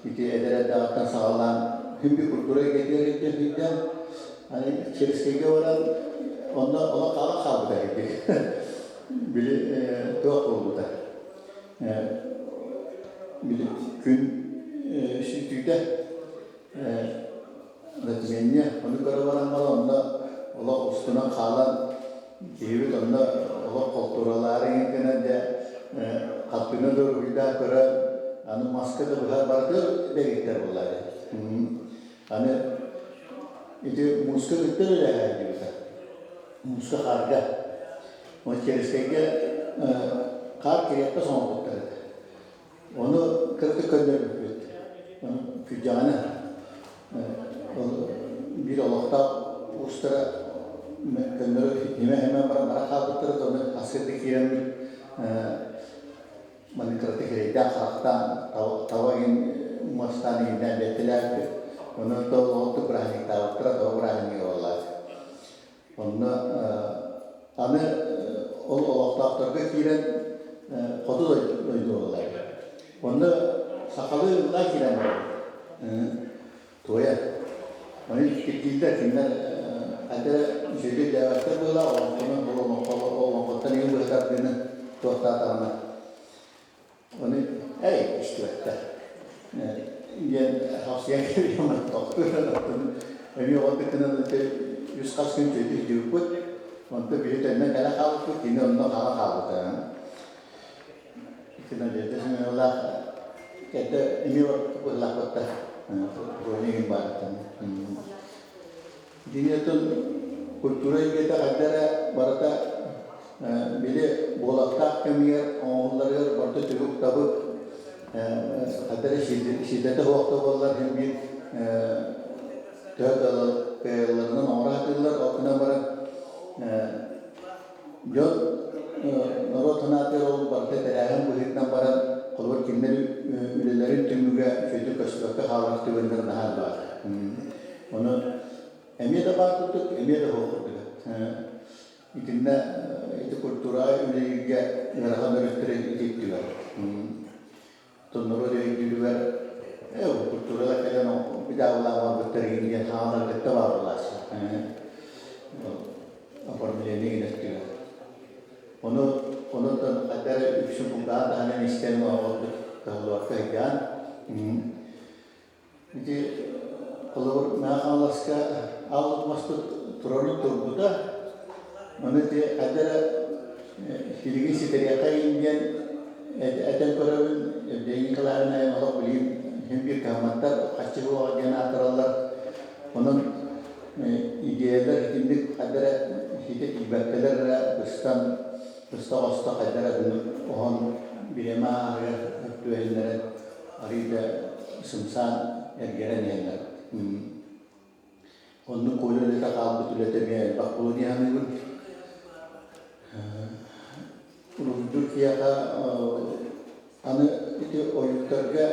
ити эдэр эрдэҕиттэн саҕалаан күн культура эйгэтигэр илдьэн аны Черскэйгэ баран онно олох хаалан хаалбыта кирдик. Били туох буолбута. Били күн сүтүүтэ Затмение ону көрө баран баран онно олох устунан хаалан киһибит онно олох холтууралаары иҥин гынан дьэ хартыына да уруһуйдаан көрөн аны маска да быһа барытыгар дэгиттэр буолла аны ити мууска кытта үлэлэһэр диэбитэ мууска хаарга ол Черскэйгэ хаар кириэппэс оҥорбуттар этэ. Ону кыратык көннөрбүппүт. Ону күйдэҕинэ ол биир олохтоох уустара көннөрү имэ-имэ баран бара хаалбыттара да ону ассыырда киирэммит маннык кыратык эрэйдээх харахтаан таба иһин муостаан иһиннээн бэттэлээбиппит. Ону оттон бырааһынньыктаабыттара таба бырааһынньыга буоллаат. Онно аны ол олохтоохторго киирэн хоту дойду буолла. Онно сахалыы ыллаа киирэн барабыт. Туойа. Ону кирдииллэр кинилэр хайда үчүгэйдик дээбэттэр быһыылаах олоҥхону ол олоҥхоттон иһин быһытардыыны туохтаатаҕына. диэн хапсыйан кэбиһэн тохтуур эмиэ оҕотук гынан үс хас күн чөйдүк дьууппут онто биһи төннөн кэлэ хаалбыппыт кини онно хаала хаалбыта ити Надежда Семеновлаах кэрдэ эмиэ быһылаахпытта Тоня баарыттан Дьиҥэтин культура эйгэтэ хайда эрэ барыта били буолахтаах кэмигэр оҥоһулларыгар барыта түбүк-табык хайда эрэ сиэрдэтэ суох да буоллар син биир төһө кыайалларынан оҥоро сатыыллар. Ол гынан баран дьон норуот санаатыгар ол барыта тэрээһин быһыытынан баран холобур кинилэр үлэлэрин түмүгэ үчүгэйдик көстүбэккэ хаалар түгэннэр наһаа баар. Ону эмиэ да баар курдук, эмиэ да суох курдук. Итиннэ ити культура үлэлииргэ ыарахан өрүттэрэ ититтилэр. Норуот өйдүүрүгэр культурада кэлэн бидаабылаах барбыттар диэн хаалар кытта баар буолааччы. Оформление гинэттилэр. Ону онуттан хайда эрэ үксүн кулгаах таһынан истэн оҕолорбут кыһаллыбакка сылдьан Ити холобур Мэҥэ Хаҥаласка аал маспыт турарын турбута. Ону ити хайда эрэ силигин ситэриэххэ диэн этэн көрөбүн. Евгений Николаевна олох билигин син биир кыһамматтар, харчы суоҕа диэн аатыраллар. Онон идеялар итинник хайда эрэ ситэ тиийбэккэлэр эрэ быстан, быста-хосто хайда эрэ оһон бириэмэ ааһарыгар түбэһиннэрэн арыый да сымсаан эргэрэн иһэллэр. Оннук Коля үлэтэ хаалбыт үлэтэ эмиэ элбэх буолуо дии саныыбын. Уруһуйдуур киһиэхэ аны ити ойуктарга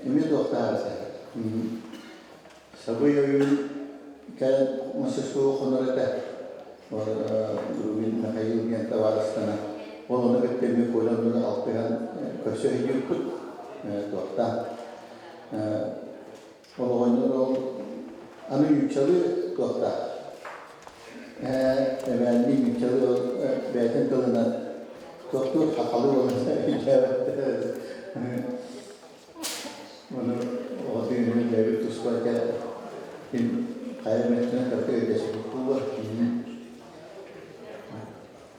эмиэ туохтаах этэ. Сабый ойуун кэлэн мастерскойга хонор этэ. Рубин Михаил диэн табаарыстана. Ол ону кытта эмиэ Коля оннугар алтыһан көрсө сылдьыбыппыт. Туохтаан. Ол оҕонньор ол аны нууччалыы туохтаах. Эбээннии нууччалыы ол бэйэтин тылынан туохтуур хахалыы буолан өйдөөбөттөр. Ону оҕотуйун өйдөөбүт туспа этэ ким хайа эмэттэн кырата өйдөспүт буолуо.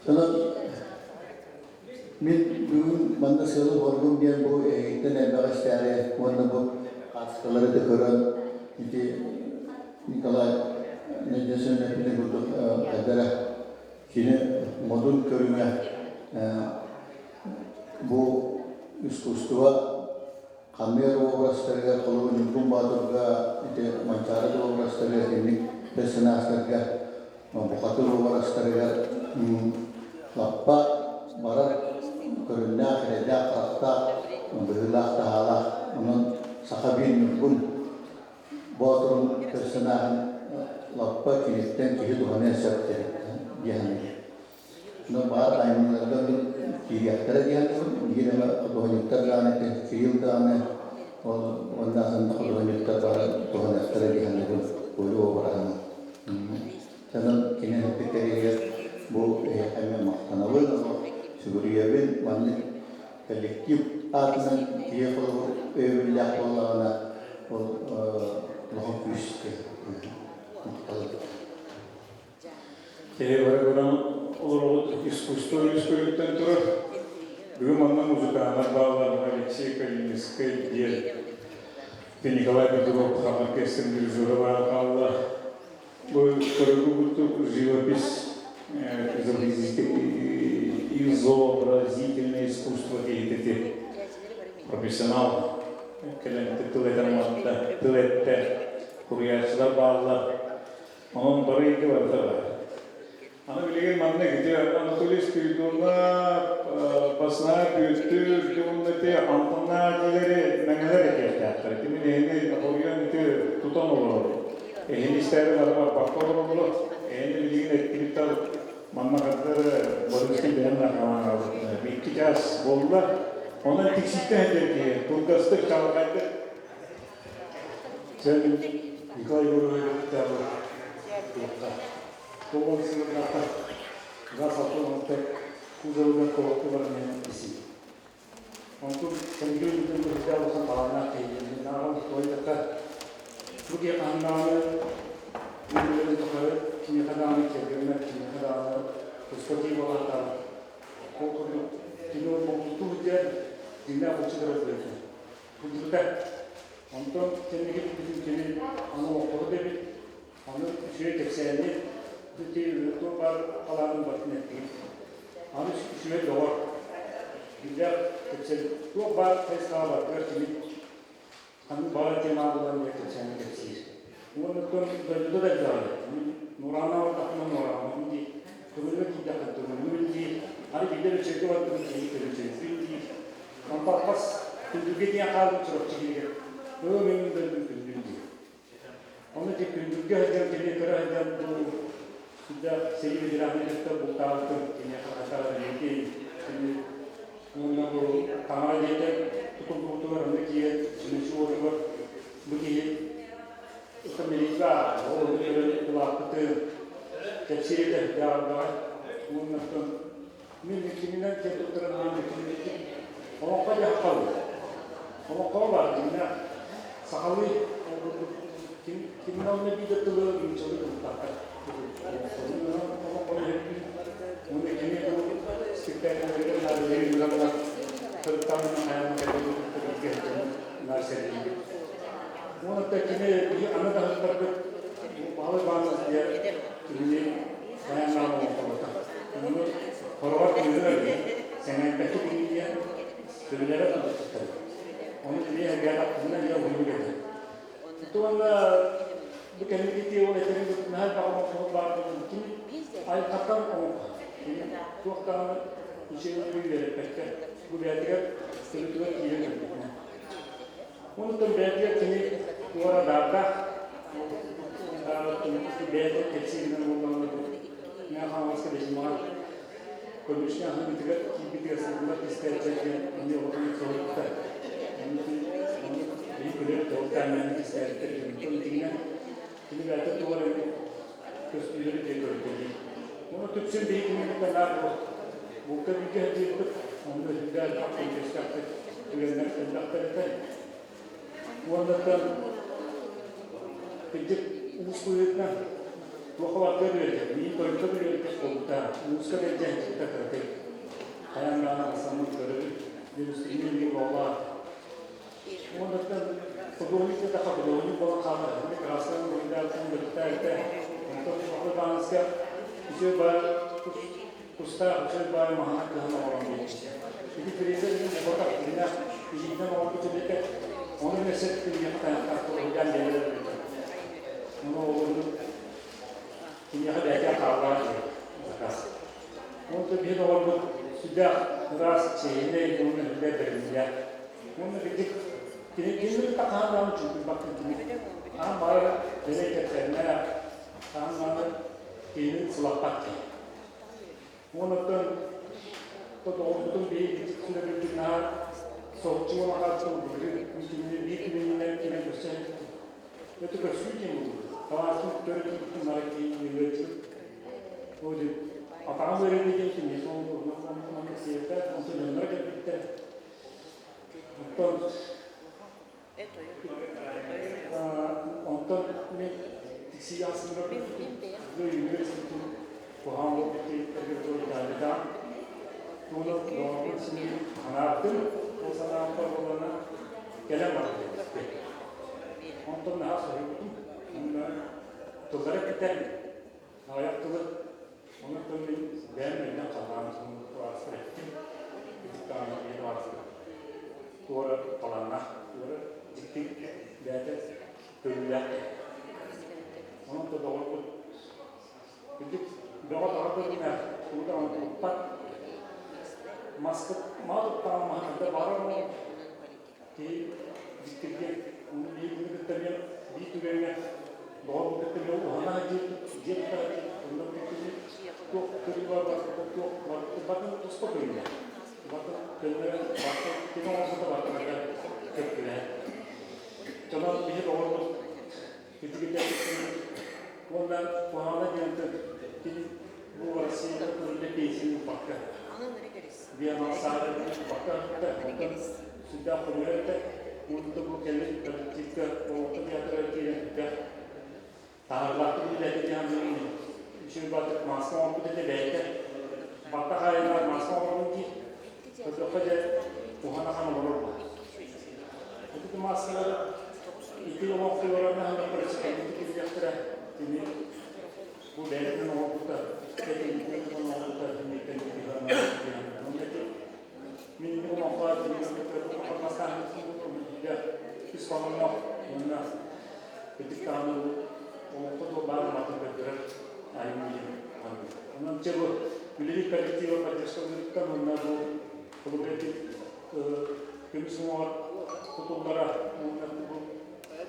Сонон мин бүгүн манна сыалым-соругум диэн бу эһигиттэн элбэҕи истээри уонна бу хаартыскалары да көрөн ити Николай Надеждин эппитин курдук хайдара кини модун көрүҥэ Бу искусство ханнык эрэ уобарастарыгар, холобур, Ньургун Боотурга, ити Манчаары да уобарастарыгар, итинник персонажтарга, бухатыыр уобарастарыгар лаппа барар көрүҥнээх, эрэйдээх, харахтаах, быһыылаах-таһаалаах. Онон саха биир Ньургун Боотурун персонажын лаппа киниттэн киһи туһаныан сөп диэн саныыр. Но баар айымньыларга киириэхтэрэ диэн биир эмэ худуоһунньуктар даҕаны Кирилл даҕаны ол уонна атын худуоһунньуктар бары туһаныахтара диэн Коля уобараһын. Онон кини эппиттэригэр бу эһиэхэ эмиэ махтанабын, сүгүрүйэбин. Маннык коллектив аатынан киһи холобур өйөбүллээх буоллаҕына ол улахан күүс махтал. Киһи бары көрөн олоробут искусство үс көрүҥтэн турар. Бүгүн манна музыканнар бааллар Алексей Калининскай диэн Николай Петров оркестрын дирижера баар хаалла. Бу көрүгү курдук живопись изобразительное искусство киһитити профессионал кэлэн тыл этэн барда, тыл эттэ, суруйааччылар бааллар. Онон бары эйгэ барыта баар. Аны билигин маннык ити Анатолий Спиридонов, Басна Бүөттүр уонна ити Антонна диилэри мэҥэлэр этиэхтээхтэр. Ити мин эһини хоруйан ити тутан олоробун. Эһини истээри бары барбакка олороллор. Эһини билигин эттибит манна хардары Бористы бэйэм нахалаан 2 час буолла. Онон тикситтэн этэр киһи кылгастык, чаҕылхайдык Сен Николай Егорович туохха тоҕо сыллаахха газ алтан кузовыгар колокко баран иһэн исин. Онтун сэмгил бүтүн быһыта улахан талааннаах киһи. Наҕал туойдахха, бу киһи хаһан даҕаны мин үлэбин тухары кимиэхэ даҕаны киэргэммэт, кимиэхэ даҕаны туспа киһи буолаахтаабыт. Ол курдук кини ол бултуу сылдьан дьиҥнээх булчут эрэ буолуо сылдьыбыта. Онтон кэнники билбитим кини аны олоххо да эбит, аны үчүгэй кэпсээни ити туох баар халаанын барытын эттигит. Аны үчүгэй доҕор, биллэр кэпсэл туох баар хайысхаҕа барытыгар кини ханнык баҕарар темаҕа булан диэн кэпсээни кэпсиир. Уонна оттон дойдута да элбэҕи. Нураана бардахпына нураанабын дии, Төҥүлүгэ тиийдэххэ төҥүлүбүн дии, аны биирдэ Бэчэргэ бардым киһи Төлөчөйбүн дии. Онтон хас күндүлгэ тиийэн хаалбыт Чурапчы киһигэр өө мин дойдум күндүл дии. Ону ити күндүлгэ сылдьан кини көрө сылдьан бу сүрдээх сэрии ветеранын кытта бултаабытын киниэхэ хатаҕар эмиэ кини уонна бу таҥара дьиэтэ тутуллубутугар онно тиийэн Чүмэчи уотугар бу киһи Милиция ол ону көрөн улааппыты кэпсиир этэ дьаардаҕай уонна оттон мин кининэн киэн туттаран мин кинини олоҥхо дьахталыы олоҥхоҕо баар дьиҥнээх сахалыы ол курдук ким кимнэ онно биир тылы нууччалыы тылтахтар олоҥхону иһэрдии уонна кини бу спектакльлэригэр наадыйыы ыраннар сырыттаҕына хайаан кэлэн сылдьан наар сэргиибит. Уонна кини биһи аны даһыттарбыт Баһылай Баанас диэн кинини хайаан оҥорбута. Ону хороҕор тыынар сэҥээрбэккэ кини диэн сөбүлээбэт тутуттар. Ону кини эргээтэхпинэ эмиэ уһуннук этэ. Уонна бу кэнники ол этэрин наһаа элбэх оҥорбут баар буолан кини айылҕаттан оҥорбут. Кини туох даҕаны үчүгэй үөрэппэккэ бу бэйэтигэр төрүтүгэр киирэн кэлбитинэ. Онтон бэйэтигэр кини туора даардаах бэйэтэ кэпсииринэн буоллаҕына бу Мэҥэ Хаҥаласка Бэдьимэҕэ көрүлүшнэ аһыыбытыгар киирбитигэр сылгылар кистээччилэр диэн эмиэ улахан соһуйбута. Ону биһи күлэр тоҕуттаан мээнэ кистээбиттэр диэн. Онтон итиннэ кини бэйэтэ туох эрэ көстүүлэри дьэ көрдө дии. Ону түксүн биһи кини кытта наар булка бииргэ сылдьыбыппыт, онно сүрдээх элбэх көрдүөстээхтик түгэннэр элбэхтэр этэ. Уоннаттан кырдьык уус быһыытынан туохха барыта үөрэтэр, миин тойукка да үөрэтэр буолбута, ууска да илдьэ сылдьыбыта кыракый. Хайаан даҕаны ахсаммын көрөбүн, диэн эмиэ буоллаах. Уоннаттан художник диэтэххэ художник буолан хаалар, ити красканан уруйдаабытын бөлүктээбитэ. Онтон Павел Ивановичка үчүгэй баай тустаах үчүгэй баай маһынан кыһан оҥорон биэрбитэ. Ити фрезер иһин буолбатах, итиннээх илиитинэн оҥорбут эбитэ. Ону өссө киниэхэ тайахтаах уруйдаан биэрэр эбитэ. Ону олорду киниэхэ бэйэтэ хааллаах заказ. Онто биһи доҕорбут сүрдээх ыраас, чиэһинэй уонна сүрдээх бэриниилээх. Уонна кырдьык, кини кинини кытта хаһан даҕаны чуҥкуйбаккын кини хаһан баҕарар дэлэй кэпсээннээх, хаһан даҕаны киһини сылаппат киһи. Уонна оттон доҕорбутун биһиги сүрэбилдьит наһаа соһуччу буолан хаалбытын былырыын кинини биир күнүнэн кэлэн көрсөн это көрсүү диэн буолбут. Талаатын төрүт киирбитин нары киирбит. Ол атаҕым ыарыыта диэн киниэхэ онно сиэтэ, онтон дьонноро кэлбиттэр. Онтон онтон мен тиксиигэ астынар үйүгэр сылтын куһаҕан буолбут диэбиттэргэ дойдутаабытаан туону доҕорбун син анаабытым ол санаабыппар буоллаҕына кэлэн барбыт онтон наһаа соһуйбутум уонна тыллара эппиттэр аҕыйах тылы онон мин бэйэм өйдөөн халлаан туораспар эттим итиктаҕына биир туораспар туора талааннаах туора дьикти бэйэтэ көрүүлээх киһи онон то доҕорбут үрдүк бөҕө таҕа көрүҥэ тугу даҕаны туппат маска маа туттаҕын маһын баҕарар Киһи дьиктиргэ ону биир кытта эмиэ биир түгэҥҥэ доҕорбун кытта эмиэ уһана сылдьыбыт дьиэ тута сылдьыбыт онно кини туох көрүү бар барбыта туох барбытын туспа көрүүлэр барытын көннөрөн барыта кини оҥорбута барытыгар сөп түбэһэр дьонон биһи доҕорбут итигитэ уонна куһаҕана диэн кини бу Россияга көрүллэ пенсияны ылбакка бианал саара ылбакка онтон сүрдээх хомуйар этэ. Уонна бу кэлин коллективка Олоҥхо театра киирэн элбэх таһаарыылаахтык үлэлээтэ диэн үчүгэй баатыр мааска оҥорбут этэ бэйэтэ. Баттах аайылар мааска оҥорбут дии. Көрдөххө дьэ уһана хан олорор бу. Ити мааскалар ити олоҥхолорун аһыллахтара ситэрбит киллиэхтэрэ. Кини бу бэйэтинэн оҥорбута, кэтилитинэн оҥорбута киниттэн Мин олоҥхо ис хоһоонноох уонна кырдьык даҕаны олоҥхо туох баар уматын көрдөрөр айымньы диэн Онон чэ бу үлэлиир коллектива поддержкалыырыттан уонна бу холобур көмүс уҥуоҕар тутуллара уонна бу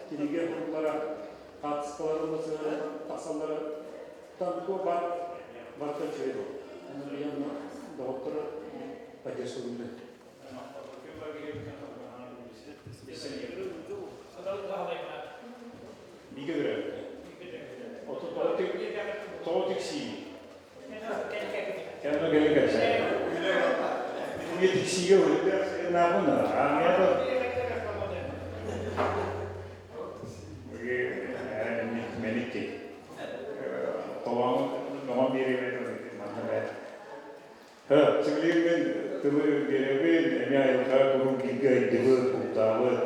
кинигэ уһуллара хаартыскалар тахсаллара туох баар барыта үчүгэй буолла. Онон ийэм доҕотторо поддержкалыыллар. Бигэ төрөөбүтэ. Тоҕо тиксии? Кэннэ кэлин кэпсээн. Бигэ тиксиигэ наабын аамыйа Мэникки. Толоон ноҕон биэрэбин манна бэт. Сибилигин тылы биэрэбин, эмиэ айылҕа куруук бииргэ ыйдыбыт, бултаабыт,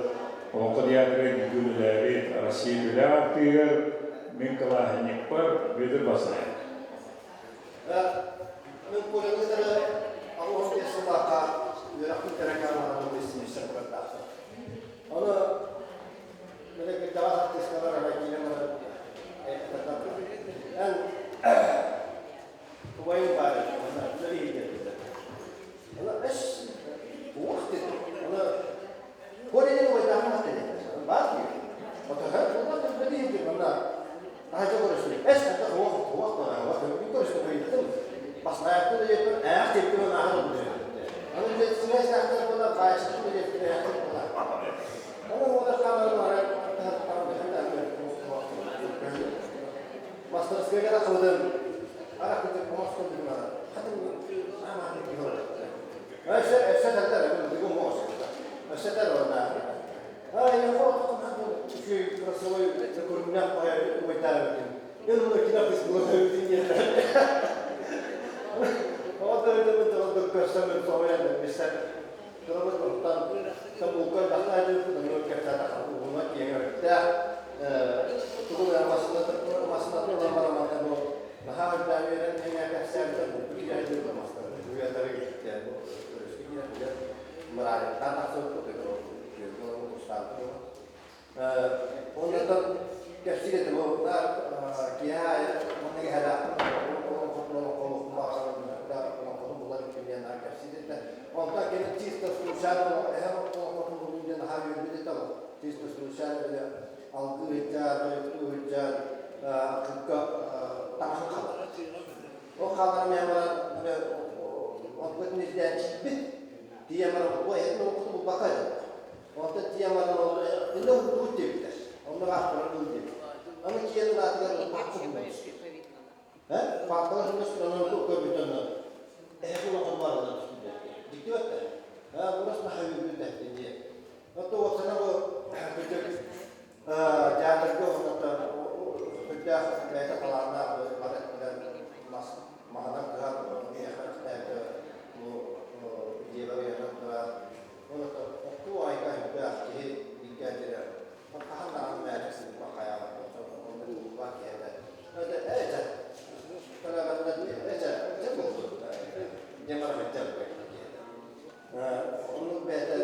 Олоҥхо театрыгар бииргэ үлэлээбит, Россия үлэ артыыгар мин кылааһынньыкпар Бүөтүр Баснаев. Мин Коляны кытары 85 сыллаахха үөрэхпин кэрэҥҥэ бэссимиссэр барардаахпын. Ону мин кырдьаҕас артыыскалар арай киирэн баран эн убайым баар уонна үлэлиир Она эс уох диэн она Коля убайдаахын аттан баар дии. Отоһо буолла үлэлиир манна таһырдьа көрөстүм. Эс хата уох уох бара уох көрөстүм. Баснаайыттан диэппин ээх диэппин ааһан ылбыт. Аны сибээс буола баайсытын диэппин ээх буола. Аны уода хаалан баран Мастарыскыайга тахсыбытым. Ара кытык омос кылдым ара. Хатын аамааны киһи Өссө өссө таттар бүгүн моос. Өссө тар орда. Ай, үчүгэй красивый көрүҥнээх убайдаах эбитин. Мен оны кино артист буолар көрсөмүн соһуйан билсэр. Тылыбыт оттон тобулка бастаан дьылпыт кэпсээтэх уһуна киэҥ өрүттээх. Тугу да массыынатын ылан баран манна бу наһаа үрдээн үөрэн эҥээ кэпсээбитэ бу киһи дьылла мастары уйатары кииртэ бу өрүскэ киирэн мыраайыттаан тахсыбыппыт Оннуттан кэпсиир этим ол киэһэ аайы манна кэһэлээхпин олоҥхотун булар икким диэн кэпсиир этэ. Онтон кини чисто случайно эһэм олоҥхотун булуум диэн наһаа үөрбүт этэ ол. Чисто случайно бile алгыы сылдьан, тойуктуу сылдьан кыкка таҥаһын хаалар. Ол хааларын мен баран онтукатын ирдээн киирбит. Тиийэн баран бу эһэтин олоҥхотун булбакка дьон. Онтон тиийэн баран ол иннэ уһуктубут диэбиттэр. Онно баахтаран ыл диэбит. Аны киэн улаатыгар паапка булбут. Э? Паапкалар ханна онон көрбүт онно. Эһэ улахан баарынан түстүлэр. Дьикти бэтте. А, бурас нахайы бүттэ диye. Отто уопсана бу кырдьык театрга оннотон үрдээх бэйэтэ талааннаах бары өттүнэн мас маһынан кыһан миэхэ бу дьиэбэр ыйанан турар Онон оттуу айга элбэх киһи бииргэ хаһан даҕаны мээчик сылдьыбат хайаабат онно булбат киһи этэ. Это эчэ эчэ эчэ буолбут диэн баран эчэ Оннук бэйэтэ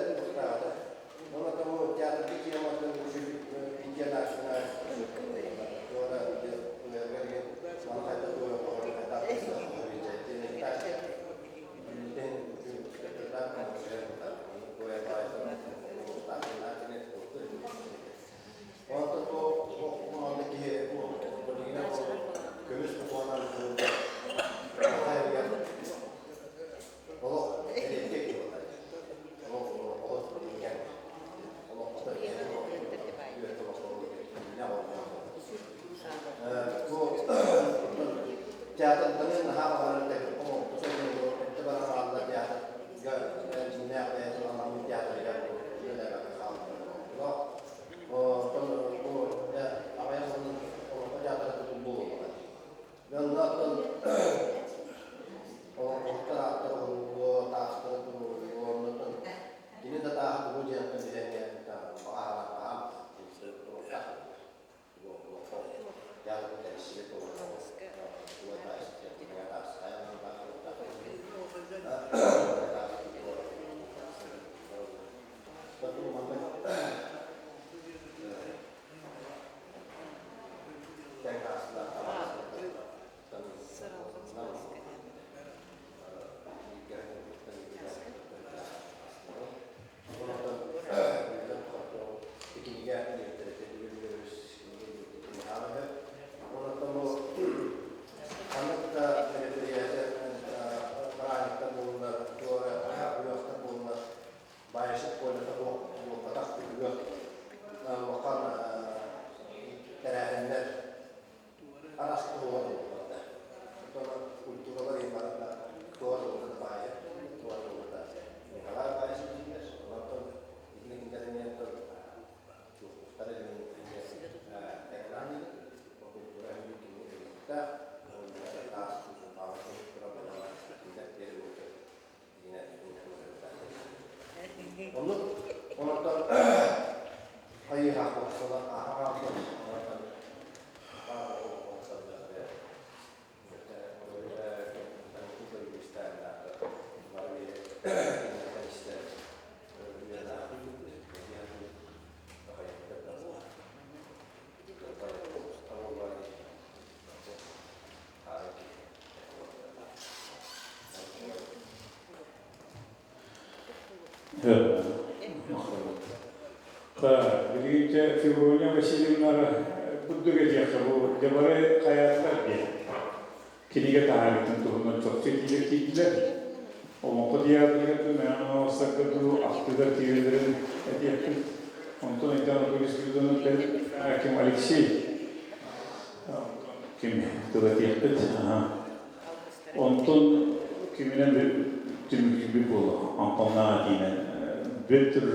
Баишев Колята буолбатах үһүөх улахан тэрээһиннэр араас туһугар буолбатта. Оттон культуралар барыта туох туһугар баайа, туох туһугар Николай Баишев дииллэр. Онтон итини кинилэр туохтар экран культура Оннук онтон хайыһах буолсала аһаҕаах онтон Билигин Феврония Васильевна курдук этиэххэ бу дьабары хайаатылар диэн кинигэ таһаарыытын туһунан чопчу этиилэр киирдилэр. Олоҥхо театрыгар дуу, Мэҥэ Хаҥаластарга дуу ахтыылар киирэллэрин этиэхпит. Онтон Айтан Анатолий Спиридонов Ким Алексей ким тыл этиэхпит. Онтон киминэн түмүктүүрбүт буолла. Антоннаах этиинэн Бүөтүр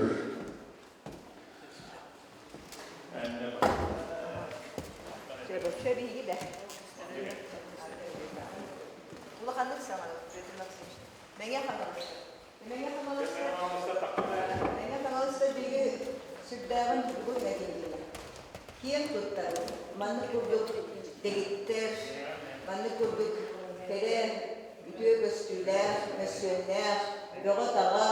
Улаханнык саҥарар Петр Максимович. Мэҥэ Хаҥалас. Мэҥэ Хаҥаласка Мэҥэ Хаҥаласка биһиги сүрдээҕин бүгүн этиллибит. Киэн туттар, маннык курдук дэгиттэр, маннык курдук кэрэ, үтүө көстүүлээх, мөссүөннээх, бөҕө-таҕа,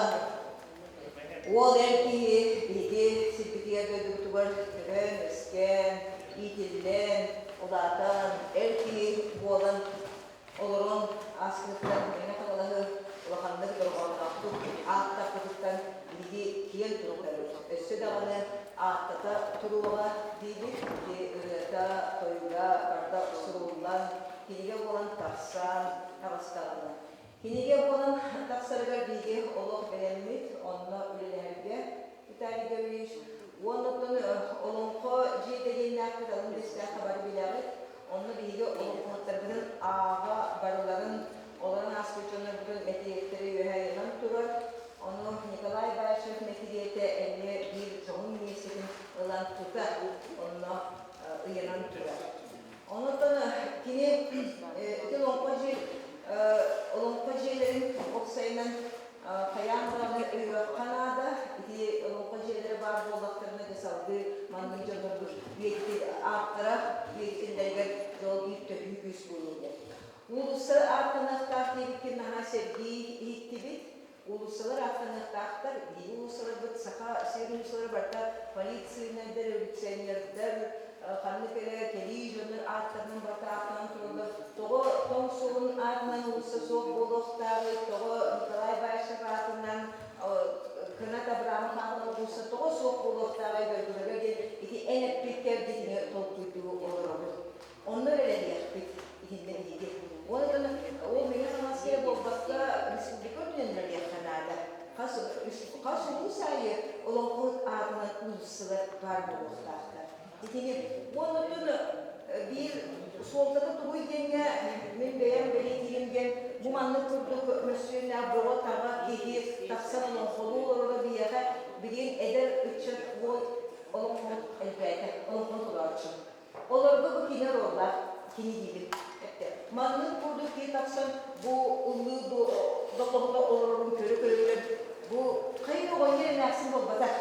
Уол эр киһи биһиги сирбитигэр дойдубутугар төрөөн-үөскээн, иитиллэн, улаатан, эр киһи буолан олорон ааспытыттан Мэҥэ Хаҥалаһы улаханнык дорҕоонноохтук ааттаппытыттан биһиги киэн туттабыт. Өссө даҕаны ааттата туруоҕа диибит. Ити ырыата, тойуга барыта суруллан, кинигэ буолан тахсан таҕыстаҕына. Кинигэ буолан тахсарыгар биһиги олох бэлэммит, онно үлэлэһэргэ Виталий Гаврильевич. Уонна оттон Олоҥхо дьиэтэ диэннээхпит алын бэстээххэ бары билэҕит. Онно биһиги олоҥхоһуттарбытын ааҕа барыларын олорон ааспыт дьоннорбутун мэтириэттэри үөһэ ыйанан турар. Ону Николай Баишев мэтириэтэ эмиэ биир дьоһун миэстэтин ылан тута онно ыйанан турар. Онон кини ити олоҥхо дьиэ олоҥхо дьиэлэрин уопсайынан хайаан даҕаны өйүөххэ наада. Ити олоҥхо дьиэлэрэ баар буоллахтарына дьэ салгыы маннык дьоннорбут үйэтитин ааттара үйэтитиллэригэр дьол биир төһүү күүс буолуо диэн. Уулусса ааттаныахтаах диэбиккин наһаа сэргии иһиттибит. Уулуссалар ааттаныахтаахтар. Биһиги уулуссаларбыт Саха сирин уулуссалара барыта полициянайдар, революционердар, ханнык эрэ кэлии дьоннор ааттарынан барыта ааттанан тураллар. Тоҕо Тоҥ Суолун аатынан уулусса суох буолуохтааҕый? Тоҕо Николай Баишев аатынан Кынат Абрамов аатынан уулусса тоҕо суох буолуохтааҕый дойдуларга диэн ити эн эппиккэр дьиҥэ толкуйдуу олоробут. Онно үлэлэһиэхпит итиннэ биһиги. Уонна ол Мэҥэ Хаҥаласка эрэ буолбакка, республика үрдүнэн үлэлиэххэ наада. Хас, хас улуус аайы олоҥхоһут аатынан уулуссалар баар буолуохтаахтар. Итини уонна оттон биир суолтата тугуй диэҥҥэ мин бэйэм бэлиэтиирим диэн бу маннык курдук мөссүөннээх бөҕө-таҕа киһи тахсан олоҥхолуу олороро биһиэхэ билигин эдэр ыччат уол олоҥхоһут элбээтэ, олоҥхону толорооччу. Олорго бу кини оруоллаах, кини диибин. Маннык курдук киһи тахсан бу ыллыы доллоһута олорорун көрө-көрө бу хайын оҕонньор эмээхсин буолбатах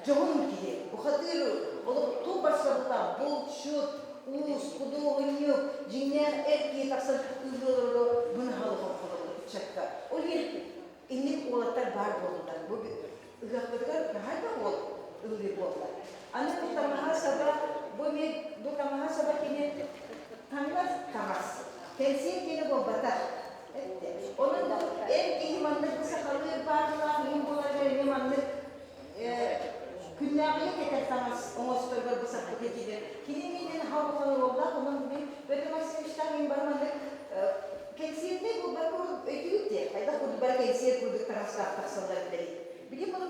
дьоһун киһи, бухатыыр олох тыл барсыбатах булчут, уус, худуоһунньук, дьиҥнээх эр киһи тахсан ыллыы олороро бу наһаа улахан ыччакка. Ол иһин инник уолаттар баар буоллулар. Бу ыһыахпытыгар наһаа элбэх уол ыллыыр буолла. Аны бу таҥаһа саба, бу эмиэ бу таҥаһа саба кини таҥнар таҥас. Кэнсиэр киэнэ буолбатах. Эттэ. Онон бу эр киһи маннык бу сахалыы баарлаах иһин буоларыгар эмиэ маннык күннээҕигэ кэтэр таҥас оҥосторгор бу саппыты кини кини миинин хаалхан оруоллаах онон мин Петр Максимовичтаах мин бары маннык кэнсиэрдэй буолбакка өйдүүр диэ хайдах курдук бары кэнсиэр курдук таҥастаах тахсаллар билэрий билим ону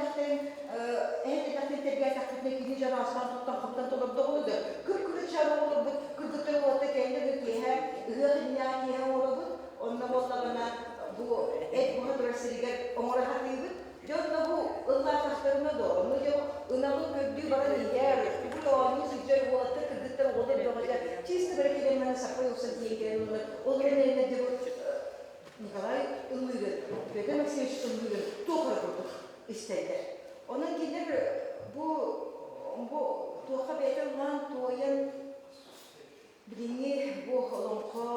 эрдэхтэрин эһэн эрдэхтэрин тэлгээтэхпитинэ кини дьон аастаан туттан хаптан толордоҕуна да кып-кырачаан оҕолорбут кыргыттар уолаттар кэллэ да киэһэ ыһыах иннинээҕи киэһэ оҥоробут онно буоллаҕына бу эт буһа турар сиригэр оҥоро сатыыбыт. Дьэ онно бу ыллаатахтарына да онно дьэ ынаҕы көрдүү баран иһэр, тугу да оонньуу сылдьар уолаттар кыргыттар оҕолор бөҕөтө чисто бары кэлэн баран саппай охсон тиийэн кэлэн уонна ол эрэн эрэнэ дьэ бу Николай ыллыырын, Петр Максимович ыллыырын туох эрэ курдук истэллэр. Онон кинилэр бу бу туохха бэйэтэ ыллаан туойан Билиҥҥи бу олоҥхо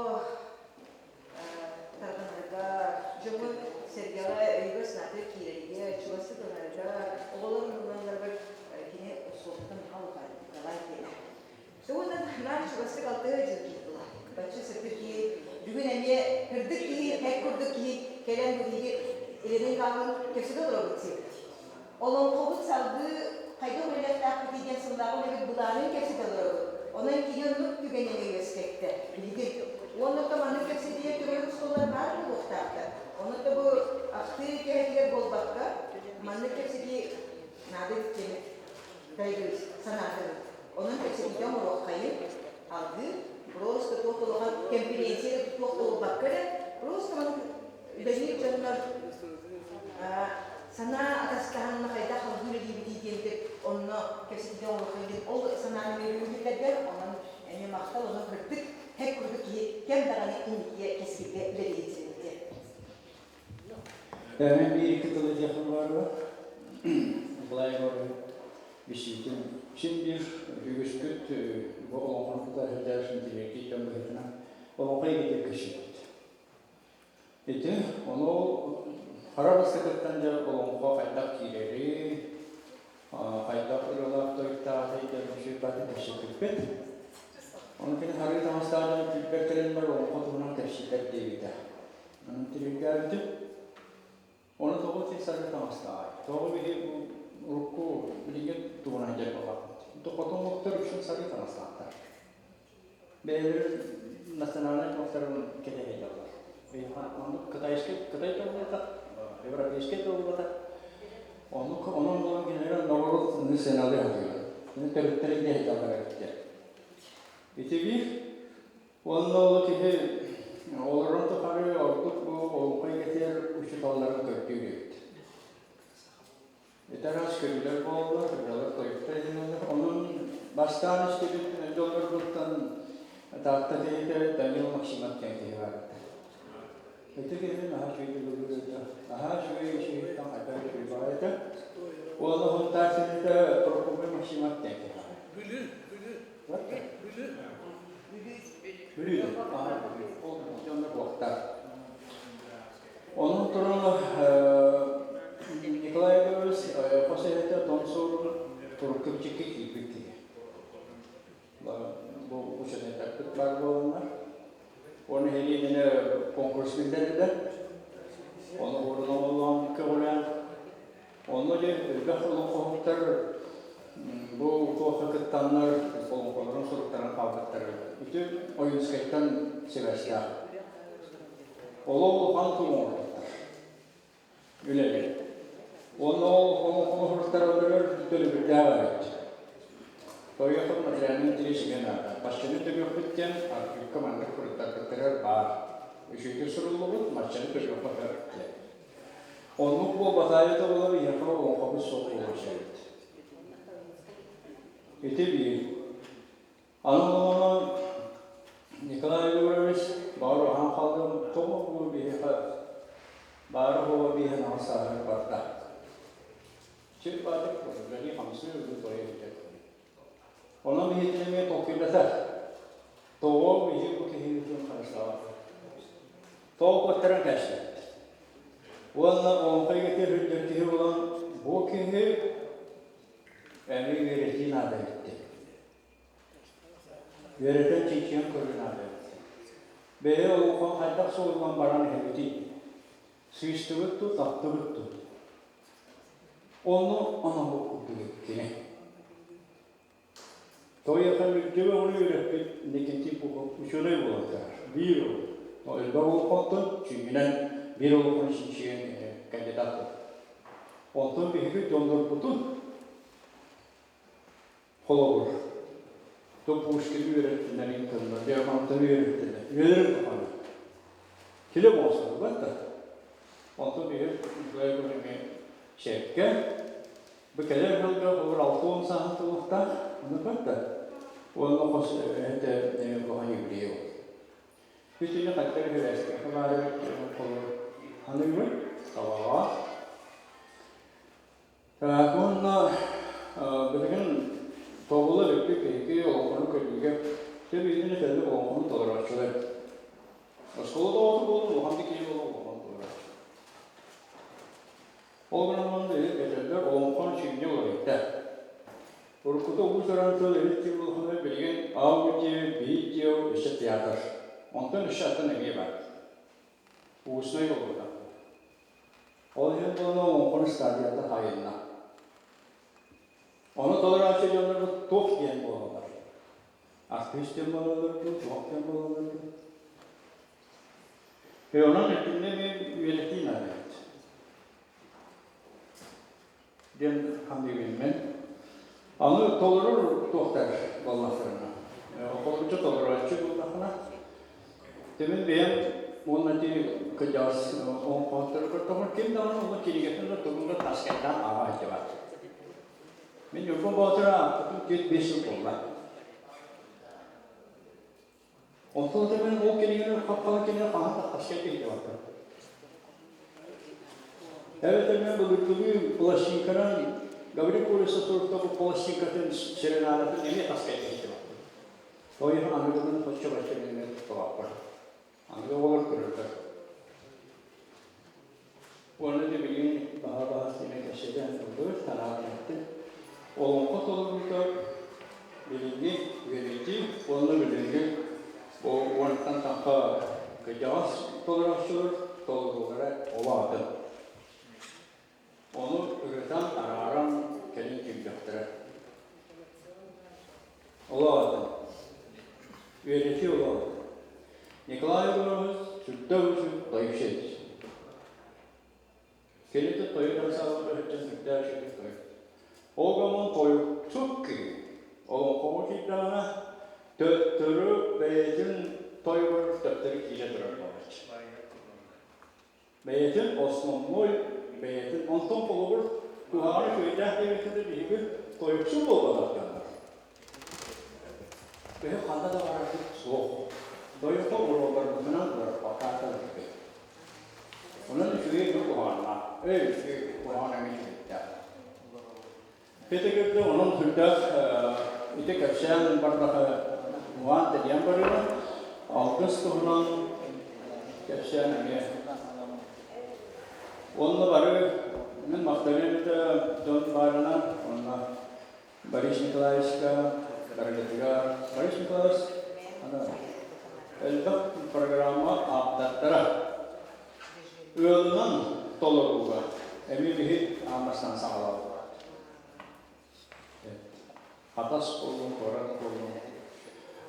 тарҕанарга, дьоҥҥо-сэргэҕэ өйүгэр-санаатыгар киирэригэр, чугастык ылынарыгар, оҕолор ылыналларыгар кини суолтата наһаа улахан Николай диэнэ. Уонна наар чугастык алтыһа дьыл киһи була. Бачча сырдык киһи, бүгүн эмиэ сырдык киһи, эт курдук киһи кэлэн бу биһиги Елена Ивановна кэпсэтэ олоробут сиэбит. Олоҥхобут салгыы хайдах үлэлиэхтээхпитий диэн сыллааҕы үлэбит былаанын кэпсэтэ олоробут. Онон кини оннук түгэнини үөскэттэ билигин. Уонна то маннык кэпсэтиилэр төгүрүк остуоллар баар буолуохтаахтар. Онон да бу ахтыы кэһэтигэр буолбакка, маннык кэпсэтии наада диэн дайгырыс санаатыбыт. Онон кэпсэтиитэ оҥоруоххайын, алгыы, просто туох улахан кэмпириэнсийэ да туох да буолбакка эрэ, просто маннык үлэлиир дьоннор санаа атастаһанна хайдах салгыы үлэлиибитий диэнтик онно кэпсэтиитэ оҥоруоххайын диэн ол санааны үөрүүн биллэрдэр, онон эмиэ махтал, онон кырдык һэк курдук киһи кэм даҕаны инникигэ кэскилгэ үлэлиир диэн. Мен биир-икки тыл этиэхпин баарыа. Николай Егорович бисиитин син биир үгүспүт бу олоҥхону кытта сылдьар интеллектий дьон быһыытынан олоҥхо эйгэтигэр көсүбүт. Ити ону хара бастакыттан дьэ олоҥхо хайдах киирэрий, хайдах ырыалаах тойуктааҕый диэн үчүгэй кэпсэппиппит. Ону кини харыы таҥастаах дьон түүлбэр кэлэн бар олоҥхо туһунан кэпсэтэр диэбитэ. Онон тилиргээбитим. Ону тоҕо ити сарыы таҥастааҕый? Тоҕо биһи урукку билиҥҥи туһунан дьэ буоллахпыт. Хотоҥҥоттор үксүн сарыы таҥастаахтар. Бэйэлэрин национальнай туохтарын кэтэ сылдьаллар. Оннук кытайскай кытай тыллата, европейскай тыллата. Оннук онон буолан кинилэр норуот сыаналыы сатыыллар. Кини төрүттэрин диэн сылдьаллар эбиттэр. Ити биир уонна ол киһи олорон тухары ордук бу олоҥхо эйгэтигэр учууталларын көрдүүр эбит. Ити араас көрүүлэр буолаллар, ырыалар, тойуктар иһинэллэр. Онон бастаан истибит дьоннорбуттан Таатта киһитэ Данил Максимов диэн киһи баар этэ. Ити киһи наһаа үчүгэй ыллыыр этэ. Наһаа үчүгэй үчүгэйтэн хайдах үчүгэй баҕайы этэ. Уонна Һунтаар сиритэ Прокопий Максимов диэн киһи баар. Бүлүү, Бүлүү, Бүлүү. Бүлүү. Ол дьоннор буолтар. Онон туран Николай Егорович хос эһэтэ Тон Суорун турукка бичиккэ киирбит киһи. Бу ученайдарбыт баар буоланнар. Оны иһириинэ конкурс биллэрдилэр. Ону уурунан көҕүлээн Онно дьэ элбэх олоҥхоһуттар бу туохха кыттаннар олоҥхолорун суруктаран хаалбыттар. Ити Ойуунскайтан сибээстээх. Олох улахан тыл оҥорбуттар. Үлэлэр. Уонна ол олоҥхоһуттар өлөрөр төлөбүрдээх эбит. Тойохун материальный интэриэс эмиэ наада. Баччаны төлүөхпүт диэн архивка маннык суруттарбыттарыгар баар. Үчүгэйдик суруллубут, маччаны төлүөххэ сөп диэн. Оннук буолбатаайы да буолар ийэхэ олоҥхобут суох буолуон сөп. Ити биир. Аны ону Николай Егорович баҕар уһаан хааллым, тоҕо бу биһиэхэ баара буола бииһин аҕыс сааһыгар барда. Чип баатык үлэлии хамсыы үлүү тойо бүтэр. Онон биһиги эмиэ толкуйдатар. Тоҕо биһиги бу киһибитин харыстаабаппыт? Тоҕо куоттаран кээстибит? Уонна олоҥхо эйгэтигэр сылдьар киһи буолан, бу киһи эмиэ үөрэтии наада эбит. Үөрэтэн чинчийэн көрүү наада эбит. Бэйэ олоҥхо хайдах суолунан баран иһэбитий? Сыыстыбыт дуу, таптыбыт дуу? Онно оноһук курдук кини. Тоҕо үрдүбэ ону үөрэппит Никитин Пухов учуонай буолан турар. Биир ол. Элбэх олоххонтон сүнньүнэн биир олоххону чинчийэн кандидат буолар. Онтон биһиги дьоннорбутун холобур, то Пушкины үөрэттиннэр ыыталлар, Лермонтовы үөрэттиннэр, үөрэр тухары. Киле буолсаллар да. Онтон биһи Николай Егорович шепке бу кэлэр сылга холобур 60 сааһын туолуохтаах, ону да. Уонна хос эһэтэ улахан еврей ол. Бүтүнү хайдах үһүрээскэ баары холобур ханыыбын табаҕа. Уонна билигин тобула бүппүт биһиги олоҥхону көрүүгэ төбүтүн этэллик олоҥхону толорооччулар. Оскуола тоҕото буолун, улахан да киһи буолун олоҥхону толорооччу. Ол гынан баран этэллэр олоҥхон сүнньэ уларыйда. Уруккута уус-уран тыл иһит тыл билигин аудио, видео, өссө театр. Онтон өссө атын эмиэ бар. Устнай буолбута. Ол иһин буолан олоҥхону стадията хайынна. Ону толорооччу дьоннорбут туох диэн буолаллар? Артыыс диэн буолаллар дуу, туох диэн буолаллар дуу? Онон итиннэ эмиэ үөрэтии наада эбит. Диэн саныыбын мин. Аны толорор туохтар буоллахтарына, холбуччу толорооччу буоллахына, Тимин бэйэм уонна ити кырдьаҕас оҥхоһоттору көрдөҕүнэ ким даҕаны онно кинигэтин да тугун да таскайдаан ааҕа сылдьыбат. Мин Ньургун Боотур аахпытым 4-5 сыл буолла. Онтон ата мин ол кинигэни хап-хала кинигэ хаһан да таскайда сылдьыбаппын. Эбэтэр мен былыргылыы пластинканан Гаврил Колесов суруктабыт пластинкатын серенадатын эмиэ таскайда сылдьыбаппын. Той аныгылын соччо-бачча билиммэт туттубаппар. Аныгы оҕолор көрөллөр. Уонна да билигин баһа-баһа сиэмэ кэпсэтэн ыллыбыт, санаабын эттим. Олоҥхо толоруута билиҥҥи үөрэтии уонна билиҥҥи бу уонтан тахха кырдьаҕас толорооччулар толоруулара улаатан. Ону ырытан, арааран кэлин киирдэхтэрэ. Олоотун. Үөрэтии олоотун. Николай Егорович сүрдээх үчүгэй тойуксу эбит. Кинитэ тойук ансаамбылга сылдьан сүрдээх үчүгэй тойук. Ол гынан тойуксут киһи олоҥхоҕо киирдэҕинэ төттөрү бэйэтин тойугар төттөрү киирэ турар буолааччы. Бэйэтин основной бэйэтин онтон холобур куһаҕаны үчүгэйдээх диэбиккитэ биһиги тойуксу буолбатах дьоннор. Биһи ханна да барарбыт суох. Тойукка уруолларбытынан уларыппакка биһиги. Онон үчүгэй бу куһаҕаннаах. Эй, үчүгэй куһаҕан эмиэ үчүгэйдээх. Ити онон сүрдээх ити кэпсээн бардаха уһаан тэнийэн барыыра. Алгыс туһунан кэпсээн эмиэ. Уонна бары мин махтаныам этэ дьон баарынан уонна Борис Николаевичка, барыгытыгар. Борис Николаевич аны элбэх программа ааптардара. Ыалынан толорууга эмиэ биһи аан бастаан саҕалаабыт. Хатас буоллун, куорат буоллун.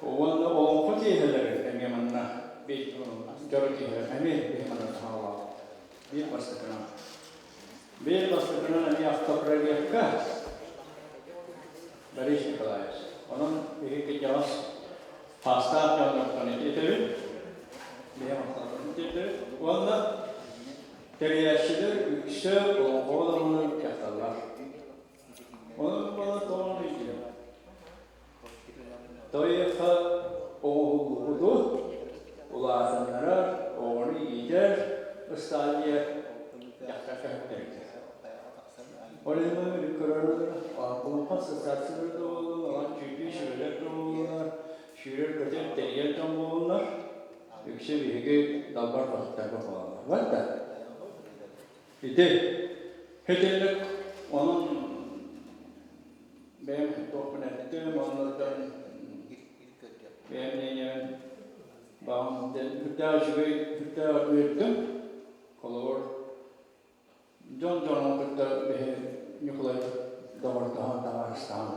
Уонна олоҥхо киэһэлэрэ эмиэ манна дьоро киэһэлэр эмиэ биһи манна саҕалаабыт. Биир бастакынан. Биир бастакынан эмиэ автопроверка Борис Николаевич. Онон биһи кырдьаҕас Таастаах дьоннортон этэбин, бэйэм ахталларын тиэрдэбин. Уонна тэрийээччилэр үксэ олоҥхоҕо даҕаны дьахталлар. Онон бала тоҕо өйдүөм. Тойха оҥоһуллубуту улаатыннарар, оҕону иитэр ыстаадыйа дьахтар көһүттэригэр. Ол иһин мин көрөрүм, олоҥхо ассоциациялара да буоллун, онон чүүтүү сүбэлэр да буоллунар, сүүрэр-көтөр тэрийэр дьон буоллунар, үксэ биһиги далбар хотуттарга буолаллар. Бар да. Ити итинник онон бэйэм туохпун эттим, оннуттан бэйэм мнением баҕам сүрдээх үчүгэй, сүрдээх үөрдүм. Холобур, Дьон дьонун кытта биһи Ньукулай доҕордоһон табаарыстаһан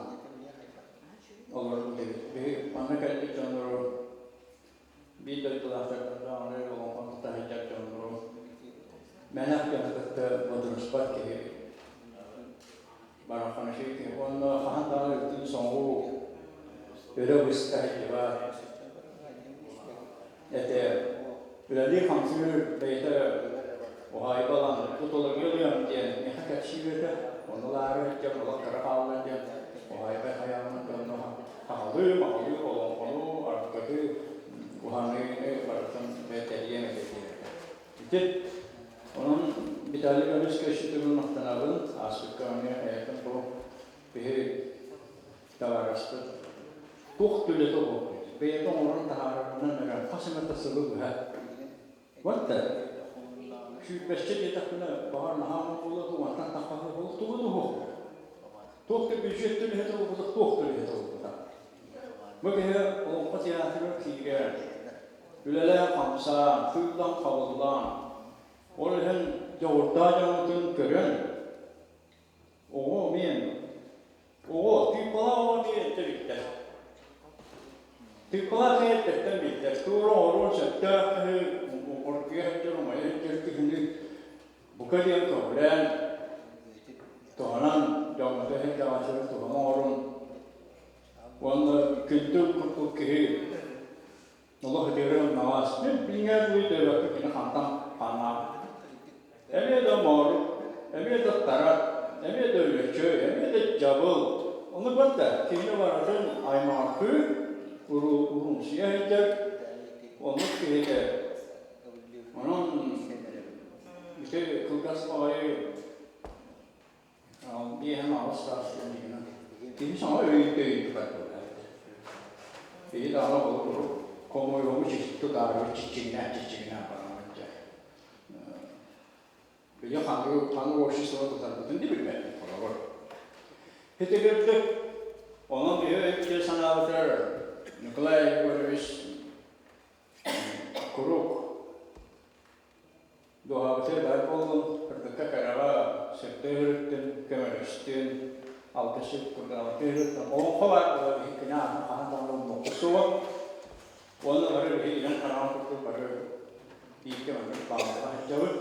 олорбут эбит. Биһи манна кэлбит дьоннору биир дойдулаахтарбын даҕаны олоҥхону тута сылдьар дьоннору мэнэх дьону кытта бодоруспат киһи. Бараххан үчүгэй киһи уонна хаһан даҕаны ытыы соҥуу өрө быста сылдьыбат этэ. Үлэлии-хамсыыр бэйэтэ уһаайба ылан тутуларгыалыам диэн миэхэ кэпсиир этэ. Ону ылаары сылдьан олох кыра хаалла диэн уһаайба хайааммын дьонно хаһалыы, маһалыы, олоҥхону, аргыты, уһаныыны барытын бэйэтэлиэм этэ диир этэ. Ити онон Виталий Ивановичка өссө төгүл махтанабын. Ааспыкка эмиэ эйиэхэ бу биһи табаарыспыт туох да үлэтэ суох бэйэтэ оҥорон таһаарарынан эрэ хас эмэ да сылы быһа. Вот да сүүрбэччэ диэтэхпинэ баҕар наһаа буолуо дуу, мантан таххаһыы буолуо тугу да уһуох. Туох да бюджет төлөһө буолбатах, туох төлөһө буолбатах. Бу киһи Олоҥхо театрыгар киирэр, үлэлээн-хамсаан, тыыллан-хабыллан, ол иһин дьоҕурдаах дьоммутун көрөн, оҕо эмиэ, оҕо, тыыппалаах оҕо эмиэ эрдэ биллэр. Тыыппалаах киһи эрдэттэн биллэр. Туора оҥоруон сөптөөх киһи, оргуйа сылдьар, умайа сылдьар киһини бука диэн көҕүлээн, туһанан, дьоҥҥо иһин туһаны оҥорун уонна күндү курдук киһи Олох ытыырым наҕаас. Мин билиҥҥэ дылы өйдөөбөппүн кини хантан ханнаан. Эмиэ да моору, эмиэ да тарат, эмиэ да өлөчөй, эмиэ да дьабыл. Ону барда киһини барытын аймаҕыргыы, уруумсуйа сылдьар оннук киһитэ. Онон ити кылгас баҕайы 58 саас диэн киһи саҥа өйүн тутар Киһи даҕаны холобуру хомойуоҕу тутаары чиччигинээн чиччигинээн баран дьэ били ханнык ханнык общество тутарбытын да билбэппин холобур. Итигирдик онон биһи өйдүү санаабытыгар Николай Егорович куруук Дуоһабытыгар баар буоллун, кырдыкка-кэрэҕэ сырдыы өрүттүн, көмөлөстүн, алгысчыт курдаабытын өрүттүн, олоҥхо баар буолар биһи кини аатын хаһан даҕаны умнуохпут суоҕа. Уонна бары биһи илэн-хараҕын курдук бары бииргэ маннык бааллаха сылдьабыт.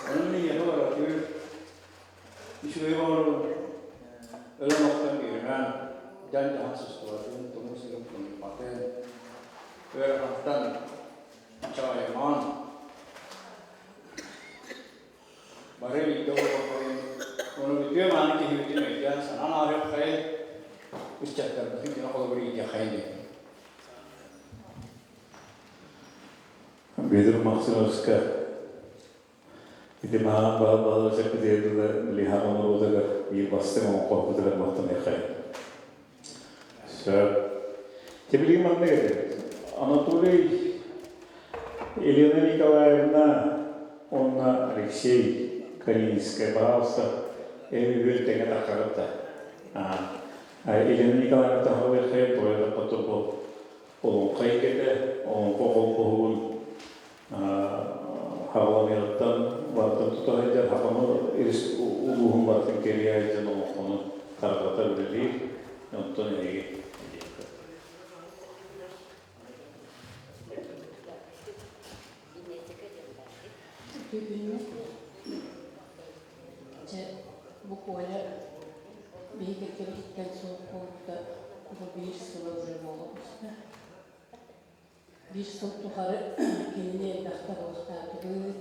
Онон мин эйиэхэ барытыгар үчүгэй оҥоробун, өлөн-охтон биэримэҥ, дьан-дьаһан сыстыбатын, тумус-сырым тумуйбатын, ыарахантан Чаҕайымаҥ, бары бииргэ олоруоххайын, ону үтүө мааны киһибитин өйдөөн санаан ааһыаххайын, ыччаттарбытын кини холобур иитиэххэйин диэн. Бүөтүр Максимовска ити маһаан баһа баһа сэргитигэр Лиха норуотугар биир бастыҥ оҥхорбутугар махтаныаххайын. Сөп. Тибилигин маннык этэ. Анатолий, Елена Николаевна уонна Алексей Калининскай, пожалуйста, эми тэҥэ таххарыт да. Елена Николаевна таһалыаххайын тоҕо бу олоҥхо эйгэтэ, олоҥхо холбоһугун хаҕаламыйаттан барытын тута сылдьар Хахамы улууһун барытын кэрийэ сылдьан олоҥхону тарҕата үлэлиир. Онтон эһиги Бүгүҥҥү дьэ бу Коля биһиги кэбиһиттэн суох буолбута бу биир сыла уже буола оҕуста. Биир сыл тухары кинини элбэхтэ буолуохтаатыбыт,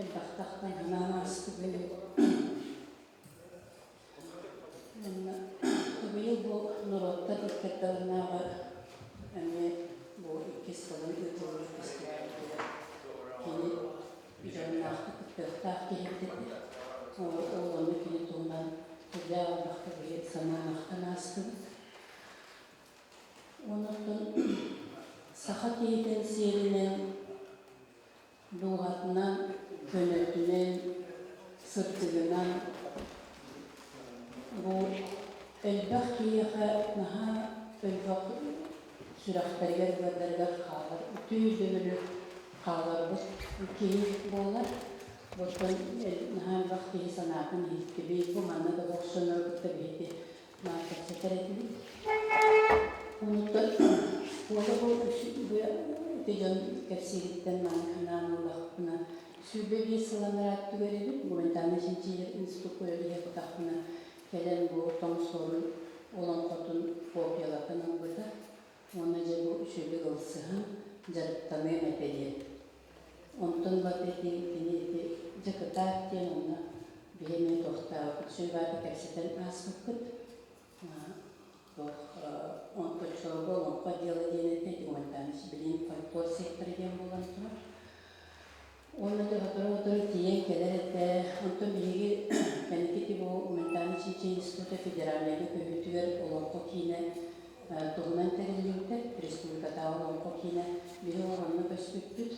элбэхтэ ахтан санаан аастыбыт. Уонна быйыл бу норуоттар иккэрдэлэринээҕи эмиэ бу иккис сылын ыытыллыбыт фестивалбытыгар кини дьонноохтук кыттыахтаах киһибит этэ. Ол ону кини туһунан сүрдээх элбэхтэ биһи санаан ахтан аастыбыт. Онон саха киһитин сиэринэн, дууһатынан, көнөтүнэн, сырдыгынан бу элбэх киһиэхэ наһаа элбэх сүрэхтэригэр-быардарыгар хаалар үтүө өйдөбүлү хаалларбыт киһи буолар. Оттон наһаа элбэх киһи санаатын иһиттибит, бу манна да бохсонору кытта биһиги кэпсэтэр этибит. Онуттан Коля бу ити дьон кэпсиириттэн маннык санаан ыллахпына, 25 сыл анараа өттүгэр эбит, гуманитарнай чинчийэр институкка үлэлиэх сырыттахпына кэлэн бу Тоҥ Суорун олоҥхотун копиялатан ылбыта уонна дьэ бу үчүгэйдик ылсыһан дьарыктаныам этэ диэн. Онтон бат ити кини ити дьэ кытаат диэн онно биһи эмиэ туохтаабыппыт үчүгэй кэпсэтэн ааспыппыт. Туох оччолорго олоҥхо отдела диэн этэ ити Гуманитарнай билигин фольклор сектора диэн буолан турар. Уонна да сотору-сотору тиийэн кэлэр этэ. Онтон биһиги кэнники ити бу Гуманитарнай чинчийии института федеральнайга көһүүтүгэр олоҥхо киинэ туһунан тэриллибитэ, республикатааҕы олоҥхо киинэ. Биһи ол онно көспүппүт.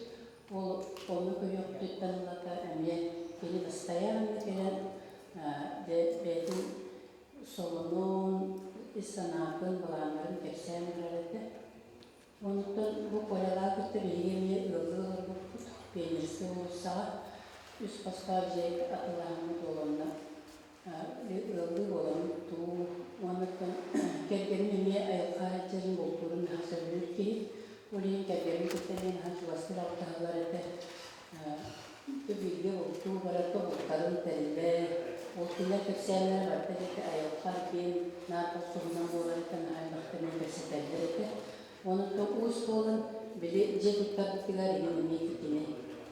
Ол онно көһүөхпүтүттэн ылата эмиэ кини бастайаанна кэлэн дьэ бэйэтин солонун, ис санаатын, былааннарын кэпсээн барар этэ. Онтон бу Колялаах кытта биһиги эмиэ ыаллыы олорбуппут. Пионерскай уулуссаҕа үс хостоох дьиэ атыылаһаммыт уоланна ыаллыы буоламмыт дуу. Уонна кэргэним эмиэ айылҕа сылдьарын, бултуурун наһаа сөбүлүүр киһи. Ол иһин кэргэним кытта эмиэ наһаа чугастык алтыһаллар этэ. Бииргэ бултуу барарга бултарын тэрилэ, ол кинилэр кэпсээннэрэ барыта диэки айылҕа диэн наар ол туһунан буолар этэ, наһаа элбэхтэ эмиэ кэпсэтэллэр этэ. Онон уус буолан, били дьиэ туттарбытыгар иһин эмиэ кини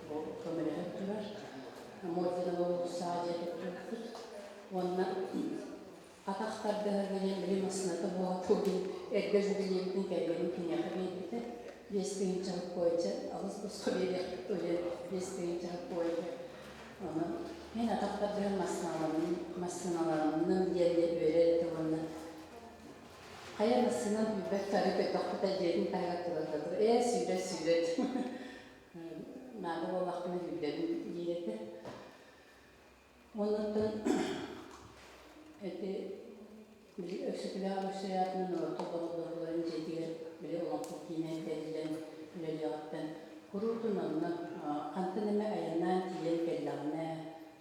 бу көмөлөһөн турар. Мординова уулуссаҕа дьиэ туттубуппут. Уонна атах тардыһарга диэн били массыыната буола диэн эргэ жигулебитин кэргэним киниэхэ биэрбитэ. 5000 куойча алыс босхо биэриэхпит диэн 5000 куойга. Онон мин атах тардыһар массыыналанным диэн үөрэр этэ уонна хайа массыынан билбэт тары көтөхпүтэ дьиэтин таһыгар турар ээ сүүрэ сүүрэ наада буоллахпына сүүрдэбин диир этэ. Оннуттан ити били Өксөкүлээх Өлөксөй аатынан орто олоҕоллоруларын дьиэтигэр били олоҥхо киинэ тэриллэн үлэлиэҕиттэн куруутун онно хантан эмэ айаннаан тиийэн кэллэҕинэ,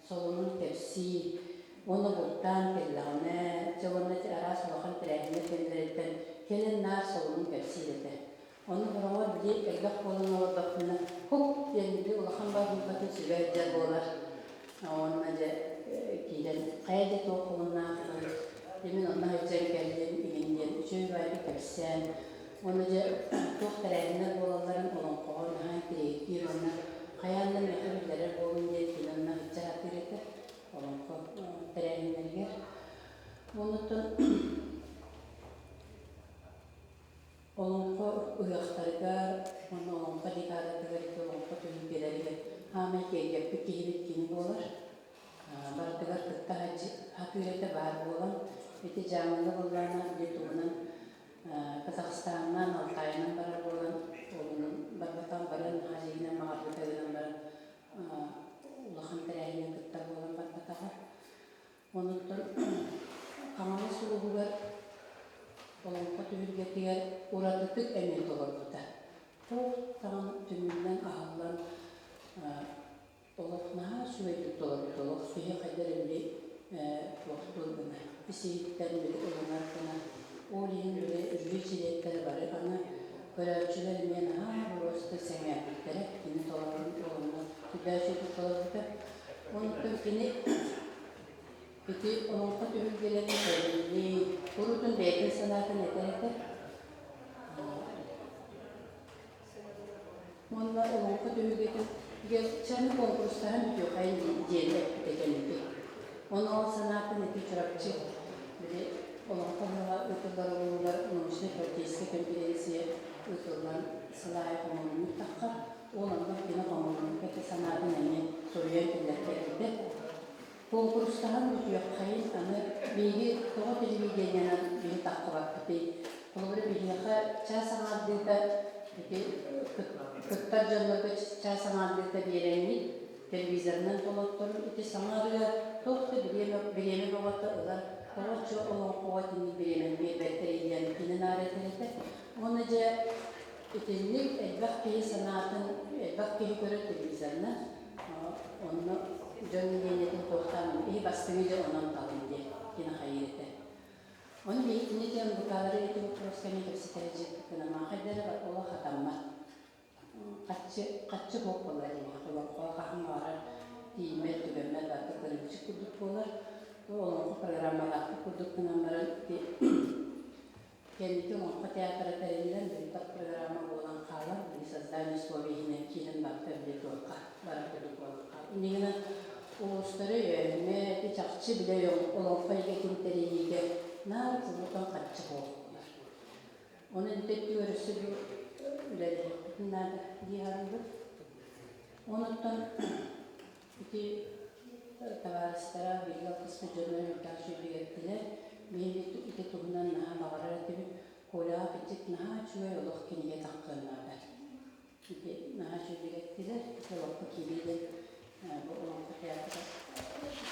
солунун кэпсии, уонна бултаан кэллэҕинэ, дьэ уонна ити араас улахан тэрээһиннэр кэмнэриттэн кэлэн наар солунун кэпсиир этэ. Ону хороҕор били элбэх буолан олордохпуна хук диэн били улахан баһыылкатын сүгэ илдьэр буолар. Уонна дьэ киирэн хайа дьэ туох холуннаахпын, дьэ мин онно сылдьан кэллим игин диэн үчүгэй баайдык кэпсээн уонна дьэ туох тэрээһиннэр буолалларын олоҥхоҕо наһаа интэриэһиргиир уонна хайаан да миэхэ биллэрэр буолун диэн кини онно сылдьа сатыыр этэ олоҥхо тэрээһиннэригэр. Оннуттан Олоҥхо ыһыахтарыгар уонна олоҥхо декадатыгар ити олоҥхо түһүлгэлэригэр хаамай киэргэппит киһибит кини буолар. Барытыгар кытта сатыыр этэ баар буолан, ити Дьааҥыга буоллаҕына били тугунан Казахстаҥҥа, Алтайынан барар буолан, олунан барбатах баран наһаа баҕарбыта гынан баран улахан тэрээһиҥҥэ кытта буолан барбатаҕа. Онуттан Хаҥалас улууһугар олоҥхо түһүлгэтигэр уратытык эмиэ толорбута. Туох даҕаны түмүллэн аһыллан олох наһаа үчүгэйдик толорбута. Олох киһи хайдах эрэ били туохтуур гына, ис-иһиттэн били ылынар гына. Ол иһин били жюри чилиэттэрэ бары аны көрөөччүлэр эмиэ наһаа боруоста сэҥээрбиттэрэ. Кини толорорун уонна сүрдээх үчүгэйдик толорбута. Онтон кини ити олоҥхо түһүлгэлэрин тэриллии, куруутун бэйэтин санаатын этэр этэ. Уонна олоҥхо түһүлгэтин чаны конкурстаһан бүтүөххэйин диэн эппитэ кэнники. Ону ол санаатын ити Чурапчы били олоҥхо ыһыаҕа ыытыллар улууһугар научнай-практическай конференция ыытыллан сыл аайы хомуллубуттахха Ол оннук кини хомуллубукка ити санаатын эмиэ суруйан киллэртэрбитэ. Куонкурустаһан бүтүөххэйин аны биһиги тоҕо телевидениенэн биһи таххыбаппытый? Холобура биһиэхэ чаас аҥаардыыта ити кыттар дьоннорго чаас аҥаардыыта биэрэҥҥит телевизорынан толотторун ити саҥа ырыа туох да бириэмэ бириэмэ бөҕөтө ылар тоҕо оччо олоҥхоҕо итинник бириэмэни биэрбэттэрий диэн кини наар этэр этэ. Уонна дьэ Итинник элбэх киһи санаатын элбэх киһи көрөр телевизорынан, онно дьон мнениетын туохтаан иһи бастыҥы дьэ онон талын диэн кини хайыыр этэ. Ону биһи кини диэн букалары ити вопроска эмиэ кэпсэтэр дьиэппитин маахайдара олох хатаммат. Хаччы хаччы буох буолар диэн олоҥхо хаһан баҕарар тиийиммэт түгэммэт барыта кырыымчык курдук буолар. Олоҥхо программалаахпыт курдук гынан баран ити кэнники Олоҥхо театра тэриллэн бөлөх программа буолан хаалан, били создание условий иһинэн киирэн барта били туохха барар курдук буолан хаалла. Инньэ гынан улуустары өйөөһүҥҥэ ити чахчы бile олоҥхо эйгэтин тэрийиигэ наар куруутун харчы буоллулар. Онон ити өттүгэр өссө бу үлэлэһиэхпитин наада дии саныыбын. Онуттан Ити табаарыстара бииргэ алтыспыт дьоно үрдээх сүүрдүгэттилэр. Мин ити туһунан наһаа баҕарар этибит. Коляҕа кырдьык наһаа үчүгэй олох кинигэ таххыан наада. Ити наһаа үчүгэйдик Ити олоххо киирии диэн бу олоҥхо театра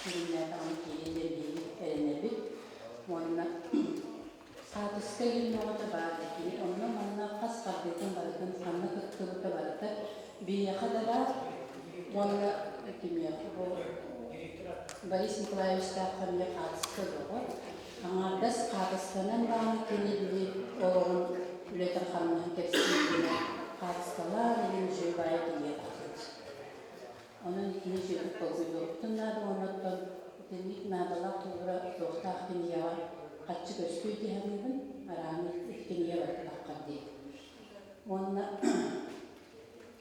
сүрүннээтэҕинэ киирии диэн биһиги эрэнэбит. Уонна хаатыска диэн оҕото баар кини онно манна хас хардыытын барытын ханна кыттыбыта барыта биһиэхэ да баар уонна кимиэхэ бу Борис Николаевичтаахха эмиэ хаатыска бөҕө. Аҥаардас хаатысканан даҕаны кини били олоҕун үлэтин хамнаһын кэпсииргинэ хаатыскалаан илин үчүгэй баайы кинигэ тахсыбыт. Онон итини үчүгэйдик толкуйдуохпутун наада уонна оттон итинник наадалаах тулуура туохтаах кинигэҕэ харчы көстүө дии саныыбын, арааһын ити кинигэ барыта таххар дии. Уонна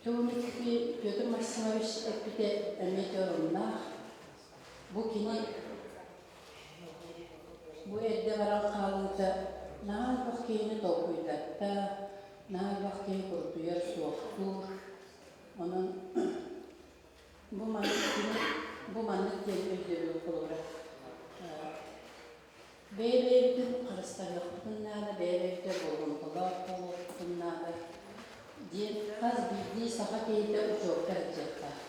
Тылмитский Петр Максимович эппитэ эмиэ да оруннаах. Бу кини бу эрдэ баран хаалыыта наһаа элбэх киһини толкуйдатта, наһаа элбэх киһи курутуйар, суохтуур. Онон бу маннык кини бу маннык диэн өйдөбүл холобура бэйэ-бэйэбитин харыстаһыахпытын наада, бэйэ-бэйэбитэ болҕомтолоох буолуохпутун наада диэн хас биирдии саха киһитэ учуокка сылдьыахтаах.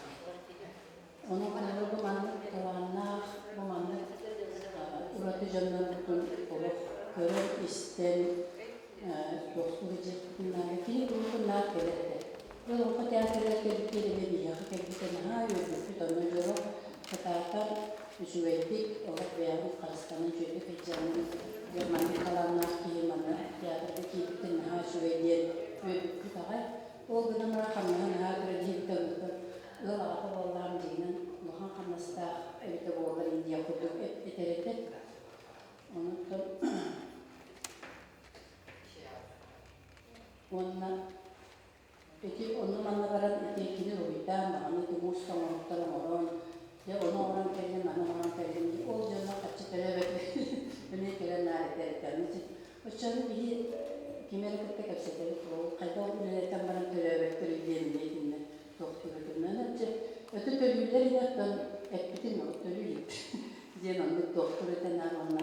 Онон холобура бу маннык талааннаах, бу маннык ураты дьоннорбутун олох көрөн-истэн туохтуу сылдьыахпытын наада. Кини куруутун наар кэлэр этэ. Олоҥхо театрыгар кэлбитигэр эмиэ биһиэхэ кэлбитэ наһаа үөрбүппүт, онно дьоло кытаатан үчүгэйдик олох бэйэҕин харыстанан үчүгэйдик сылдьаҥҥын дьэ маннык талааннаах киһи манна театрга киирбитин наһаа үчүгэй диэн үөрбүппүт аҕай. Ол гынан баран хамнаһа наһаа кыра диэбитэ онтон ыал аҕата буоллаҕым дьиҥинэн улахан хамнастаах эбитэ буоллар диэх курдук этэр этэ. Онуттан уонна Ити онно-манна баран ити кини уруһуйдаан даҕаны ити муус тоҥоруттан оҥорон, дьэ ону оҥорон кэллим, маны оҥорон кэллим дии ол дьонно харчы төлөөбөт эмиэ кэлэн наар этэр Оччону биһи кими эрэ кытта кэпсэтэбит ол хайдах үлэлэтэн баран төлөөбөттөр диэн эмиэ итиннэ туох түбэтинэн дьэ өтө төлүүллэр ини оттон эппитин ол төлүү илик диэн оннук туохтуур этэн наар уонна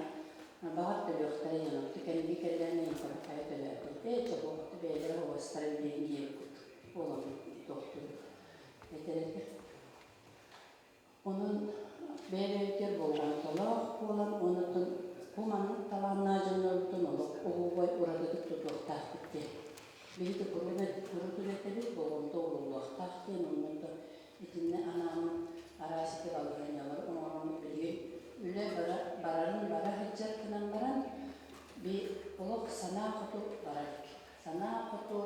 Баҕар төлүөхтэрэ диэн отту кэнники кэллээн ыйытара хайа төлөөтө ээ чобуохту бэйэлэрэ оҕустара диэн диэбит курдук буолан тохтуур этэр этэ. Онон бэйэ-бэйэбитигэр болҕомтолоох буолан онуттан бу маннык талааннаах дьоннорбутун олох оһуобай уратытык тутуохтаахпыт диэн. Биһиги куруутун этэбит болҕомто ууруллуохтаах диэн оннуттан Итиннэ анааммыт араас ити балаһыанньалары оҥороммут билигин үлэ бара барарын бара сылдьар гынан баран би олох санаа хоту барар. Санаа хоту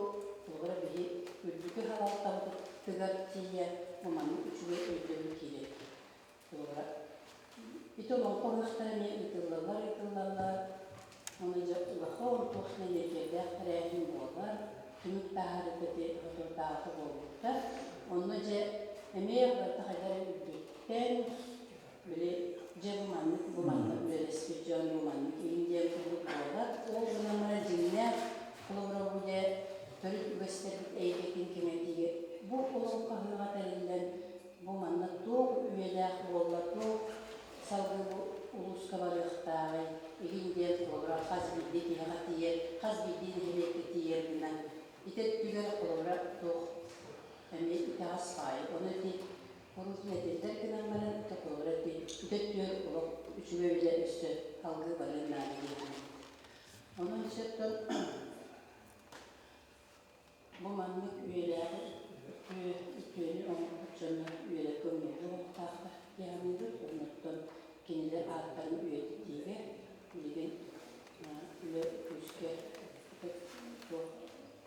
холобура биһи үрдүкү салалтабытыгар тиийэ бу маннык үчүгэй өйдөбүл киирэр. Холобура ити олоҥхо ыһыахтара эмиэ ыытыллаллар ыытыллаллар. Ону дьэ улахан туох нэдиэлээх тэрээһин буолар. Түмүк таһаарыыта ити соторутааҕыта буолбуттар. Онно дьэ эмиэ барыта хайдах эрэ үрдүттэн били дьэ бу маннык бу маннык үлэлэспит дьон бу маннык иһин диэн курдук буолар. Ол гынан баран дьиҥнээх холобура бу дьэ төрүт үгэстэрбит эйгэтин кэҥэтиигэ бу олоҥхо ыһыаҕа тэриллэн бу манна туох үйэлээх буолла, туох салгыы бу улууска барыахтааҕый игин диэн холобура хас биирдии киһиэхэ тиийэр, хас биирдии нэһилиэккэ тиийэр гына ити өттүгэр холобура туох эмиэ итэҕэс баайы. Ону ити куруутун этиллэр гынан баран ити холобура ити ити өттүгэр олох үчүгэй үлэ өссө салгыы барыан наада дии саныыбын. Онон сөптөн Бу маннык үйэлээҕи үтүөнү оҥорбут дьоннор үйэлэргэ умнуллуо буолуохтаахтар дии саныыбыт. Оннуттан кинилэр ааттарын үйэтитиигэ билигин үлэ күүскэ туох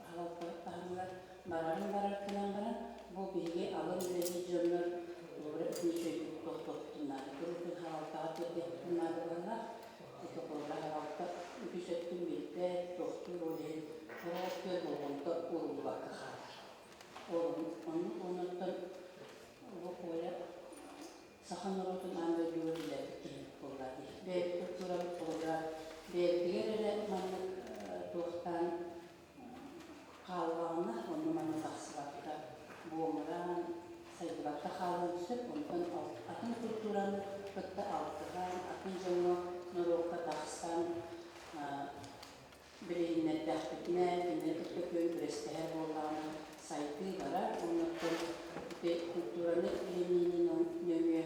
аһалта таһымыгар барарын барар гынан баран, бу биһиги алын үлэлиир дьоннор холобура итини үчүгэйдик тохтуохпутун наада, куруутун хаалалтаҕа тиэрдиэхпитин наада. ол иһин сорох өттүгэр болҕомто ууруллубакка хаалар. Ол оннук оннуттан бу Коля саха норуотун аан дойдуга биллэрбит киһи буолла дии. Бэйэбит культурабыт холобура бэйэбитигэр эрэ маннык туохтаан хааллаҕына, онно-манна тахсыбакка, буомураан, сайдыбакка хаалыан сөп. Онтон атын культураны кытта алтыһан, атын дьоҥҥо, норуокка тахсан билиһиннэрдэхпитинэ, кинини кытта күөн күрэстэһэр буоллаҕына, сайдыы барар. Оннуттан ити культураны билиниини нөҥүө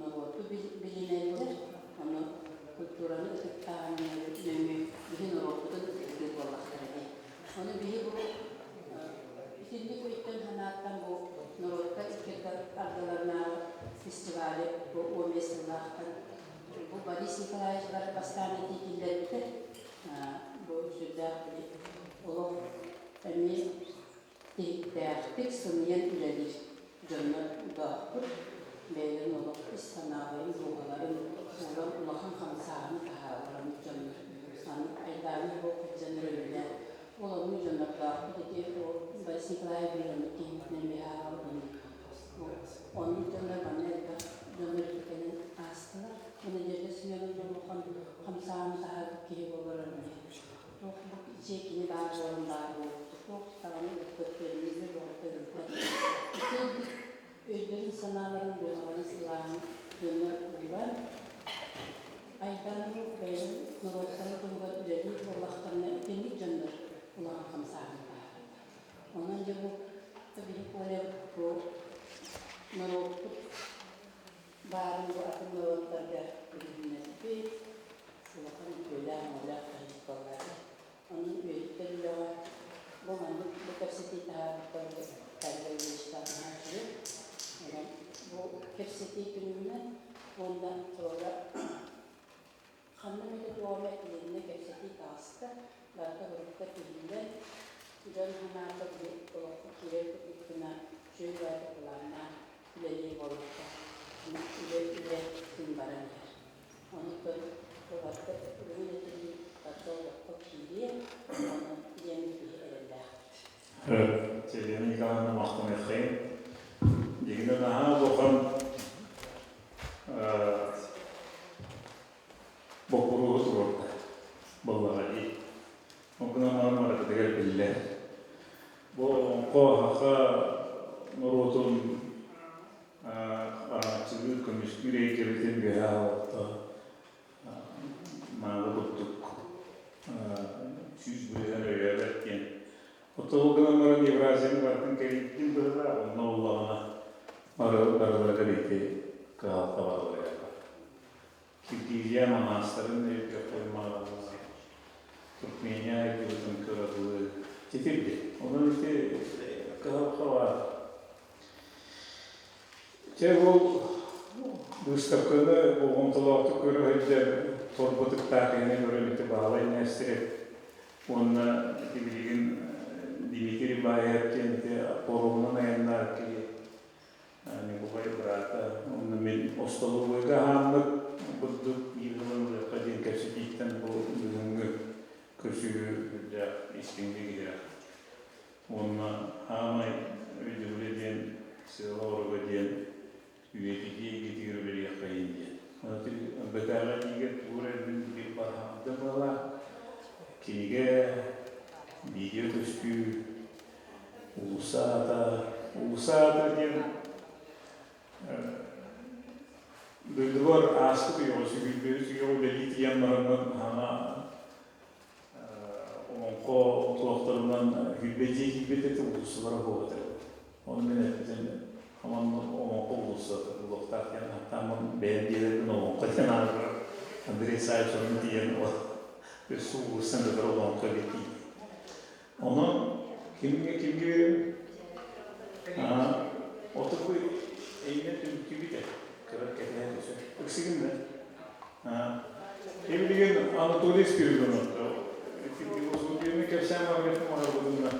норуоту билинэллэр. Ону культураны ытыктааһын нөҥүө биһи норуоппутун ытыктыыр буоллахтара дии. Ону биһи бу итинник өйтөн-санааттан бу норуоттар икки ардыларынааҕы фестивали бу 15 сыллаахтан бу Борис Николаевич бастаан этии киллэрбитэ. Бу сүрдээх били олох эмиэ тиһиктээхтик сыныйан үлэлиир дьоннор доохпут. Бэйэлэрин олох ис санааларын, дууһаларын ууран улахан хамсааһыны таһаараллар дьоннор. Аны айдааны суох сылдьаннар үлэлээн ол оннук дьоннордоохпут ити ол Борис Николаевич биир оннук киһибитинэн биһааҕабыт оннук дьоннор манна элбэх дьоннор кэлэн аастылар. Надежда Семеновна улахан хамсааһыны таһаарбыт киһи буолар эмиэ. Туох бу дьиэ кини баар буолан баар буолбут. Туох даҕаны ыппыт көрүҥүллэр оҕото ыыппат. Ити өйдөрүн-санааларын дууһаларын сылааһын дьоннор ууран, айдааны бэйэлэрин норуоттарын туһугар үлэлиир буоллахтарына итинник дьоннор улахан хамсааһыны таһаараллар. Онон дьэ бу биһи Колябыт бу норуоппут баарын бу атын норуоттарга билиһиннэрбит, улахан үтүөлээх-өҥөлөөх киһи буоллаҕа. Онон үөһүттэр үлэҕэ бу маннык бу кэпсэтии таһаарбыттар Павел Ильичтаах наһаа үчүгэй. Онон бу кэпсэтии түмүгүнэн уонна холобура ханна эмэ туох эмэ этилиннэ кэпсэтии таҕыста, барыта урукка тиһиллэн, дьон санаата били олоххо киирэр курдук гына үчүгэй баҕайытык былааннаах үлэлиир буоллахха, үлэ үлэ син баран иһэр. Онон бу барыта бүгүн этиллии барыта олоххо киириэ, онон диэн биһи эрэллээхпит. Елена Николаевна махтаныаххайын. Дьиҥинэн наһаа улахан боппуруоһу туруорда буоллаҕа дии. Ол гынан баран барытыгар биллэр. Бу олоҥхо саха норуотун араҥаччылыыр, көмүскүүр эйгэбитин үөһэ аҕалта наада курдук 100% өйөөбөт диэн. Оттон ол гынан баран Евразияны барытын кэрийбитин быһыылаах, онно буоллаҕына барыларыгар ити кыһалҕа бааллар. Киргизия маҥаастарын өйдүөхтэрин баҕараллар. Туркмения айдыбытын кырадылыы титирди. Онон ити кыһалҕа баар. Чэ ол быыстапканы болҕомтолоохтук көрө сылдьар торбутуктаах киһини көрөн ити Баһылай Нээстирэп уонна ити билигин Дмитрий Баев диэн ити паромунан айаннаах киһи Ньукулай быраата уонна мин остолобуойга аһааммыт бурдук биир ылан ылыахха диэн кэпсэтииттэн бу бүгүҥҥү көрсүһүү үрдээх истиҥник иһирэх. Уонна хаамай өйдөбүлэ диэн сыала-оруга диэн үйэтитии эйгэтигэр үлэлиэххэйин диэн. БТ-ҕа тиийэр тугу эрэ мин биир барһаамда буолар. Кинигэ, видео көстүү, Улуса аата, Улуса аата диэн дойдубар ааспыт үйэҕэ сүгүрбүт үйэҕэ үлэлии тиийэн бараммын хаҥа олоҥхо туохтарынан хүлбэдьиэ киирбит этэ уулуссалара буолбат эбит. Ону мин эппитим онно олоҥхо уулуссата буолуохтаах диэн ааттааммын бэйэм биэрэрбин олоҥхо диэн аатырар Андрей Савич онно тиийэн өссө уулуссаны кытары олоҥхо эбит дии. Онон кимҥэ кимҥэ биэрэбин? Отуку эйинэ түмүктүүбүт ээ. Кыра кэтэһэ түсө. Ыксыгын да? Билигин Анатолий Спиридонов философияны кэпсээн барбытым барбытымна.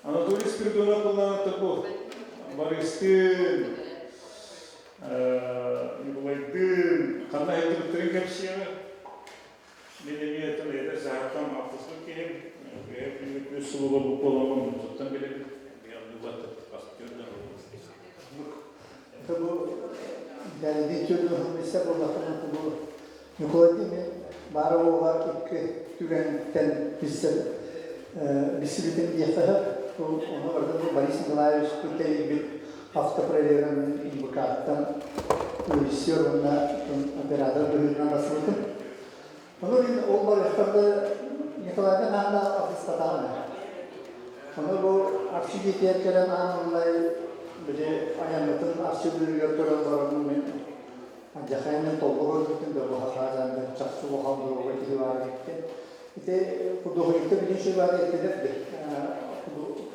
Анатолий Спиридонов булланата бу Бористыын, Николайдыын ханна сылдьыбыттарын кэпсиэҕэ. Мин эмиэ эдэр саһартан алтыспыт. киһим. Бэйэм үс сыл олорбут буоламмын муннуттан билэбин. Бэйэм актер да Это бу Леонид Тюрдуһун билсэ буоллахпына бу Ньукулай мин баара уола икки түгэнтэн билсэ билсибитим диэххэ сөп. Ону барыта бу Борис Николаевич тэрийбит автопроверын НБК-ттан режиссер уонна оператор быһыытынан барсыбытым. Ону мин ол барыахтарда Николайга наада алтыспатаҕым ээ. Ону бу Арчы дьиэтигэр кэлэн аан маҥнай били айаммытын Арчы быырыгар көрөн бараммын мин Дьэхэйинэн толло көрбүтүм да быһа чахчы улахан доруобай киһи баар эбиттэн. Ити худуоһунньуктар билин шөй баар этилэр де.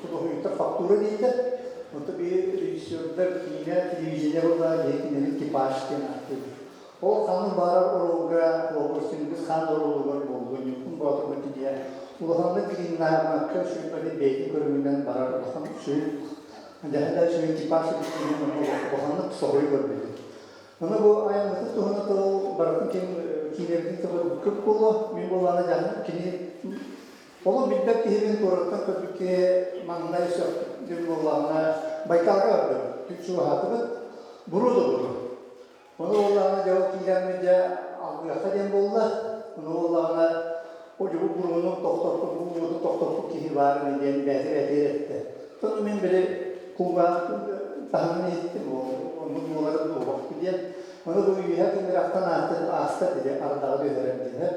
Худуоһунньуктар фактура дииллэр. Онто би режиссердар киинэ, телевидение буолла, биһи кинини типаж диэн ааттыыбыт. Ол ханнык баарар оруолга холобур Чингис хаан оруолугар буоллун, Ньуккун Боотурга тиийэ улаханнык гримнаабакка үчүгэй бэйэтин көрүҥүнэн барар улахан үчүгэй дьаһайда үчүгэй типаж улаханнык соһуйу көрбүтүм. Ону бу айаммытын туһунан тыл барытын ким киинэбитин тылы көп буолуо, мин буоллаҕына дьаһан кини олох билбэт киһибин куораттан көрбүт киһи маҥнай сөхпүт буоллаҕына Байкалга бардым, чугаһаатыбыт, буруо да буруо. Ону буоллаҕына дьэ ол киирэммит дьэ алгыахха диэн буолла. Ону буоллаҕына о дьэ бу буруону тохтоппут, бу уоту тохтоппут киһи баар ини диэн бэйэтэ бэйэтигэр эттэ. Ону мин били кулгаах таһынан иһиттим, оннук буолара буолуохту диэн. Ону бу үөһэ тыҥырахтан ааста дири ардаҕы түһэрэн диэн.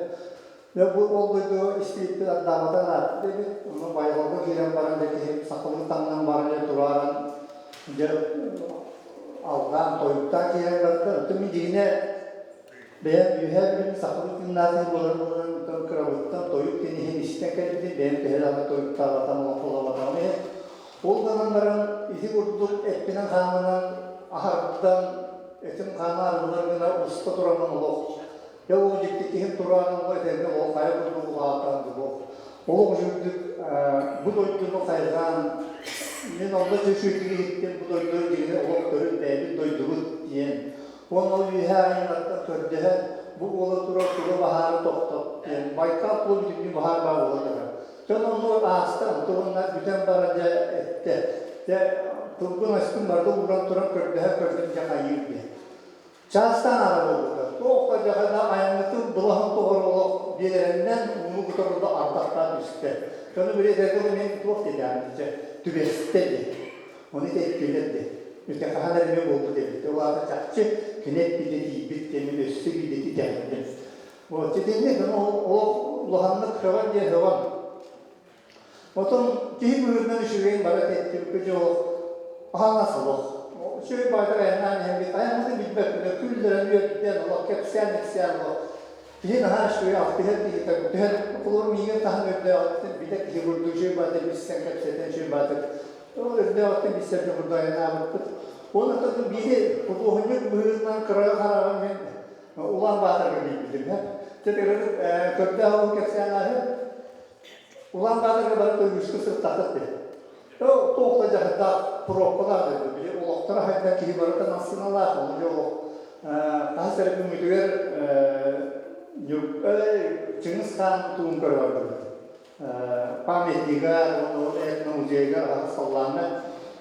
Дьэ бу ол дойду испииппит ардаабата ырааппыт эбит. Ону байҕалга киирэн баран дьэ киһи сахалыы таҥнан баран дьэ турааран дьэ алҕаан тойуктаан киирэн барда. Оттон мин дьиҥинэ бэйэм үөһээ билим сахалыы тыыннаах киһи буолар буолан оттон кырабыттан тойук диэн иһин истэн кэлбитим бэйэм төһө даҕаны тойуктаабатам олоҥхолооботоҕум иһин. Ол гынан баран ити курдук эппинэн-хааммынан аһардан этим хаана арыллар гына уста тураммын олох Дьэ ол дьикти киһим тураан ылла этэҥҥэ ол хайа курдук улаатан дубуох. Олох үчүгдүк бу дойдуну хайҕаан мин онно үчүгдүк иһиттим бу дойду дьиҥэ олох төрүт бэйэбит дойдубут диэн. Уонна ол үөһээ айыллартан көрдөһөн бу буола турар туга баһаары тохтот диэн Байкал тула бүтүннүү баһаар баар буола турар. Дьон онно ааста онто уонна бүтэн баран дьэ эттэ. Дьэ тылбын өспүн барыта ууран туран көрдөһө көрдүм дьэ хайыыр диэн. Чаастаан аара буолбута. Туох да дьаһана айаннытын былаһын тоҕор олох биэрэринэн ууну кутарылла ардахтаан түстэ. Дьону били этэргэ мен туох диэтэҕим дьэ түбэстэ диэн. Ону эттилэр диэн. Үтэ хаһан эрэ эмиэ буолбут эбит. Ол аата чахчы кини эппитэ тиийбит диэн мин өссө биирдэ итэҕэйдим. Вот итинник дьону олох улаханнык сөҕөн диэн сөҕөн. Отон киһи быһыытынан үчүгэйин бары эттим дьэ олох аһаҥас олох. Үчүгэй баайдар айаннаан иһэн бит айаммытын билбэппин күллэрэн үөрдэн олох кэпсээн ипсээн олох киһи наһаа үчүгэй алтыһар киһитэ түһэн олор миигин таһан өрдөөҕүттэн билэр киһи курдук үчүгэй баайдар билсэн кэпсэтэн үчүгэй баайдар ол өрдөөҕүттэн билсэр дьон курдук айаннаабыппыт. Уонна биири худуоһунньук быһыытынан кыраҕы хараҕым мин Улаан Баатырга билбитим. Дьэ көрдөөх ол кэпсээн ааһы Улаан Баатырга бары көмүскэ сырыттаххыт дии. Туох да дьаһайдаах пробкалаах дойду. Били олохторо хайда киһи барыта массыыналаах, ону дьэ олох хаһыс эрэ күммүтүгэр Чыҥыс Хаан тугун көрө бардыбыт. Памятнига, этно-музейга аһаҕас халлааҥҥа.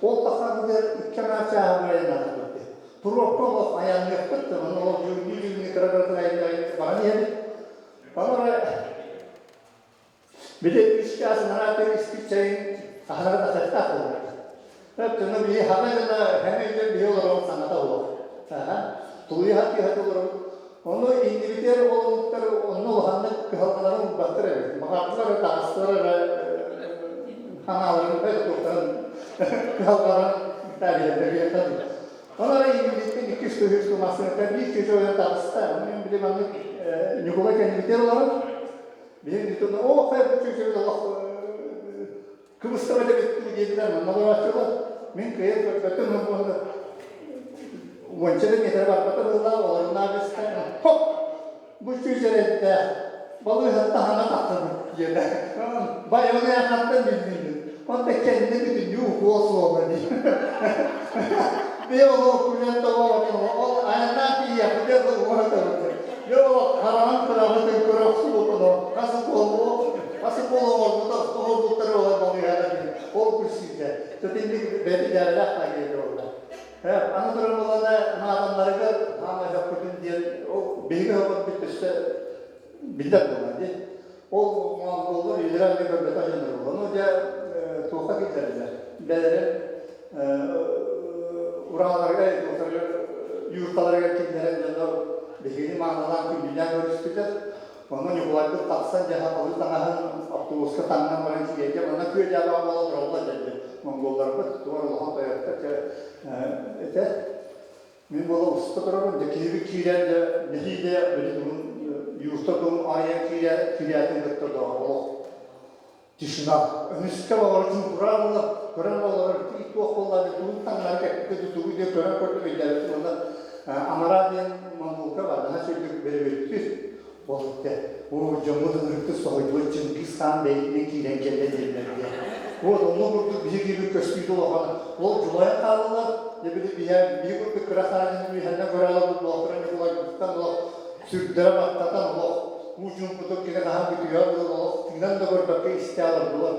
Ол тахсарбытыгар икки аҥаар чааһы айаннаатахпыт дии. Пробка олох айанныахпыт да, ону олох дьүҥнүү-дьүҥнүү кыра-кыратык айаннаан баран иһэбит. Ону Били үс чаас анараа тыа испит чайын хаһан да тахсыахтаах буолар. Өттүнэ биһи хаҕа гына хэмэйдэн биһи олоробут саҥата суох. Тулуйа сатыы олоробут. Ону иннибитигэр ол омуктар онно улаханнык кыһалҕаларын ылбаттар эбит. Баҕардылар эрэ таҕыстылар эрэ ханааларын туохтарын кыһалҕаларын таабиһэллэр Ол эрэ иннибиттэн иккис үһүс массыынаттан биир киһи ойон таҕыста. Ону мин били маннык Ньукулай кэннибитигэр олорон Биһиги бүтүн оо хайа бу чүчүбүт олох кыбыстабат эбит дуу диэтилэр манна олорооччулар. Мин кыайан көрбөтүм уонна уонча да миэтэрэ барбата быһыылаах олорунаа бистэ хоп бу чүчэрэлдээх балыыһаттан хаҥа тахсыбыт диэтэ. Байаны хантан биллиҥ Онто кэннэ бүтүннүү укуол суола дии. Би олох күлэн тоҕо ол айаннаан тиийиэхпитигэр уһатабыт. Йо хараҕын кыраҕытын көрө охсубут ону хас укуол хас Ол оҥорбута, оҥорбуттары ол балыыһаҕа диэн. Ол күлсүүтэ. Тэтинник бэйэтэ дьээбэлээх баайга буолла. Аны туран буоллаҕына, наадаларыгар хаамай хаппытын диэн, ол биһиги хаппыт өссө биллэр буолла дии. Ол монголлар үйэлэрэ эмиэ көрбөтөх дьоннор буолла. Ну дьэ туохха киллэрдилэр. Бэйэлэрин ураһаларыгар, туохтарыгар, юрталарыгар киллэрэн дьоннор биһигини маанылаан күндүлээн көрүстүлэр. Онно Ньукулайбыт тахсан дьэ сахалыы таҥаһын автобуска таҥнан баран киирдэ. Манна күө-дьаа буола олороллор дьэ монголларбыт тугар улахан тойоттор дьэ этэ. Мин буола уста турабын, дьэ киһибит киирэн дьэ нэһиилэ били тугун юрта тугун арыйан киирэ киирээтин кытта да олох тишина. Эмискэ баҕар чуҥкураа буола көрөн олорор туох буолла тугун таҥнары кэппитэ тугу диэн көрөн көрдүм өйдөөбүтүм уонна анараа диэн монголка бар наһаа сүрдүк бөрүөттүр ол этэ оо дьоммут ынырыктык соһуйдубут Чингис хаан бэйэтинэн киирэн кэллэ дииллэр диэн вот онно курдук биһи киирбит көстүүтэ улахан ол дьулайан хааллылар дьэ били биһи биһи курдук кыра хаанын үһэннэ көрө алабыт буолтара Ньукулайбытыттан олох сүрдэрэ баттатан олох уу чуумпутук кини хаһан бүтүөр дылы олох тыынан да көрбөккө истэ олордулар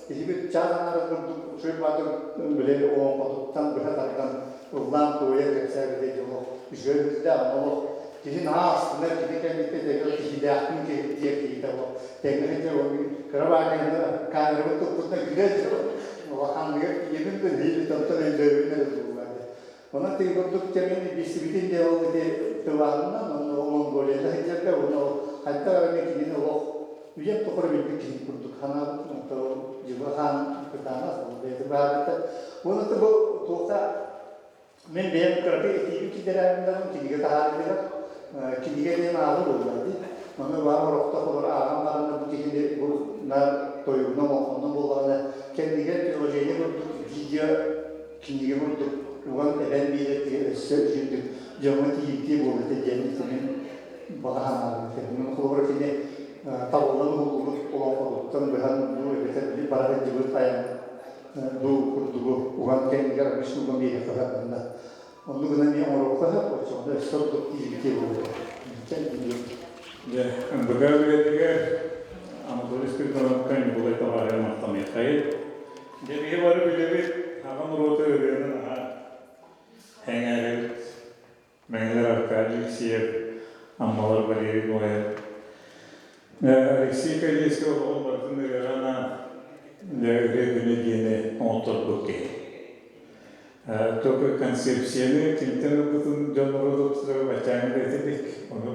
киһибит чаас аҥара курдук үчүгэй баатыр били олоҥхотуттан быһа тардан ыллаан туойан кэпсээбитэ дьэ олох үчүгэй билдээх олох киһи наһаа астынар кини кэнниттэн тэҥэ киһилээхпин киһи диэн киһитэ олох тэҥҥэ сылдьар ол кыра баайга камерабын туппутунан күлэн улаханныгар тиийэбин да нэһиилэ томтон өйдөөбүн эрэ буолла Онон тиги курдук кэмин билсибитин дьэ ол ити тылаанынан онно Монголияда сылдьарга уонна ол хайдах эрэ мен кинини олох үйэм тухары билбит киһим курдук санаабытым онто ол дьылҕа хаан кытаанах ол бэйэтэ баһаарбыта уонна бу туохха мин бэйэм кыракый этиибин киллэрээбин кинигэ таһаарыытыгар кинигэ диэн ааҕыы буолла дии ону баар орохтох олор ааҕан баран бу киһини бу наар тойугунан олоххоннон буоллаҕына кэннигэр приложение курдук видео кинигэ курдук уган эбэн биэрэр киһи өссө үчүгдүк дьоҥҥо тиийимтиэ буолуо этэ диэн итинэн баҕа санаабыт. Мин холобура кини табыллан уһуллубут олоҥхотуттан быһан дуу эбэтэр били бара сылдьыбыт айан дуу курдугу уган кэннигэр обычно уган биэриэххэ сөп Оннук гынан эмиэ оҥоруохха сөп, оччоҕуна өссө ордук тиийимтиэ буолуо этэ. Дьэ, НБК үлэтигэр Анатолий Спиридоновка Ньукулай табаарыһа махтаныаххайын. Дьэ, биһи бары билэбит, аҕа норуота ырыаны наһаа эҥээрэбит. Мэҥэлэр Аркадий Алексеев, Аммалар Валерий Ноев. Алексей Калининскай олоҕун барытын ырыаҕа анаан, дьэ, ырыа күнэ диэни оҥотторбут киһи. Только концепцияны кимтэн ылбытын дьон норуот баччааҥҥы да этилик, ону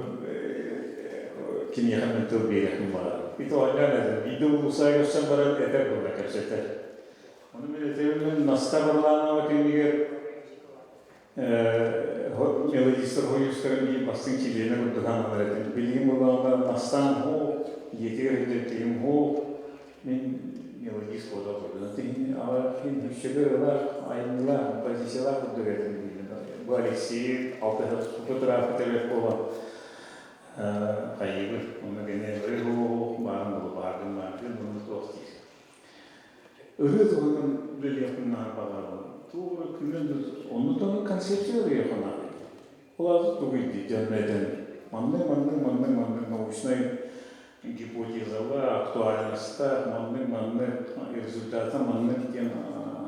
киниэхэ мин тыл биэриэхпин баҕарабын. Ити оонньоон этим, биирдэ уулуссаҕа көрсөн баран этэр буолла кэпсэтэр. Ону мин этэбин Наста Варланова кэннигэр мелодистар хойуустарын биир бастыҥ чилиэнэ курдук сананар этим. Билигин буоллаҕына Настаан һуу, дьиэтигэр сылдьар һуу, Мин мелодист буола турдум. Хин үчүгэй айымньылаах, композициялаах курдук этим диибин. Бу Алексей алтыһа тыраахы тэбэт буолан хайыыбын. Онно кини ырыы баарын булу баардым баардым онно туох диир. Ырыы туһунан үлэлиэхпин наһаа баҕарабын. Туох эрэ күнүн онно тону концепция ырыахын Ол аата тугуй дии дьонно этэн маннык маннык маннык маннык научнай гипотезалар, актуальностар, маннык маннык результата маннык диэн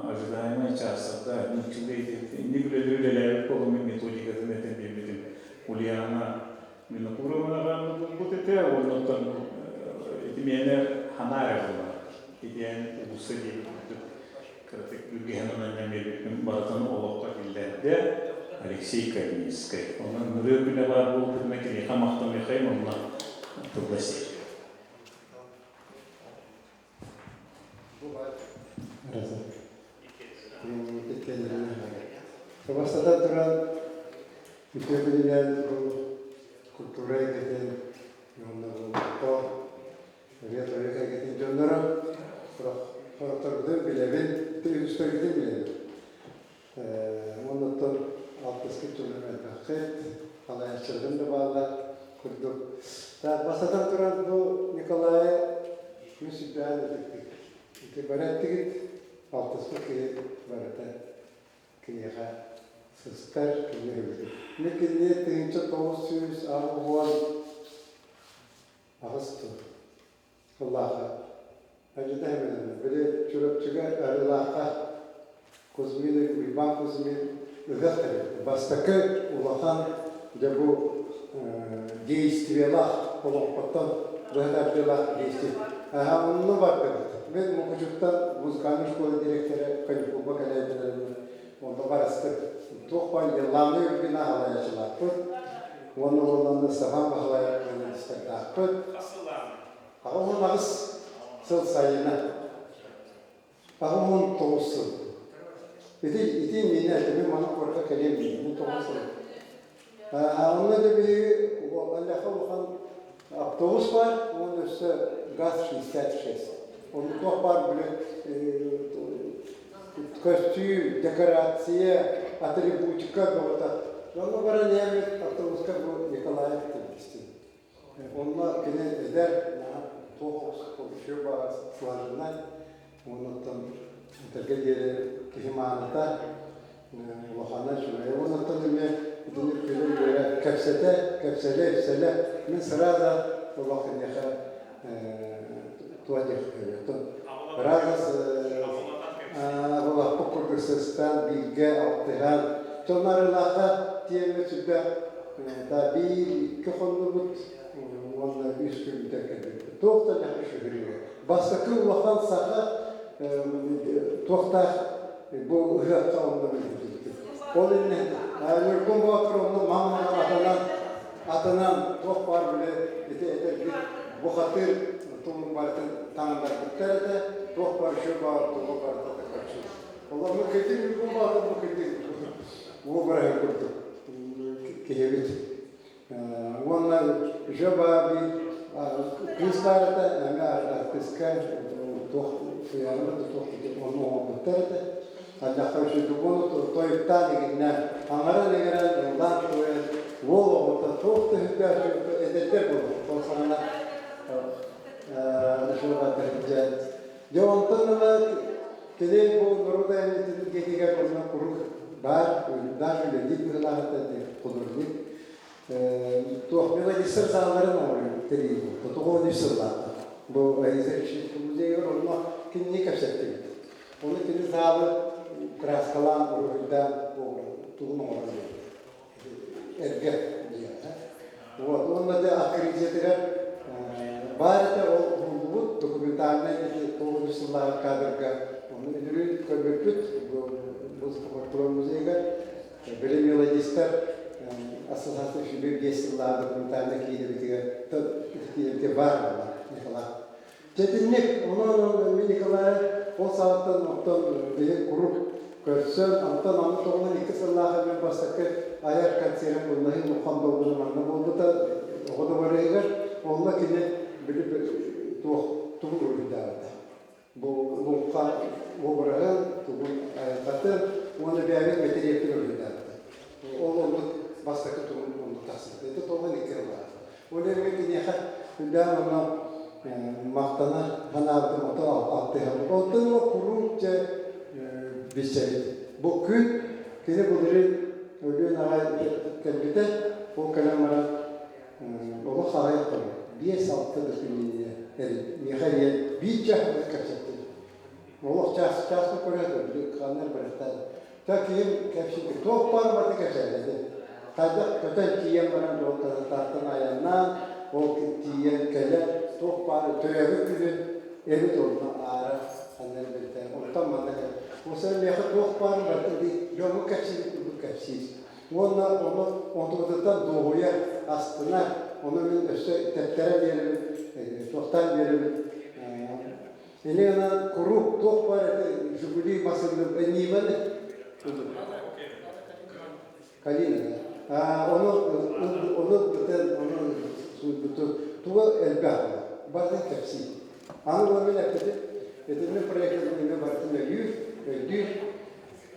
ожидаемай чаастарда ничего инник үлэлэри үлэлээбит буоламмын методикатын этэн биэрбитим Ульяна Винокуровнаҕа булбут этэ уонна ити миэнэ ханаа эрэ буолар итиэн улууса диэбит курдук кыратык үргэһэн онон биэрбиппин барытын олоххо киллэрдэ Алексей Калининскай. Онон ырыа күнэ баар буолбутуна киниэхэ махтаныахайым онно тылла сир. Бастатан туран, үтүө күнүнэн бу культура эйгэтин уонна бу ырыа-тойук эйгэтин дьонноро сорохторгутун билэбин, үгүстэргитин билэбин. Уонна оттон алтыспыт дьонум элбэххит, салайааччыларым да бааллар курдук. Так, бастатан туран бу Николайы мин сүрдээн ытыктыыр. Ити бары эттигит, алтыспыт киһи барыта киниэхэ сыстар, кини өбүтүр. Мин кинини 1980 аҕыс сыл сыллаахха. Ажыта хэмэнэнэ. Били Чурапчыга Арылаахха Кузьмин Уйбаан Кузьмин ыһыах тэрийбит. Бастакы улахан дьэ бу действиелаах олоҥхоттон быһа тардыылаах действие. Аха онно бардыбыт. Мен Мукучуктан музыкальнай школа директора каникулга кэлээбитин онно барыстык. Туох баар Еллааны Үргүнэ халайачылаахпыт. Уонна уолланы Степан Баһылайап журналистардаахпыт. 88 сыл сайына. 89 сыл. Ити ити иннинэ этими маны куоракка кэлиэм иннинэ 9 сыл. Онно да биһиги Аллаха улахан автобус баар, уонна өссө ГАЗ-66. Онно туох баар били көстүү, декорация, атрибутика бөҕөтө. Онно баран иһэммит автобуска бу Николаев тилбистим. Онно кини эдэр, туох еще слаженнай, оннуттан этэргэ диэри киһи мааныта, улахана үчүгэйэ. Оннуттан эмиэ итини күлэ-үөрэ кэпсэтэ, кэпсэлэ-ипсэлэ, мин сразу олох киниэхэ туох диэх Раза абалаппыт курдук сыстан, бииргэ алтыһан, дьон арыылаахха тиэмэ сүрдээх та биир, икки хоннубут уонна үс күн бүтэн кэлбиппит. Туох да нэхэ үчүгүрүгэ. Бастакы улахан саха туохтаах бу ыһыахха онно билбиппит. Ол иннинэ Ньургун Боотур онно маммаҕа атынан атынан туох баар били ити этэргит бухатыыр тугун барытын таҥыннарбыттар этэ, туох бар үчүгэй баар туга барыта такаччы. Олорго кырдьык Ньургун Боотур бу кырдьык уобараһын курдук киһибит. Уонна еще баар биир кыыс баар этэ, эмиэ артыыска туох суйаарыма да туох ону оҥорбуттар этэ. Ардахха үчүгэй уону тойуктаан игиннээн, аҥарын иҥэрэн, ыллаан туойан, уол оҕото туох да сүрдээх эдэрдэр буолуох. Ол саҕана сылдьан. Дьэ онтон ыла кини бу норуот айымньытын дьиэтигэр онно куруук баар, даже үлэлиир быһыылаах этэ художник. Туох мелодистар сааларын оҥоруу тэрийии буолта. 93 сыллаахха. Бу Раиса Ильичника музейыгар онно кинини кэпсэттибит. Ону кини саалы краскалаан, уруһуйдаан тугун оҥорон биэрдэ. Эргэ дьиэҕэ. Вот. Уонна дьэ открытиетыгар баар этэ ол уһуллубут документальнай ити 9 сыллааҕы кадрга ону үнүрүүн көрбүппүт музыка фольклор музейыгар били мелодистар ассоциация үчүгэй биэс сыллааҕы документальнай киинэбитигэр киинэбитигэр баар буолла Николай Дьэтинник, онон мин Николай ол саҕаттан оттон биһи куруук көрсөн, онтон аны тоҕунан икки сыллаах эмиэ бастакы айар концерын Куллаһын Улахан долгуна манна буолбута, оҕо дыбарыһыгар, онно кини били туох тугун уруһуйдаабыта. Бу луҥха уобараһын, тугун айылҕатын уонна бэйэбит мэтириэппин уруһуйдаабыта. Ол оннук бастакы тугун оннук тахсыбыта. Это тоҕунан икки сыллаах. Ол эрээри киниэхэ үрдээн онно махтана санаабытым ото алтыһабыт. Онтон ыла куруук дьэ билсэбит. Бу күн кини былырыын өлүөн аҕай кэлбитэ. Ол кэлэн баран олох аҕыйах хонук, биэс-алта да күн иннинэ миэхэ эрийэн биир чаас кэпсэттим. Олох чаас чааска көрөөт ханна эрэ барыахтаах. Та киһим кэпсиир туох баар барыта кэпсээбитэ. Хайдах көтөн тиийэн баран дьолтатартан айаннаан, ол тиийэн кэлэн туох баар төрөөбүт күнүн эбит онно аара ханна эрэ бэлтээн онтон манна кэлэн. Ол миэхэ туох баар барыта дьоҥҥо кэпсиир курдук кэпсиир. Уонна ону онтубутуттан дуоһуйар, астынар, ону мин өссө тэптэрэн биэрэбин, туохтаан биэрэбин. Ини гынан куруук туох баар этэ Жигули массыына Ниваны Калина ону ону ылбытын ону суйбутун туга элбэх буолар барытын кэпсиир аны була мин эппитим итинник проектын эмиэ барытын өйүүр өйдүүр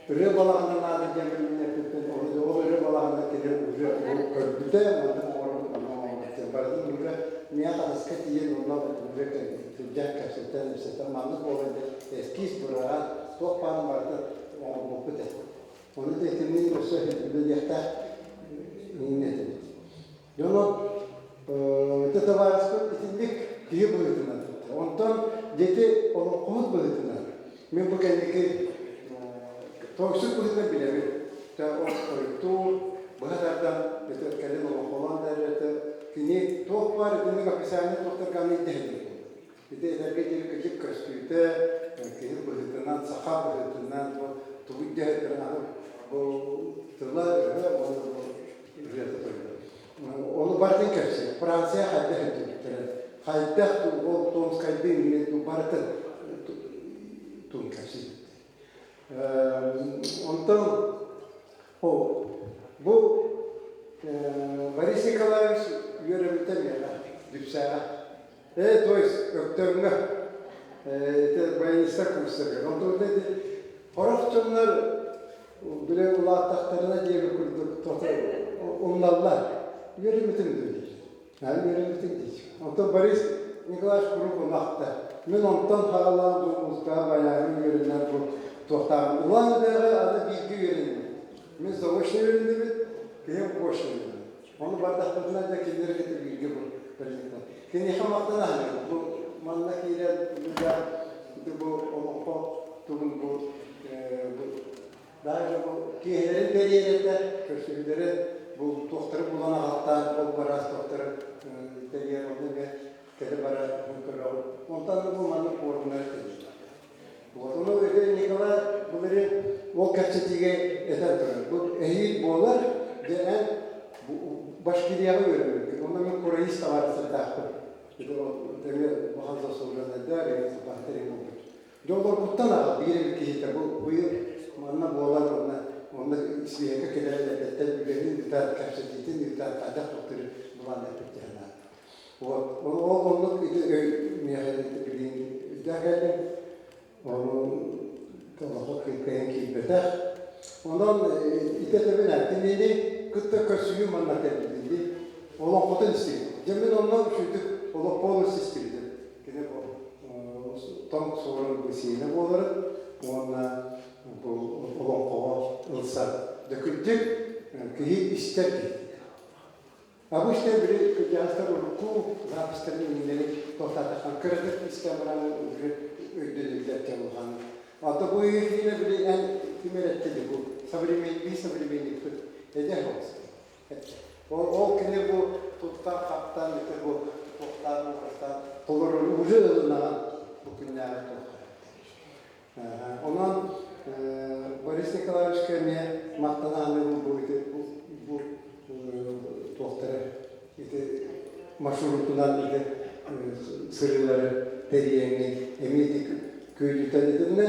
ырыа балаҕана наада диэн мин эппиппин ол ырыа балаҕана кини уже көрбүтэ маннык оҥоробут маннык оҥоробут диэн барытын уже миэхэ ханыска тиийэн онно уже сылдьан кэпсэтэн ипсэтэн маннык буолан диэн эскиз быраҕан туох баарын барытын оҥорбуппут этэ ону итинник өссө үлэлиэхтээх иҥнэ этибит дьоно ити табаарыспыт итинник киһи быһыытынан онтон дети олоҥхоһут быһыытынан мин бу кэнники тойуксут быһыытынан билэбин. Ол тойуктуур, быһа тардан кэлин олоҥхолоон да эрэртэ кини туох баар итинник официальный туохтарга аны ирдэһэллэр буолла. Ити этэргэ диэри кыдьык көстүүтэ, киһи быһыытынан, саха быһыытынан бу тугу ирдэһэллэрин аны бу тыла-өһө уонна бу ырыата тойуга. Ону барытын кэпсиир. Франция хайдах өйдөбүттэрин, хайдах ол Томскайдыы иннин барытын тугун кэпсиир. Онтон бу Борис Николаевич үөрэммитэ миэхэ Дүпсээҕэ. То есть Өктөмҥө ити баянистар курстарыгар. Онтон ити хорох дьоннор били улааттахтарына диэби курдук тото умналлар. Үөрэммитим диир. Наһаа үөрэммитим диир. Онтон Борис Николаевич куруук умахта. Мин онтон хаалаан бу музыкаҕа баяҥҥа үөрэнэр бу туохтааҕым. Улаан Эбээҕэ аны бииргэ үөрэнним. Мин заочно үөрэннибит, киһим очно үөрэннэ. Ону бардахпытына да кинилэри кытта бииргэ бу Киниэхэ махтана саныыбын. Бу манна киирэн ити бу олоххо тугун бу даже бу киэһэлэрин бэриэрэтэ көрсүһүүлэри бу туохтары булан аҕалтаан ол бараас туохтары тэрийэр онно эмиэ кэлэ бара көрөҕүн. Онтон бу маннык пуорумнары тэрийэр. Вот ону ити Николай былырыын ол кэпсэтиигэ этэн турар. Бу эһиил буолар, дьэ эн Башкирияҕа үөрэммиккин. Онно мин кураист табаарыстардаахпын. Ити эмиэ улахан заслуженнайдар, эмиэ сапааттар эҥин буолбут. Дьэ олорбуттан аҕа биир эбит киһитэ бу быйыл манна буолан онно онно свиһэкэ кэлэрин эрдэттэн үлэбин ыытан, кэпсэтиитин ыытан хайдах туохтары былаан эппит наада. Вот. Ол оннук ити өй миэхэ билигин өйдөөн кэллим. Ону олоххо кыайан киирбэтэх. Онон ити этэбин ээ, кинини кытта көрсүһүү манна кэлбитин олоҥхотун истибит. Дьэ мин онно үчүгдүк олохпону истибитим. Кини бу тоҥ суорун бу сиэнэ буоларын уонна бу олоҥхоҕо ылсар. Дьэ кырдьык киһи истэр киһи. Обычно били кырдьаҕастар урукку записьтарын иҥнэри туохтаатаххан кыратык истэн баран уже өйдөнүллэр дьабылҕаны. Ата бу киинэ били эн ким эрэ эттэ бу современный современникпыт эдэр оҕус эттэ. Ол ол кини бу туттан хаптан ити бу туохтаан уурастаан толору уже ылынаҕын бу күннээҕи туохха. Онон Борис Николаевичка эмиэ махтанааны бу ити бу туохтары ити маршрутунан ити сырыылары тэрийэҥҥин эмиэ ити күөдьүтэн итиннэ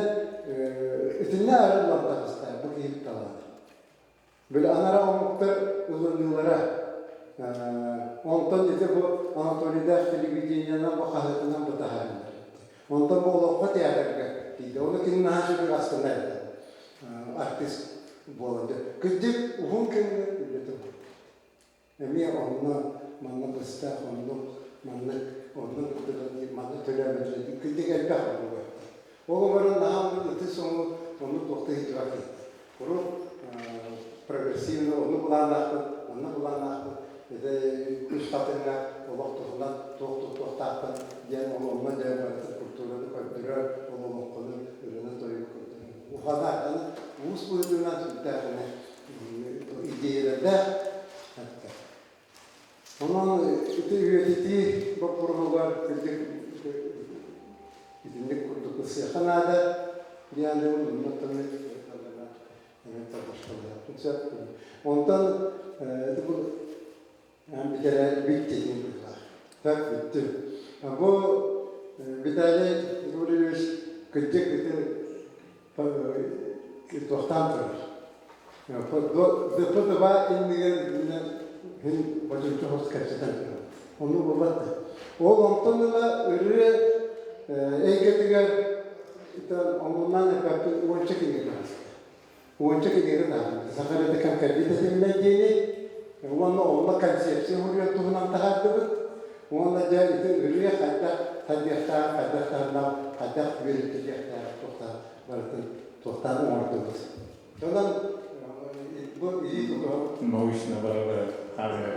итиннэ арыллан таҕыста бу киһи талаана. Били анараа омуктар ылыныылара онтон ити бу Анатолийдаах телевидениенан бу хаһыатынан бу таһаараллар. Онтон бу олоҥхо театрга тиийдэ. Ону кини наһаа үчүгэй астынар этэ. Артист буолан. Кырдьык уһун кэмҥэ үлэтэ буолбут. Эмиэ онно манна быстах, оннук, маннык, оннук манна төлөөбөтүлэр кырдьык элбэх оннук эттэ. Ол олорон наһаа оннук ытыс оҥу оннук туохта иһитибэт киһи. Урут прогрессивно оннук былааннаахпын, маннык былааннаахпын, ити үс хатыҥҥа олох туһунан туох туттуохтаахпын диэн ол онно дьэ барытын культураны көрдөрөр, ол олоҥхону ырыаны-тойугу көрдөрөр. Ухана, аны уус быһыытынан сүрдээх аны идиэйэлэрдээх эттэ. Онон ити үйэтитии боппуруоһугар кырдьык итинник курдук ылсыахха наада диэн Онтон ити бу бүтэрэ бүттүтүн быһыылаах. Так бүттүм. Бу Виталий Григорьевич кырдьык ити туохтаан турар. ДП-2 иннигэр мин бочончо хос кэпсэтэн турар. Ону булбат да. Ол онтон ыла ырыа эйгэтигэр омуннаан эппэппин уонча кинигэ таҕыста. Уонча кинигэни таһаарбыт. Саха ырыата кэм кэлбит этиммэ диэни уонна онно концепция суруйар туһунан таһаардыбыт. Уонна дьэ ити ырыа хайдах хайдыахтаах, хайдах таһымнаах, хайдах үөрэтиллиэхтээх туохтаах барытын туохтаан оҥордубут. Онон бу илии тутуһан Научно барабы хаалыгар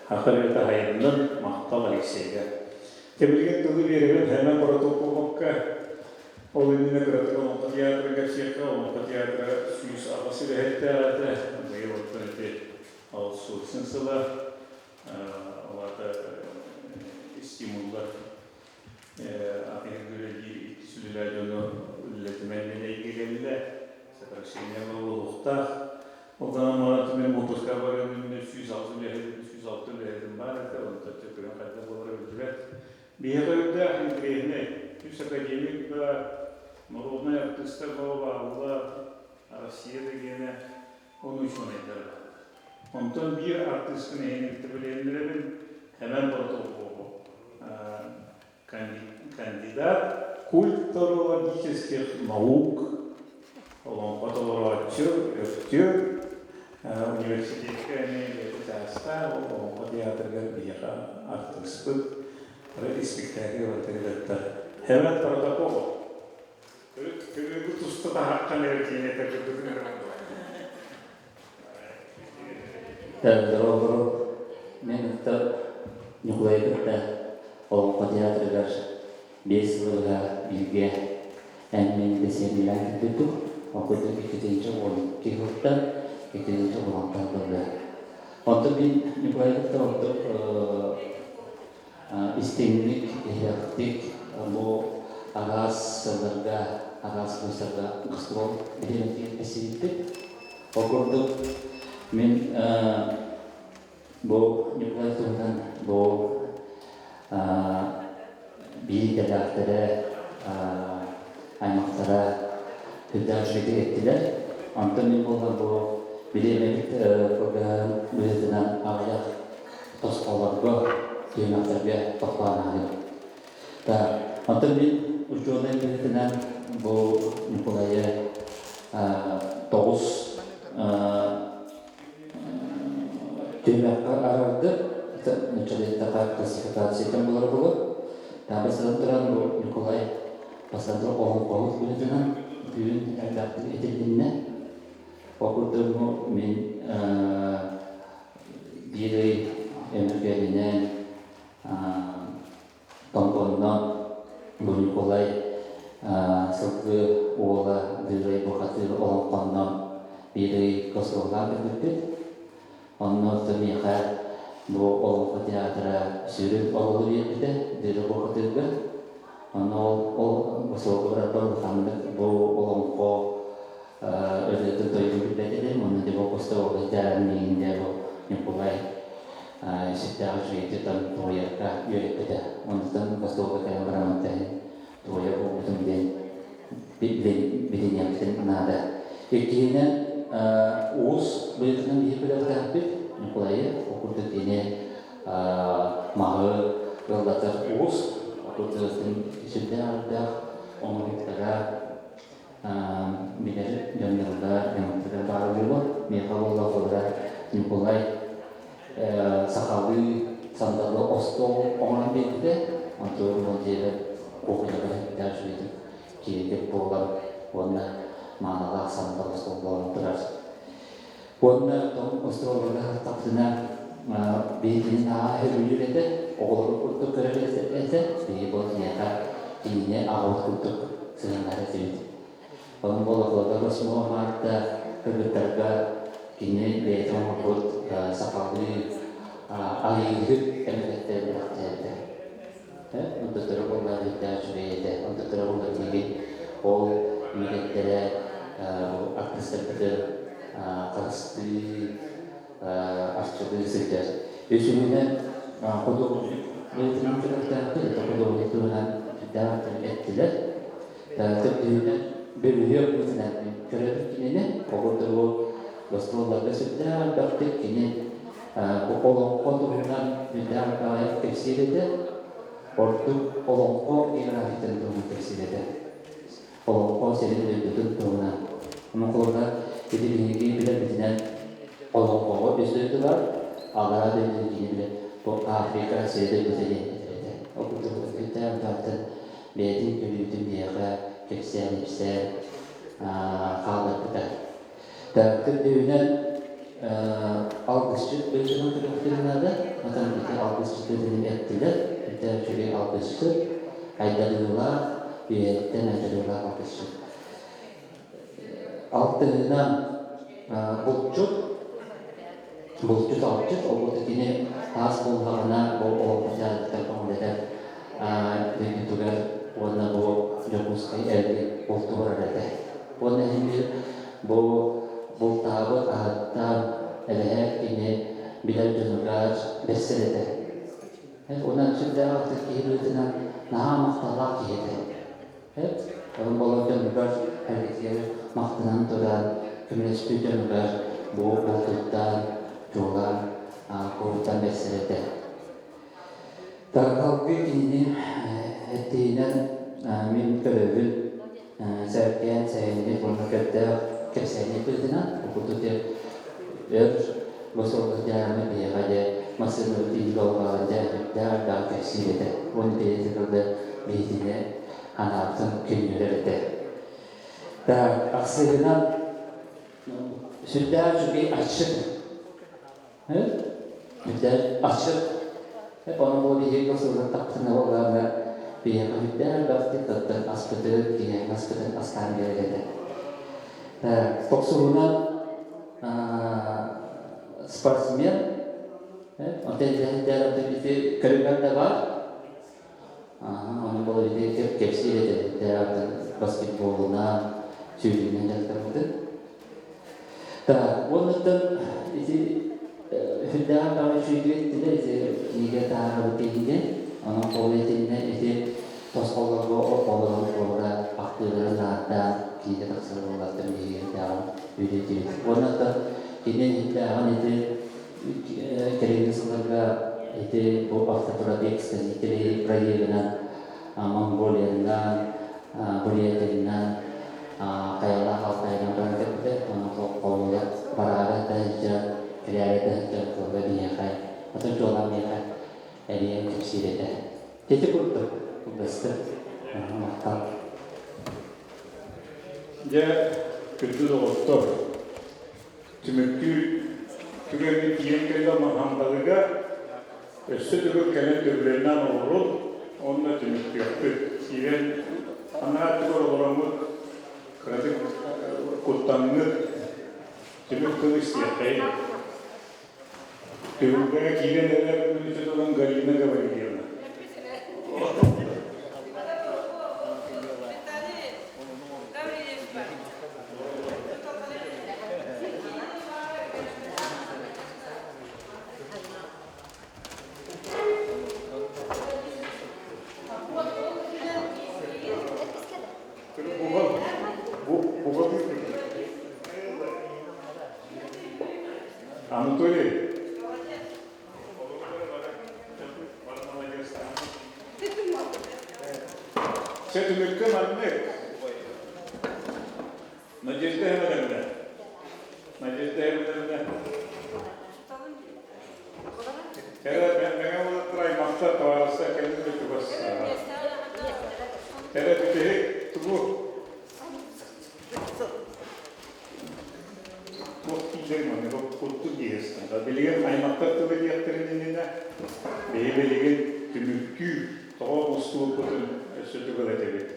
Хахырыта хайыннын махтал Алексейга. Тэбилигин тылы биэрэбин Хэмэн Протопоповка. Ол иннинэ кыратык Олоҥхо театрын кэпсиэххэ. Олоҥхо театра 108 үлэһиттээх этэ. Быйыл оттон ити аутсорсинг сыла. Ол аата стимуллар атыыһыт үлэлиир иккис үлэлээх дьону үлэлэтимэн диэн эйгэ кэллэ. Сокращение буолуохтаах. Ол гынан баран түмэн уоппуска барыан иннинэ 108 үлэһитим, 106 үлэһитим баар этэ, онтон чөкөйөн хайдах буолара биллибэт. Биһиэхэ үрдээх интэриэһинэй, үс академик да, народнай артыыстар бөҕө бааллар, Россия да гиэнэ, он учуонайдара бааллар. Онтон биир артыыспын эһиги кытта билиһиннэрэбин, Хэмэн Протопопов, кандидат культурологических наук, олоҥхо толорооччу, өктүөр, университекка эмиэ бэйэтэ чаастаах, ол олоҥхо театрыгар биһиэхэ артыыспыт, испиктээкил барытыгар ыттар. Хэмэн Протопопов. Төрүт туста таһаххан эрэ киинэтэ курдук Дорообору, мен ытта Ньукулайы кытта Олоҥхо театрыгар 5 сылы быһа бииргэ эн-мин дэсиэмилээн кэлбиппит. Ол курдук 212 сылтан 216 сылга. Онтон мин Ньукулайы кытта ордук истиҥник, иһирэхтик бу араас сылларга, араас улуустарга гастрол бириэмэтигэр билсибиппит. Ол курдук мин бу Ньукулай туһунан бу биир идэлээхтэрэ, аймахтара үрдээх үчүгэйдик эттилэр. Онтон мин буолла бу бириэмэбит кылгаһын быһыытынан аҕыйах тосхолорго, түһүмэхтэргэ тохтоон ааһыам. Так, онтон мин учуонай быһыытынан бу Ньукулайы тоҕус түһүмэххэ арардым. Нуччалыйдахха классификациятын булар буолар. Бастатан туран бу Ньукулай бастатан олоҥхоһут быһыытынан бүгүн элбэхтик этилиннэ. Ол курдук мин биир ый Өмүргэлинэн Томпонно бу Ньукулай сылгы уола Дыырай бухатыыр олоҥхонно биир ый гастроллаан кэлбиппит. Онно миэхэ бу олоҥхо театра сүрүн оруолу биэрбитэ Дыырай бухатыырга. Онно ол гастролга барарбар улаханнык бу олоҥхо ырыатын тойугун билбэт этим. Онно дьэ бу гастролга дьааран миигин дьэ бу Ньукулай сүрдээх үчүгэйдик там туойарга үөрэппитэ. Онтон гастролга кэлэн бараммын иһин туойар буолбутум диэн билиниэхпитин наада. Иккиһинэн, уус быһыытынан биһи күрэхтээхпит Ньукулайы, ол курдук кини маһы ыллатар уус, ол курдук сүрдээх элбэх оҥоһуктара билэр дьонноругар, аймахтарыгар баар буолуо. Миэхэ буолла холобура Ньукулай сахалыы сандалы остуол оҥорон биэрбитэ. Онтугар уон дьиэбэр кухняҕа иһиттээх үчүгэйдик киэргэл буолан уонна маанылаах сандал остуол буолан турар. Уонна остуолларга сырыттахпытына биһигини наһаа сөбүлүүр этэ, оҕолору курдук көрөр этэ. Биһиги бу киниэхэ кинини аҕабыт курдук сыһыаннаһар этибит. Онон буолла 8 марта кыргыттарга кини бэйэтэ оҥорбут сахалыы айыыһыт эмэгэттэрин бэлэхтээбитэ. Онтуттара буолла сүрдээх үчүгэй этэ. Онтуттара буолла билигин ол эмэгэттэрэ артыыстарбытын харыстыы, арчылыы сылдьар. Үсүһүнэн художник быһыытынан көрүөхтээхпит, это художник туһунан сүрдээх эттилэр. Төрдүһүнэн бөлүһүөк быһыытынан көрөбүт кинини. Ол курдук гастролларга сүрдээх элбэхтик кини бу олоҥхо туһунан сүрдээх элбэҕи кэпсиир этэ. Ордук олоҥхо географиятын туһунан кэпсиир этэ. Олоҥхо сирин дойдутун туһунан. Ону холобура ити биһиги билэрбитинэн олоҥхоҕо үс дойду бар, аллараа дойду кини билэр бу Африка сирэ дойдута диэн этэр этэ. Ол курдук сүрдээх элбэхтик бэйэтин көрүүтүн биһиэхэ кэпсээн-ипсээн хаалларбыта. Төрдүһүнэн алгысчыт быһыытынан көрүөхтэрин наада. Матан ити алгысчыты эттилэр. Ити үчүгэй. алгысчыт, айдарыылаах, үөһэттэн айдарыылаах алгысчыт. Алтыһынан булчут, булчут алчыт, ол кини таас буоллаҕына бу олоххо дьаадыттан көҥүлэтэр дойдутугар уонна бу Дьокуускай эргин бултуурар этэ. Уонна иһин бу бултаабыт аһыттан эбэһээт кини билэр дьонугар бэрсэр этэ. Онон сүрдээх ытык киһи быһыытынан наһаа махталлаах киһи этэ. Онон болор дьонугар эргитигэр махтанан туран көмөлөспүт дьонугар бу бултуттан, чуолаан кууруттан бэрсэр этэ. Тарҕалгы кинини эттиинэн мин көрөбүн сэргээн сэһэнньит уонна көрдөөх кэпсээнньит быһыытынан курдук өр бу сылга дьаамы биһиэхэ дьэ массыынабыт иһигэ олоҕо дьэ үрдээх элбэҕи кэпсиир этэ уонна бэйэтэ тылда биһитини анаабытын көннөрөр этэ. Так, ахсыһынан сүрдээх үчүгэй аччык Үрдээх аччык. Ону бу биһиги сылдан тахсына буоллаҕына биһиэхэ үрдээх элбэхтик кыттан аспытын, киһиэхэ аспытын астаан биэрэр этэ. Тохсуһунан спортсмен, оттон ити көрүҥэр да баар. Ону була ити кэпсиир этэ баскетболунан, сүүрүүнэн дьарыктаммытын. Так, уоннаттан ити сүрдээҕин даҕаны үчүгэйдик эттилэр, ити кинигэ таһаарабыт диэһингэ. Онон ол итиннэ ити тосхоллорго олорон буолара ахтыыларын наардаан кинигэ тахсар буоллартан биһиги эрдээҕин үөрэтибит. Уоннаттан кини иһиттээҕин ити кэлиҥҥи сылларга ити бу автопробег сказителей проегынан Монголиянан, Бурятиянан, хайалаах Алтайынан баран кэлбитэ. Онон холуйа бараары да сылдьан, кэлээри да сылдьан холуйа биһиэхэ, атын чуолаан миэхэ эрийэн кэпсиир этэ. Ити курдук кылгастык махтал. Дьэ, күндү доҕоттор, түмүктүүр түгэҥҥэ тиийэн кэллэ Маһамдалыга өссө төгүл кэлэн төбүлэринэн олорун уонна түмүктүөхпүт. Киирэн анараа өттүгэр олороммут кыратык куттаҥҥыт түмүк тыл истиэххэйин. Түһүлгэҕэ киирэн эрэр үлүтүтүлэн Галина Гаврильевна. Анатолий. Чэ түмүккэ маннык. Надежда Ивановна. Надежда Ивановна. Кэрэ мэҥэ уолаттар аймахтар табаарыстар кэлин да чугас. Кэрэ бүтэһик тугу Туох дииллэрин маннык куттук диэхтэрин. Билигин аймахтар тылы диэхтэрин иннинэ биһи билигин түмүктүү тоҕо мустубуппутун өссө төгүл этэбит.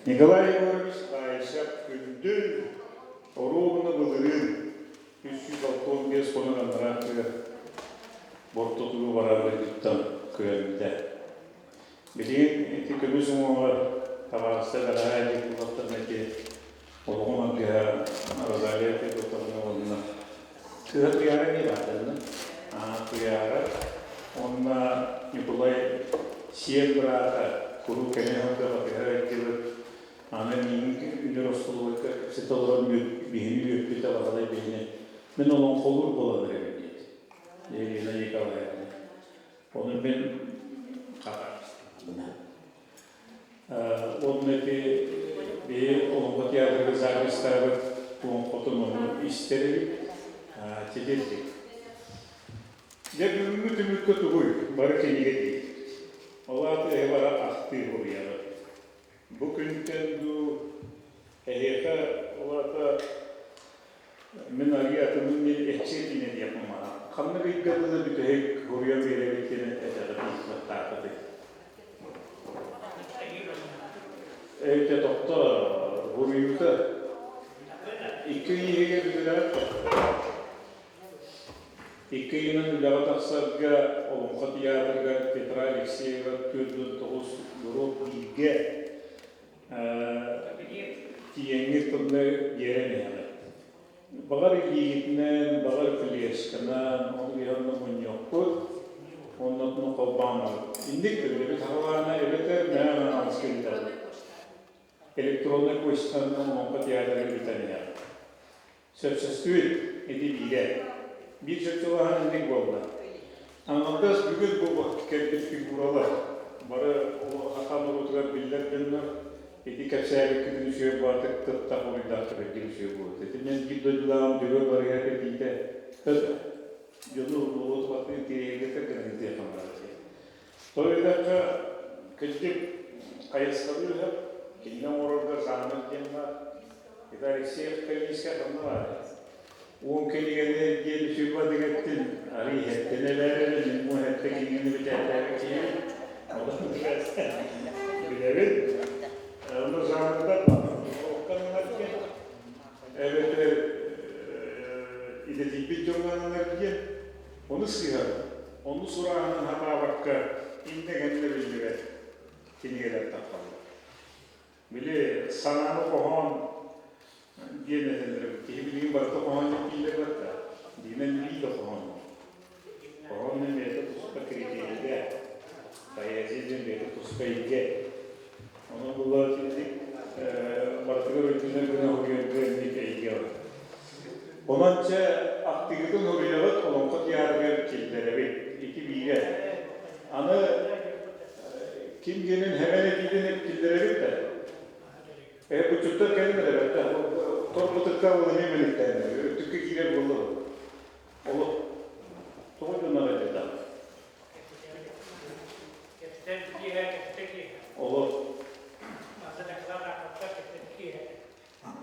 Николай Егорович Баишев күндүл оруобуна былырыын 365 хонук анараа кыа бортотугу барар дойдуттан күрэммитэ. Билигин ити көмүс уҥуоҕар табаарыстар бэҕэһээ диэки буллахтарына ити олоҕум аргыһа Розалия Федотовна уонна кыыһа Туйаара эмиэ баарданна. Туйаара уонна Ньукулай сиэн быраата куруук кэлэ сылдьар батыһа ыалдьыбыт. Аны миигин үнэр остолобуойга кэпсэтэ олорон биһини үөрпүтэ Баһылай биһини мин олоҥхолуур буолан эрэбин диэт. Елена Николаевна. Ону мин Уонна ити биһи Олоҥхо театрыгар записьтаабыт олоҥхотун ону истэр эбит. Тидирдик. Дьэ бүгүҥҥү түмүккэ тугуй? Бары кинигэ диир. Ол аата эһи бары ахтыы суруйаҕыт. Бу күнтэн дуу эһиэхэ ол аата мин арыый атынын мин эччиэ диэн этиэхпин баҕарабын. Ханнык ыйга дылы бүтэһик суруйан биэрэбит диэн этэҕит ыйытыахтааххытый? Эйте тохто буруйута икки ый иһигэр үлэҕэ Икки ыйынан үлэҕэ тахсарга Олоҥхо театрыгар Петра Алексеева 49 доруоп бииргэ тиийэҥҥит тылны биэрэн иһэҕит. Баҕар илиигитинэн, баҕар флешканан, ону биһи онно мунньуохпут, оннотуну холбоон барабыт. Инник көрүлүбүт хаҕалаана эбэтэр мээнэ аныска ыытабыт. Электроннай почтанан Олоҥхо театрыгар ыытан иһэҕит. Сөпсөстүбүт, ити биирэ. Биир чопчулаһан инник буолла. Аҥардас бүгүн бу кэлбит фигуралар бары саха норуотугар биллэр дьоннор ити кэпсээбиккитин үчүгэй баатык тыттах буруйдаах түбэлтик үчүгэй буолбут. Итинэн биир дойдулааҕым Дьөгүөр Барыйап этиитэ өп дьону норуоту баттыыр тириэргэтэр гына ыытыахха наада диэн. Тоҕо диэтэххэ, кырдьык хайысхалыы ыһыах, кинини оҥорорго жанр диэн баар. Это Алексеев комиссия ханна баарый? Уон кинигэни диэн үчүгэй бадыгаттын, арый иһэттэн эбээрэ, мин бу иһэттэ кинигэни бэчээттээбит киһи. Билэбин. Онно жанрдар баар. Эбэтэр идэтийбит дьоҥҥо ананар диэн. Ону сыыһар, ону сурааһынын хатаабакка иннэ-кэннэ биллибэт кинигэлэр таххаллар. Били санааны хоһоон диэн этэллэр. Киһи билигин барыта хоһоон диэн дииллэр барыта. Дигинэн биир да хоһоон. Хоһоон диэн бэйэтэ туспа критерийдээх. Поэзия диэн бэйэтэ туспа эйгэ. Онон була итинник барытыгар өйдөнөр гына уһуйарга инник эйгэ бар. Онон чэ актыгытын уруйаҕыт Олоҥхо театрыгар киллэрэбит. Ити биирэ. Аны ким диэнин хэмэн этиитин киллэрэбит да. Куччуттар кэлин эрэ торбутукка ол эмиэ мэликтээннэр. Өттүккэ киирэр буолла. Олох тоҕо дьоннор эдэтэ. Олох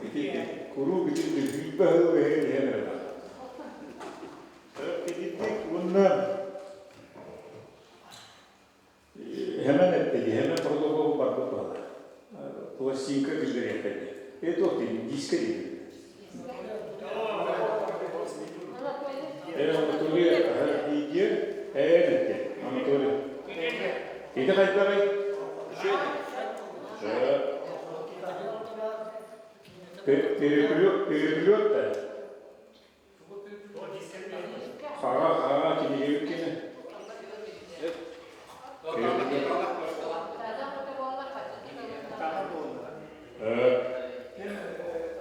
ити куруук ити сүүрбэ сыл иһэн иһэн эрэ Итинник уонна хэмэн эттэ дии, хэмэн протокол барбыт буолар. Пластинка киллэриэххэ дии. Э туох диибин, диискэ диибин. Э Анатолий диир, э эттэ Анатолий. Ити хайдаҕый? Переплет, переплет да. Хаҕа, хаҕа, кинигэбит кини.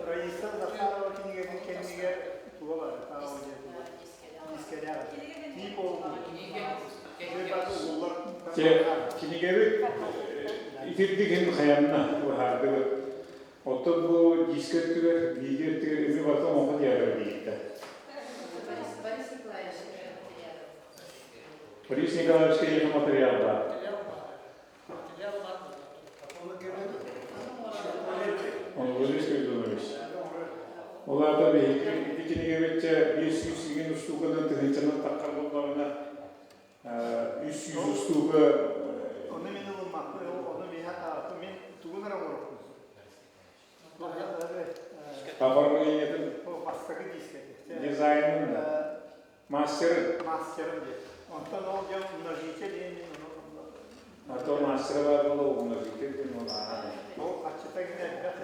Раиса Захарова кинигэтин кэннигэр туга бар, дискэлээх. Тиип Кинигэбит итирдик иһин хайанна быһаардыбыт. Оттон бу диискэ өттүгэр, видео өттүгэр үмү барыта оҥоһо диэбэр диэбиттэр. Борис Николаевич материал. Борис Николаевич киһиэхэ материал баар. Борис Спиридонович. Ол аата биһиги ити кинигэбитчэ 500 игин устууканан тыһыынчанан таххар буоллаҕына 300 устуука Ону мин ылыммаппын, ону миэхэ мин тугун эрэ оҥороппун. Оформлениетын Бастакы диискэ. Дизайнын да. Мастерын. Мастерын диэн. Онтон ол дьон умножитель диэн А то мастера бар буола умножитель диэн ол ааһан. Ол хаччыта гына элбэх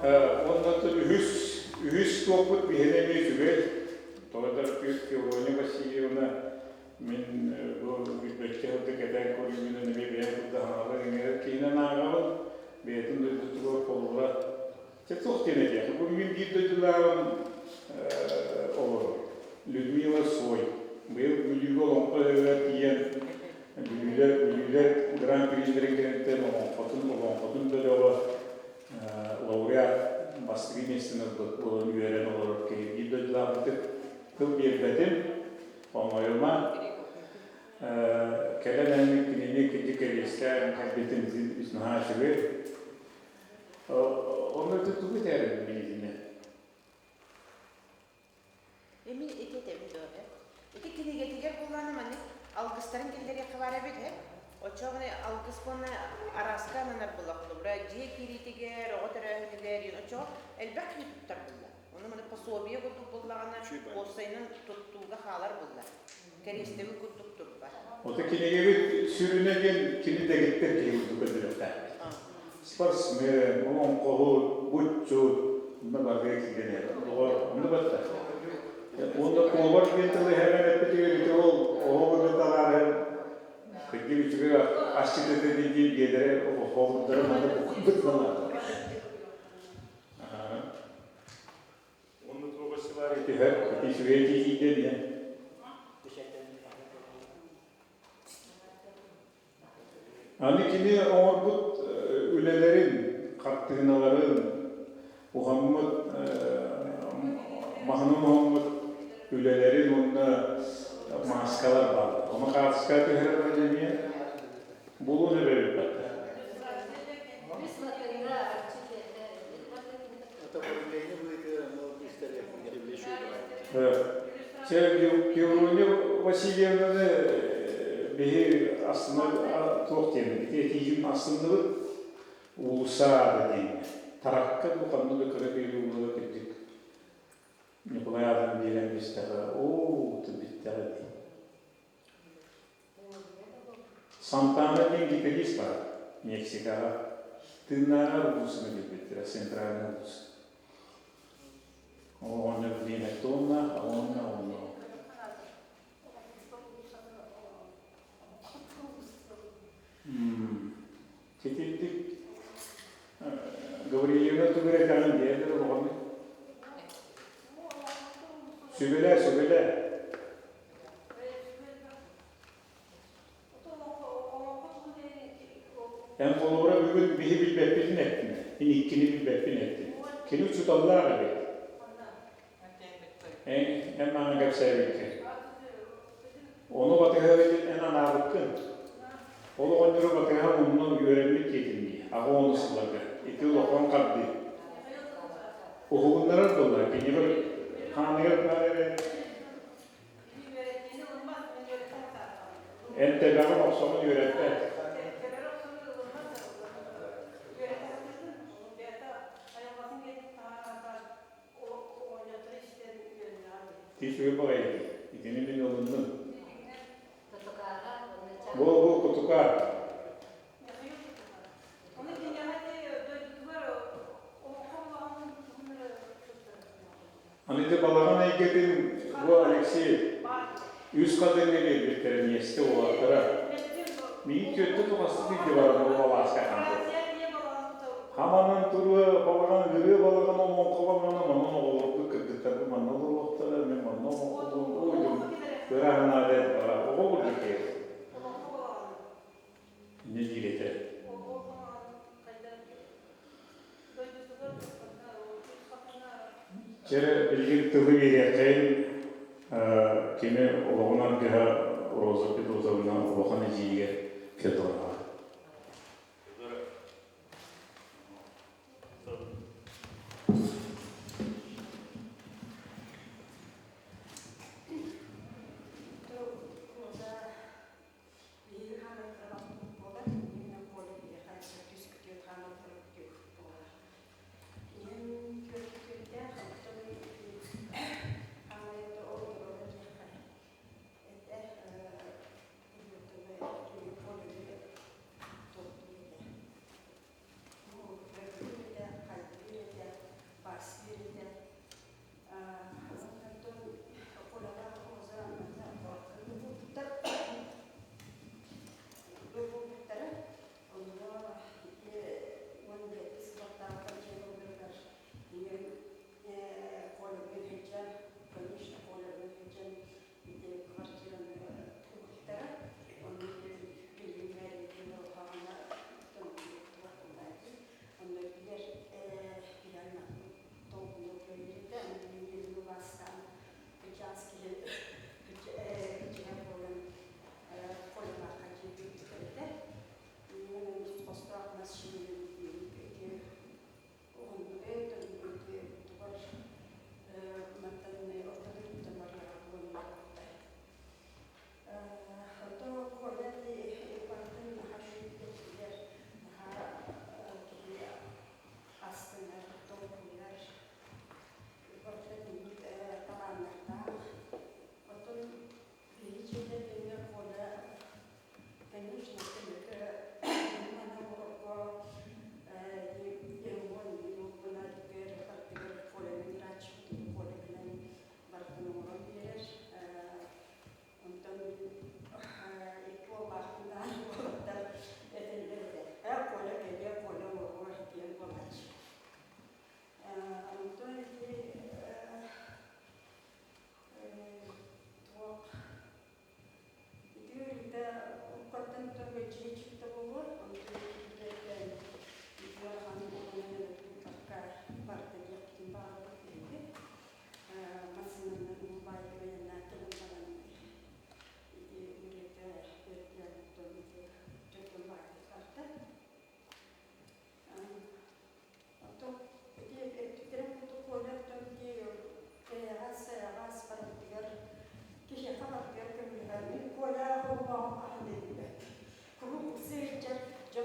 Уонна үһүс үһүс туохпут биһиэнэ эмиэ үчүгэй. Тоҕо Феврония Васильевна мин бу билбэккэ сылдьа кэтээн көрүүбүнэн эмиэ бэйэм курдук хаҥалар иҥэрэр киһинэн ааҕабын. Бэйэтин дойдутугар холобура Чэ туох диэн этиэх, бу мин биир дойдулааҕым олорор. Людмила Сой. Быйыл Бүлүүгэ олоҥхо ыһыаҕар тиийэн Бүлүүлэр, Бүлүүлэр гран-прилэрин кэнниттэн олоҥхотун, олоҥхотун бөлөҕө лауреат бастакы миэстэни ылбыт буолан үөрэн олорор киһи. Биир дойдулаахпытык тыл биэрбэтим, хомойума. Кэлэн эммит кинини кырдьык кэриэстээн кэлбитин наһаа үчүгэй. Онно тугу этэрин билигинэ? Эмин ити этэбин дуо? Ити кинигэтигэр буоллаана маннык алгыстарын киллэриэххэ баар эбит, э? Оччоҕуна алгыс уонна арааска ананар буолла холобура дьиэ киириитигэр, оҕо төрөөһүнүгэр оччоҕо элбэх киһи туттар буолла. Ону маны пособие курдук буллаҕына уопсайынан туттууга хаалар булла. Кэриэстэбил курдук турбат. Ото кинигэбит сүрүнэ диэн кини дэгиттэр киһи курдук көрдөрүөхтээх. Спортсмен, олоҥхоһут, буччут, онно барыга киирэн иһэр. Доҕор, онно батта. Уонна повар диэн тылы иһэрэн эппитигэр ити ол оһох өлө таҕаарыһан кырдьык үчүгэй асчыт этэ дии биэлэрэ оһоҕурдара манна буккуйбут Уонна туох өссө баар итиһэр, ити үчүгэй этии диэн. Аны кини оҥорбут үлэлэрин, хартыыналарын, уһаммыт, маһынан уһаммыт үлэлэрин уонна мааскалар бааллар. Ону хаартыскаҕа түһэрэр баран эмиэ булуон эбэбит батта. Чэ, Певрония Васильевнаны биһи астына туох диэн ити этиигин астынныбыт уулусса диэн таракка бу ханна да кыра киһи уулара кырдьык Николай аатын биэрэн бистэҕэ оо бүттэҕэ дии Сантана диэн гитарист баар Мексикаҕа тыыннааҕар улуусуна билбиттэрэ центральный улуус Оҕонньор диэн тонна, онно онно. Ситирдик Гаврильевна тугу эрэ этэҕин диэтэр олоҕону. Сүбэлээ, сүбэлээ. Эн холобура бүгүн биһи билбэппитин эттин, мин иккини билбэппин эттин. Кини учууталлаах эбит. Эн, эн маҥа кэпсээбиккин. Ону батыһа эн анаабыккын. Ол оҕонньору батыһа муннун үөрэммит диэтин дии, аҕа уону сылларга. Ити улахан хардыы. Уһугуннарар буолла, кинигэ хааныгар баар эрэ Эн тэбэҕин охсоҕун үөрэппэт. Тиис баҕайы итини мин ылынным. Бу бу кутука. Аны ити балаҕан эйгэтин бу Алексей үс хатыҥҥа биэрбиттэрэ миэстэ уолаттара. Миигин түөртэ тухастык илдьэ баран ол алааска хаампыт. Хаманан туруо балаҕан, ырыа балаҕан, олоҥхо балаҕана манан оҕолорбут кыргыттарбыт манна олоруохтара, мин манна олоҥхолуом, ой ыраахнаада бара оҕо курдук киһи. Инньэ диир этэ. Чэ, билигин тылы биэриэххэйин кини олоҕун аргыһа Роза Петрозовна улахан эдьиийигэр Федорова. Биһиги хаамыттарбаппыт буолар, именно Коля биһиэхэ төрдүс күтүөт хаамыттарбыт күтүөт буолар. Ийэм түөрт күтүөттээх, оттон хаамайыта ол дьиэххэ этэ, Коля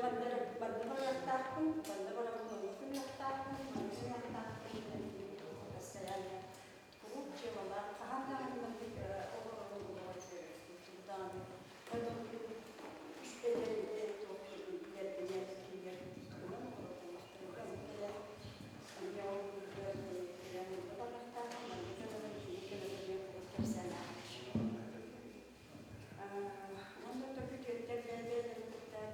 манна эрэ манна барыахтаахпын, манна бараммын оннук гыныахтаахпын, манна гыныахтаахпын диэн постоянно куруук дьыалалаах хаһан даҕаны маннык олорорун олоҕор үөрөппүт даҕаны потом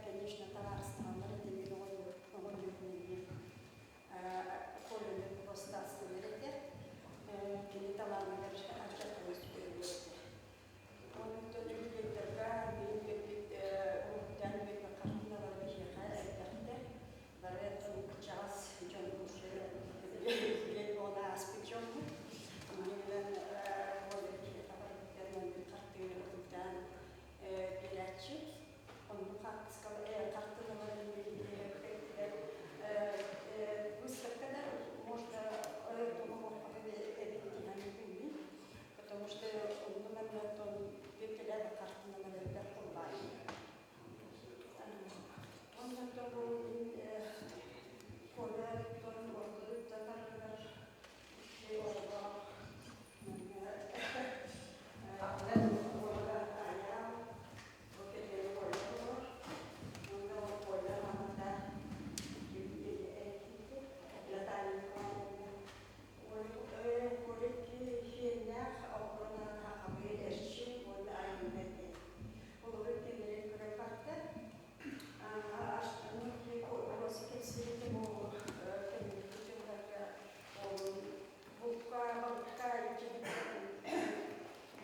конечно, табаарыстаһаллар этэ мин оҕонньорбун Коляны просто астынар этэ. Кини талааныгар ардах көрүллүө этэ. Онтон үбүлүөйдэргэ мин бүппүт уһуктаан бүппүт хартыыналар биһиэхэ элбэхтэр. Бары кырдьаҕас дьон уже үбүлүөй буола ааспыт дьоммут. Иннинэн Коля биһиэхэ барбыттар маннык хартыына уһуктаан биэрээччи. Оннук хартыыналарын выставка да можно потому что онну маннаттан бүттелер хартыналар элбэх буллаай. Оннуттан бу Коля тон ортодуттан оҕолоох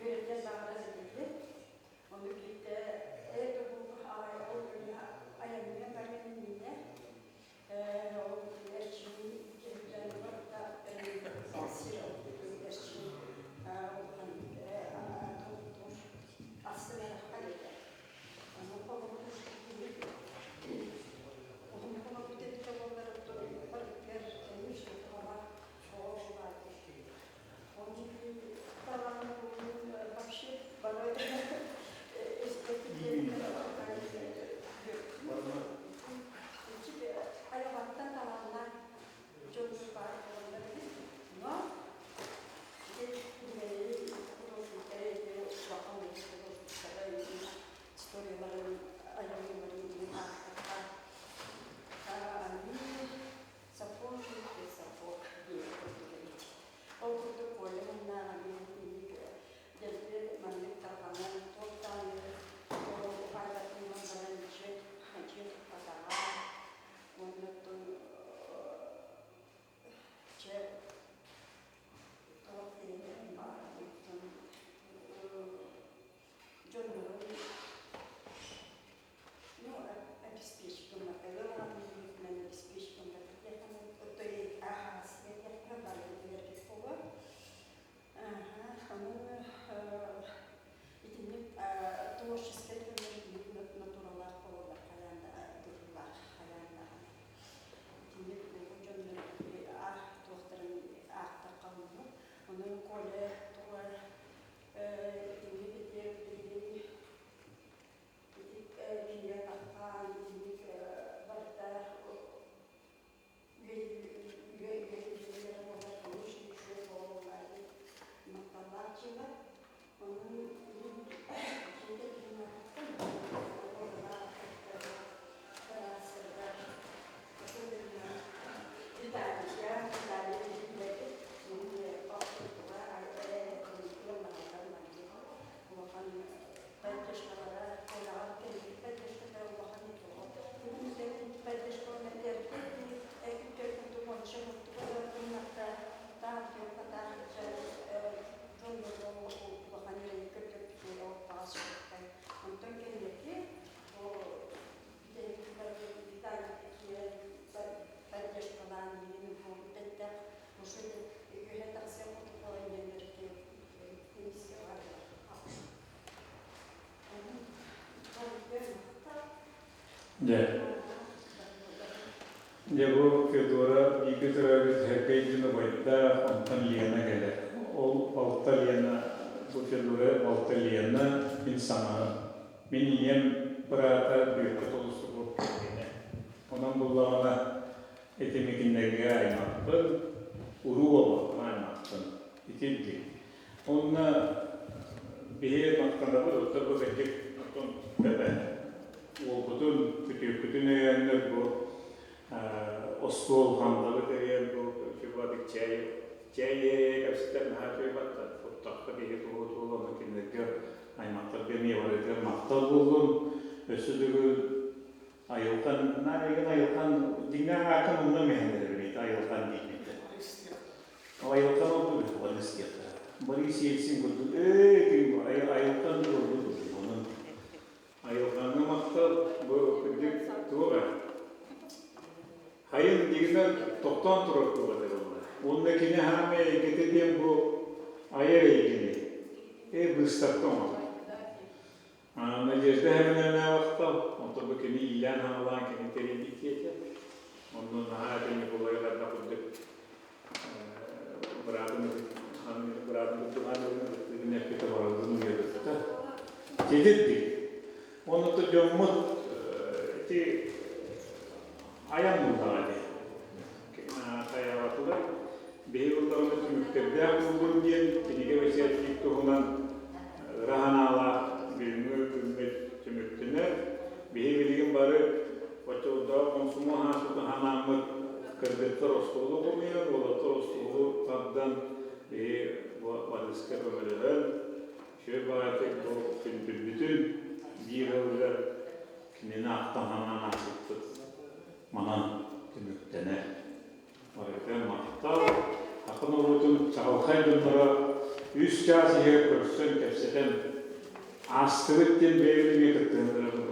Үөрэтэн баҕарар этибит. Ону биирдэ это ол айанныан барыан иннинэ ол эрчимин киһиттэн барыта сир эрчим улахан астынарахха диэтэ. Ону холобур уһун холобут эбитэ буоллар барытыгар конечно туһалаах оҕо буолааччы. Вообще бары айылҕаттан талааннаах дьон баар буолаллар эбит. Но художниктары улахан художниктары историяларын айымньыларын аахтахха они сапожник без сапог диэн курдук эбит. Ол курдук Коля муннааҕа мин итинник дэлби маннык тарҕанан туох даҕаны уһаайбатынан баран дьиэ дьиэ туппатаҕа уонна оттон чэ туох диэн баар оттон дьоннорун ну, обеспечить обеспечить Итинник творческай дьоннор натуралаах буолаллар хайаан да быһыылаах хайаан даҕаны. Итинник дьоннор туохтарын аахтахха оннук. Онон Коля туга итинник ити билигин ити кинигэ таххан итинник барыта үө буолар конечно үчүгэй буолуоллар махталлаах дьыала. Онон дьиэ Виталия, Виталия Поддержкалара улахан кэлбит поддержката улахан поддержкалар Онтон кэнники поддержкалаан миигин буолбут уже үөһэ тахсыах курдук диэннэрки Дьэ. Дьэ бу Федора бииргэ төрөөбүт Һэргэй диэн убайдаах, онтон Лена кэлэр. Ол балта Лена, бу Федора балта Лена мин саҥаһым. Мин ийэм быраата Бүөккэ Толустуков кэргэнэ. Онон буллаҕына ити микиннэргэ аймахпын, уруу олохпун аймахпын. Итирдик. Онно биһи махтанабыт, оттон бу кырдьык оттон бэбэ уолбутун, күтүөппүтүн өйөөннөр бу остуол хандалы тэрийэн бу чубадык чэй чэй кэпсэтэр наһаа үчүгэй батта. Куттахха киһи тугу тугу онно кинилэргэ аймахтарга эмиэ барытыгар махтал буоллун. Өссө төгүл Айылхан, наайыгын айылхан, дьиҥнээх ааккын умна мэһэнэрэ билиит айылхан диэбитэ. Айылхан ол бу истиэхтэрэ. Борис Ельцин курдук ээ ким айылхан курдук онон айылхаҥҥа махтал бу кырдьык туох ээ хайын дигинэн тохтоон турар туох этэ буолла. Уонна кини хаамай эйгэтэ диэн бу айар эйгэни э быыстапка оҥорор. Надежда Һэмэнээнэ махтал. Онтон бу кини иилээн-хаҥалаан кини тэрийбит киһитэ. Онно наһаа этэ Ньукулай элбэх курдук быраатын быраатын курдук эппитэ барылын уйадытта. Тидирдик. Онно дьоммут ити айан буллаҕа дии. Хайаабатылар. Биһиги буллаҕына түмүктэрдээх буоллун диэн кинигэ бэчээттиир туһунан ыра санаалаах бүгүҥҥү күммүт түмүктэнэр. Биһиги билигин бары оччолордооҕу комсомол хаасытын ханааммыт кыргыттар остуолу хомуйан, уолаттар остуолу тардан биһи бу барыска көмөлөһөн, үчүгэй баҕайытык бу күндүлбүтүн биир ыалыгар кинини ахтан санаан аахсыппыт манан түмүктэнэр. Барыта махтал. Саха норуотун чаҕылхай дьонноро үс чаас иһигэр көрсөн, кэпсэтэн аастыбыт диэн бэйэбит эмиэ кыттыһыннарабын.